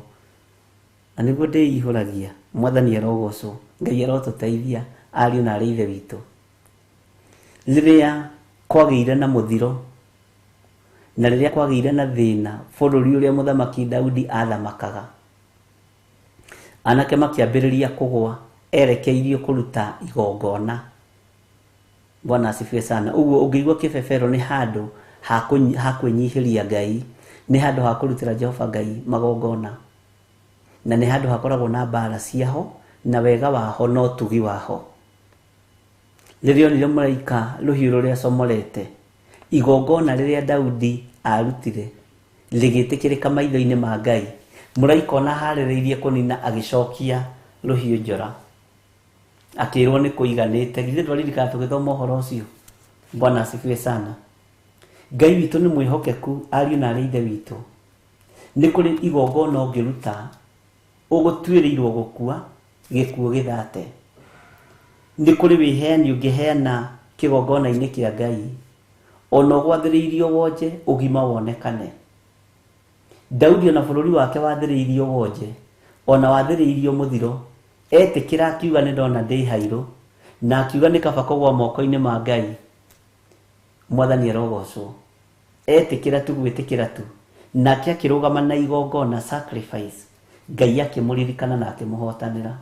Na nĩguo ndĩihũragia. Mwathani arogocwo. Ngai arotũteithia ariũ na arĩ ithe witũ. Rĩrĩa kwagĩire na mũthiro na rĩrĩa kwagĩire na thĩna bũrũri ũrĩa mũthamaki Daudi athamakaga, anake makĩambĩrĩria kũgũa erekeirio kũruta igongona. Bwana asifiwe sana. Ũguo ũngĩigua kĩbebero nĩ handũ ha kwĩnyihĩria Ngai, nĩ handũ ha kũrutĩra Jehova Ngai magongona, na nĩ handũ hakoragwo na mbara ciaho na wega waho na ũtugi waho. Rĩrĩa onire mũraika rũhiũ rũrĩa acomorete, igongona rĩrĩa Daudi arutire rĩgĩtĩkĩrĩka maitho-inĩ ma Ngai. Mũraika ona harĩrĩirie kũnina agĩcokia rũhiũ njora, akĩrwo nĩ kũiganĩte. Githĩ ndwaririkana tũgĩthoma ũhoro ũcio? Bwana asifiwe sana. Ngai witũ nĩ mwĩhokeku, ariũ na arĩ ithe witũ. Nĩ kũrĩ igongona ũngĩruta ũgũtuĩrĩirwo gũkua gĩkuũ gĩthate. Nĩ kũrĩ wĩheani ũngĩheana kĩgongona-inĩ kĩa Ngai, ona ũgwathĩrĩirio wonje ũgima wonekane. Daudi ona bũrũri wake wathĩrĩirio wonje, ona wathĩrĩirio mũthiro, etĩkĩra akiuga nĩ ndona ndĩ hairũ, na akiuga nĩ kaba kũgũa moko-inĩ ma Ngai. Mwathani arogocwo. Etĩkĩra tu gwĩtĩkĩra tu, nake akĩrũgama na igongona sacrifice. Ngai akĩmũririkana na akĩmũhotanĩra.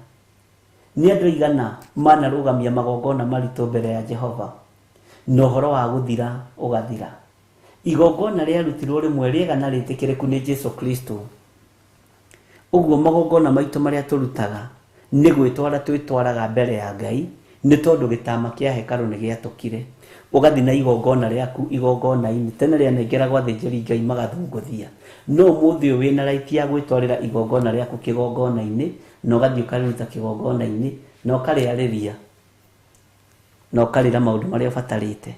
Nĩ andũ aigana manarũgamia magongona maritũ mbere ya Jehova, na ũhoro wa gũthira ũgathira. Igongona rĩarutirwo rĩmwe rĩega na rĩtĩkĩrĩku nĩ Jesu Kristo. Ũguo magongona maitũ marĩa tũrutaga nĩ gwĩtwara twĩtwaraga mbere ya Ngai, nĩ tondũ gĩtama kĩa hekarũ nĩ gĩatũkire. Ũgathiĩ na igongona rĩaku igongona-inĩ, tene rĩanengeragwo athĩnjĩri Ngai magathũngũthia. No ũmũthĩ ũyũ wĩna right ya gwĩtwarĩra igongona rĩaku kĩgongona-inĩ, na ũgathiĩ ũkarĩruta kĩgongona-inĩ, na ũkarĩarĩria, na ũkarĩra maũndũ marĩa ũbatarĩte.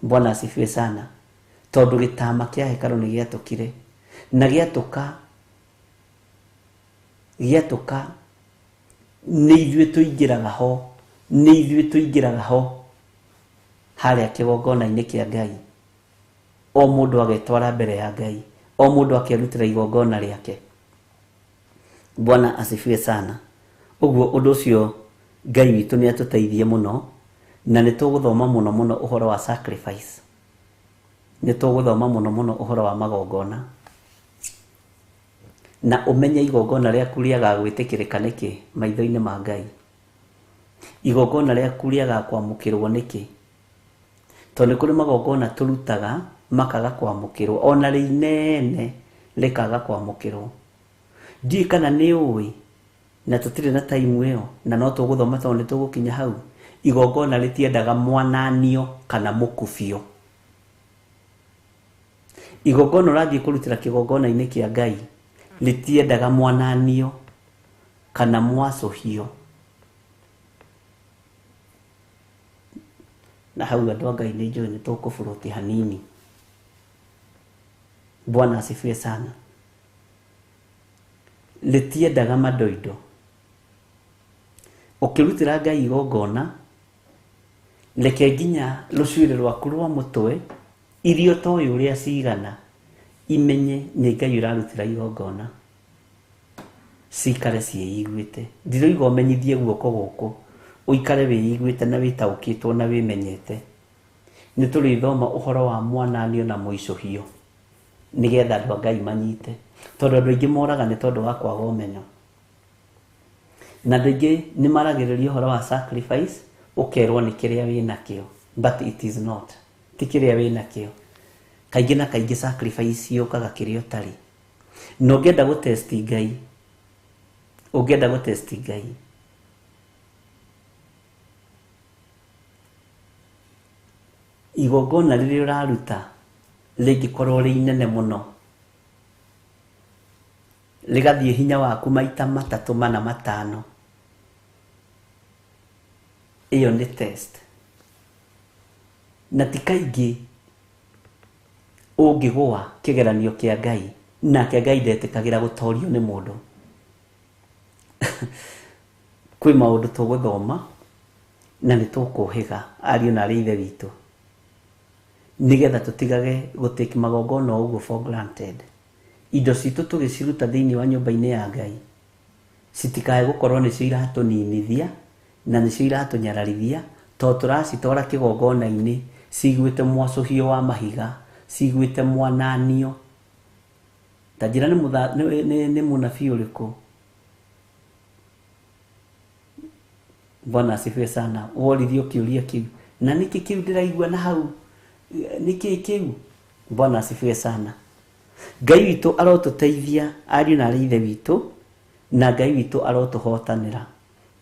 Bwana asifiwe sana. Tondũ gĩtama kĩa hekarũ nĩ gĩatũkire, na gĩatũka gĩatũka nĩ ithuĩ tũingĩraga ho, nĩ ithuĩ tũingĩraga ho harĩa kĩgongona-inĩ kĩa Ngai. O mũndũ agetwara mbere ya Ngai, o mũndũ akerutĩra igongona rĩake. Bwana asifiwe sana. Ũguo ũndũ ũcio Ngai witũ nĩ atũteithie mũno, na nĩ tũgũthoma mũno mũno ũhoro wa sacrifice. Nĩ tũgũthoma mũno mũno ũhoro wa magongona, na ũmenye igongona rĩaku rĩagaga gwĩtĩkĩrĩka nĩkĩ maitho-inĩ ma Ngai. Igongona rĩaku rĩagaga kwamũkĩrwo nĩkĩ, tondũ nĩ kũrĩ magongona tũrutaga makaga kwamũkĩrwo, ona rĩ inene rĩkaga kwamũkĩrwo. Ndiũĩ kana nĩ ũĩ, na tũtirĩ na time ĩyo, na no tũgũthoma tondũ nĩ tũgũkinya hau. Igongona rĩtiendaga mwananio kana mũkubio. Igongona ũrathiĩ kũrutĩra kĩgongona-inĩ kĩa Ngai rĩtiendaga mwananio kana mwacũhio. Na hau andũ a Ngai nĩ njũĩ nĩ tũkũburuti hanini. Bwana asifiwe sana. Rĩtiendaga mandoindo. Ũkĩrutĩra Ngai igongona, reke nginya rũcuĩrĩ rwaku rwa mũtwe iria ũtoĩ ũrĩa cigana imenye nĩ Ngai ũrarutĩra igongona, cikare ciĩiguĩte. Ndiroiga ũmenyithie guoko gũkũ, ũikare wĩiguĩte na wĩtaũkĩtwo na wĩmenyete. Nĩ tũrĩthoma ũhoro wa mwananio na mũicũhio nĩgetha andũ a Ngai manyite, tondũ andũ aingĩ moraga nĩ tondũ wa kwaga ũmenyo. Na andũ aingĩ nĩ maragĩrĩria ũhoro wa sacrifice, ũkerwo nĩ kĩrĩa wĩnakĩo, but it is not. Ti kĩrĩa wĩnakĩo. Kaingĩ na kaingĩ sacrifice yũkaga kĩrĩa ũtarĩ. Na ũngĩenda gũtesti Ngai, ũngĩenda gũtesti Ngai, igongona rĩrĩa ũraruta rĩngĩkorwo rĩ inene mũno, rĩgathiĩ hinya waku maita matatũ mana matano, ĩyo nĩ test. Na ti kaingĩ ũngĩgũa kĩgeranio kĩa Ngai, nake Ngai ndetĩkagĩra gũtorio nĩ mũndũ. Kwĩ maũndũ tũgũthoma na nĩ tũkũhĩga ariũ na arĩ ithe witũ, nĩgetha tũtigage gũtake magongona o ũguo for granted. Indo citũ tũgĩciruta thĩinĩ wa nyũmba-inĩ ya Ngai citikae gũkorwo nĩcio iratũninithia na nĩcio iratũnyararithia, tondũ tũracitwara kĩgongona-inĩ ciguĩte mwacũhio wa mahiga, ciguĩte mwananio. Ta njĩra nĩ mũnabii ũrĩkũ? Bwana asifiwe sana. Woririo kĩũria kĩu, na nĩkĩ kĩu ndĩraigua na hau, nĩkĩ kĩu? Bwana asifiwe sana. Ngai witũ arotũteithia ariũ na arĩ ithe witũ, na Ngai witũ arotũhotanĩra.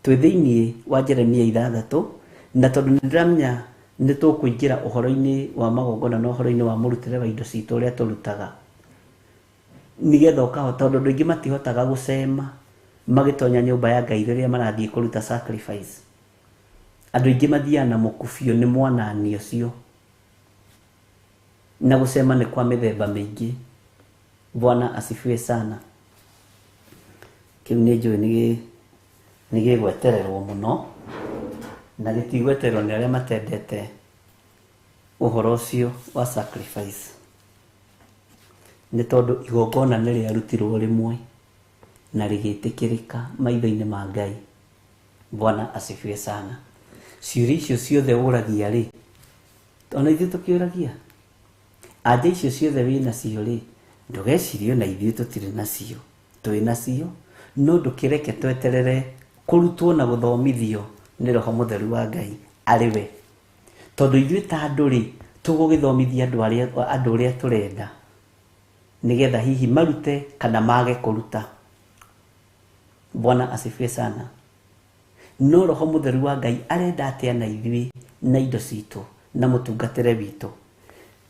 Twĩ thĩinĩ wa Jeremia 6, na tondũ nĩ ndĩramenya nĩ tũkũingĩra ũhoro-inĩ wa magongona na ũhoro-inĩ wa mũrutĩre wa indo citũ ũrĩa tũrutaga, nĩgetha ũkahota, tondũ andũ aingĩ matihotaga gũcema magĩtonya nyũmba ya Ngai rĩrĩa marathiĩ kũruta sacrifice. Andũ aingĩ mathiaga na mũkubio nĩ mwanani ũcio, na gũcema nĩ kwa mĩthemba mĩingĩ. Bwana asifiwe sana. Kĩu nĩ njũĩ nĩ gĩgwetererwo mũno, na gĩtigwetererwo nĩ arĩa matendete ũhoro ũcio wa sacrifice, nĩ tondũ igongona nĩ rĩarutirwo rĩmwe na rĩgĩtĩkĩrĩka maitho-inĩ ma Ngai. Bwana asifiwe sana. Ciũria icio ciothe ũragia rĩ, ona ithuĩ tũkĩũragia, anja icio ciothe wĩnacio rĩ, ndũgecirie ona ithuĩ tũtirĩ nacio, twĩ nacio, no ndũkĩreke tweterere kũrutwo na gũthomithio nĩ Roho Mũtheru wa Ngai arĩ we, tondũ ithuĩ ta andũ rĩ, tũgũgĩthomithia andũ ũrĩa tũrenda, nĩgetha hihi marute kana mage kũruta. Bwana asifiwe sana. No Roho Mũtheru wa Ngai arenda atĩa na ithuĩ na indo citũ na mũtungatĩre witũ?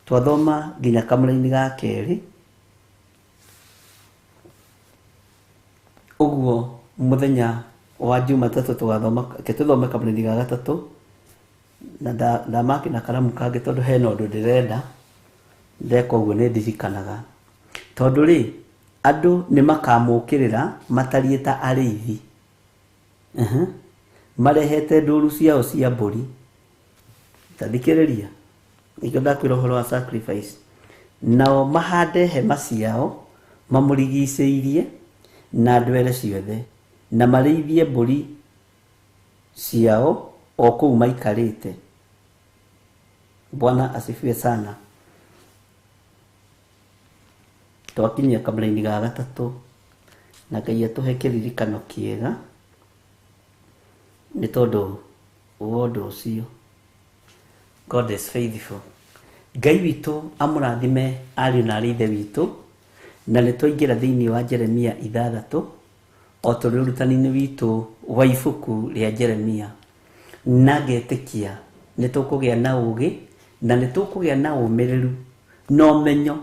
Twathoma nginya kamũraini ga kerĩ. Ũguo mũthenya wa Jumatatũ tũgathoma, reke tũthome kamũraini ga gatatũ Na ndamaki na karamu kangĩ tondũ hena ũndũ ndĩrenda. Ndeka ũguo nĩ ndirikanaga. Tondũ rĩ, andũ nĩ makamũkĩrĩra matariĩ ta arĩithi. Marehete ndũru ciao cia mbũri. Ta thikĩrĩria. Nĩkĩo ndakwĩra ũhoro wa sacrifice. Nao mahande hema ciao mamũrigicĩirie na ndwere ciothe, na marĩithie mbũri ciao o kũu maikarĩte. Bwana asifiwe sana. Twakinyia kamũraini ga gatatũ, na Ngai atũhe kĩririkano kĩega nĩ tondũ wa ũndũ ũcio. God is faithful. Ngai witũ amũrathime ariũ na arĩ ithe witũ, na nĩ twaingĩra thĩinĩ wa Jeremia 6 o tũrĩ ũrutani-inĩ witũ wa ibuku rĩa Jeremia. Na ngetĩkia nĩ tũkũgĩa na ũũgĩ na nĩ tũkũgĩa na ũmĩrĩru na ũmenyo,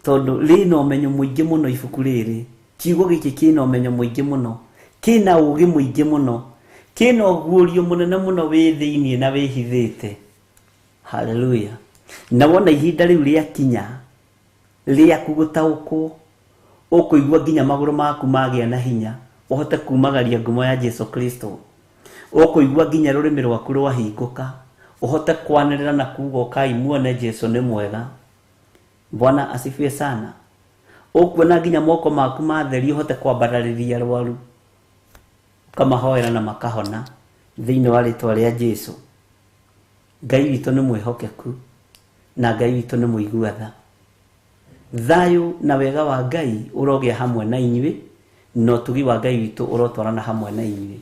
tondũ rĩna ũmenyo mũingĩ mũno ibuku rĩrĩ. Kiugo gĩkĩ kĩna ũmenyo mũingĩ mũno, kĩna ũũgĩ mũingĩ mũno, kĩna ũguũrio mũnene mũno wĩ thĩinĩ na wĩhithĩte. Hallelujah. Na wona ihinda rĩu rĩakinya rĩaku gũtaũkwo, ũkũigua nginya magũrũ maku magĩa na hinya ũhote kumagaria ngumo ya Jesu Kristo. Ũkũigua nginya rũrĩmĩ rwaku rwahingũka ũhote kwanĩrĩra na kuga ũkai muone Jesu nĩ mwega. Bwana asifiwe sana. Ũkuona nginya moko maku matherio ũhote kwambararĩria arwaru, ũkamahoera na makahona thĩinĩ wa rĩtwa rĩa Jesu. Ngai witũ nĩ mwĩhokeku na Ngai witũ nĩ mũigua tha. Thayũ na wega wa Ngai ũrogĩa hamwe na inyuĩ, na ũtugi wa Ngai witũ ũrotwarana hamwe na inyuĩ.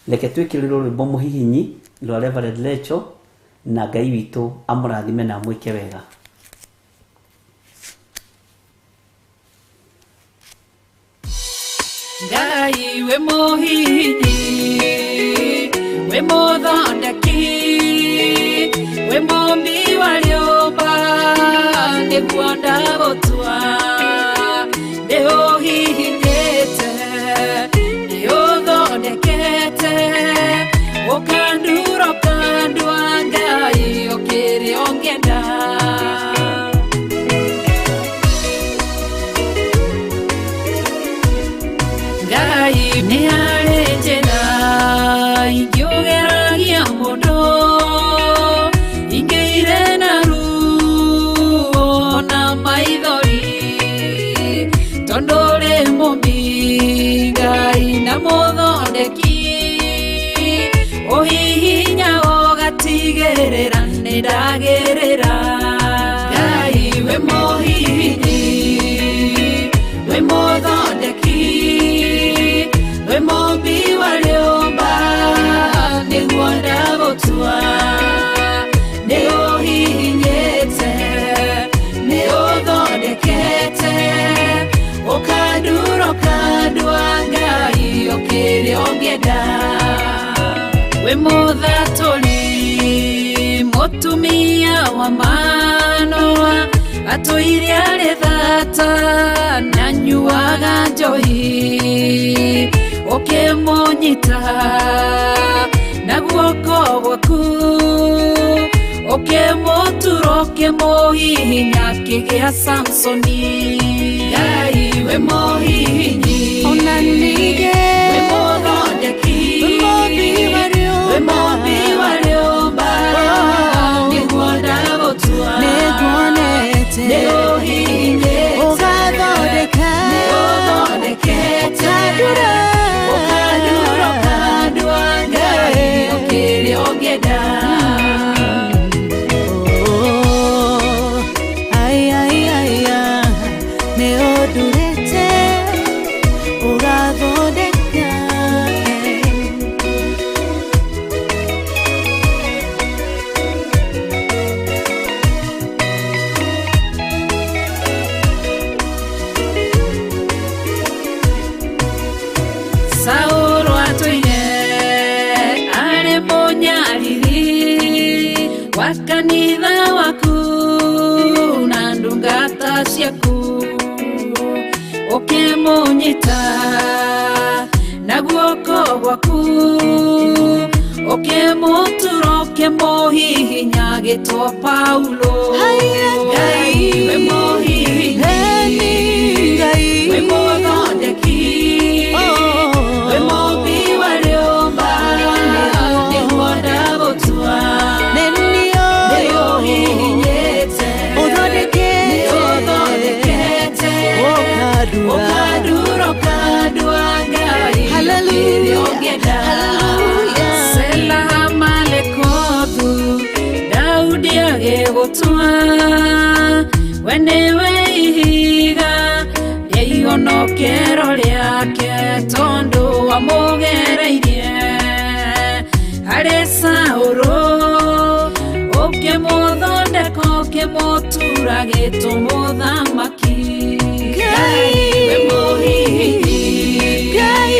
Reke twĩkĩrĩrwo rwĩmbo mũhihinyi rwa Reverend Lecho, na Ngai witũ amũrathime na amwĩke wega. Ngai we mũhihinyi, we mũthondeki, we mũmbi wa rĩũmba, nĩguo ndagũtua. Nĩũhihinyĩte, nĩũthondekete, ũkandura ũkandua, Ngai ũkĩrĩ ũngĩenda. Ngai nĩ harĩ njĩra ingĩũgeragia mũndũ, ingĩire na ruo na maithori, tondũ ũrĩ mũmbi Ngai na mũthondeki, ũhihinya ũgatigĩrĩra nĩndagĩrĩra. Ngai we mũhihinyi, we mũthondeki, we mũmbi wa rĩũmba, nĩguo ndagũtua. Nĩũhihinyĩte, nĩũthondekete, ũkandura ũkandua, Ngai ũkĩrĩ ũngĩenda. We mũthatũri, mũtumia wa Manoa, atũire arĩ thata na anyuaga njohi, ũkĩmũnyita na guoko gwaku, ũkĩmũtura ũkĩmũhihinya akĩgĩa Samsoni. Ngai we mũhihinyi, Ona ningĩ we mũthondeki, we mũmbi wa we rĩũmba, mũmbi wa rĩũmba, nĩguo ndagũtua. Nĩnguonete, Nĩũhihinyĩte, ũgathondeka, nĩũthondekete, ũkandura, ũkandura ũkandua, Ngai ũkĩrĩ ũngĩenda. Oh, ai, ai, ai, ah, nĩũndurĩte, ũgathondeka, eh. Saũlũ atũire arĩ mũnyariri wa kanitha waku na ndungata ciaku, ũkĩmũnyita na guoko gwaku, ũkĩmũtura Ũkĩmũhihinya agĩtwo Paulo. Haiya Ngai. Wĩ mũhihinyi, Eni Ngai. wĩ mũthondeki, Oh. wĩ mũmbi wa rĩũmba, nĩguo ndagũtua. Nĩ niĩ ũyũ. Nĩũhihinyĩte, Ũthondekete. nĩũthondekete, Ũkandura. ũkandura, ũkandua Ngai, Hallelujah. kĩrĩa ũngĩenda. Hallelujah. Sela Malekothu, Daudi agĩgũtua, we nĩwe ihiga rĩa ihonokero rĩake, tondũ wamũgereirie harĩ Saũlũ, ũkĩmũthondeka, ũkĩmũtura gĩtũmũthamaki. Ngai. Wĩ mũhihinyi, Ngai.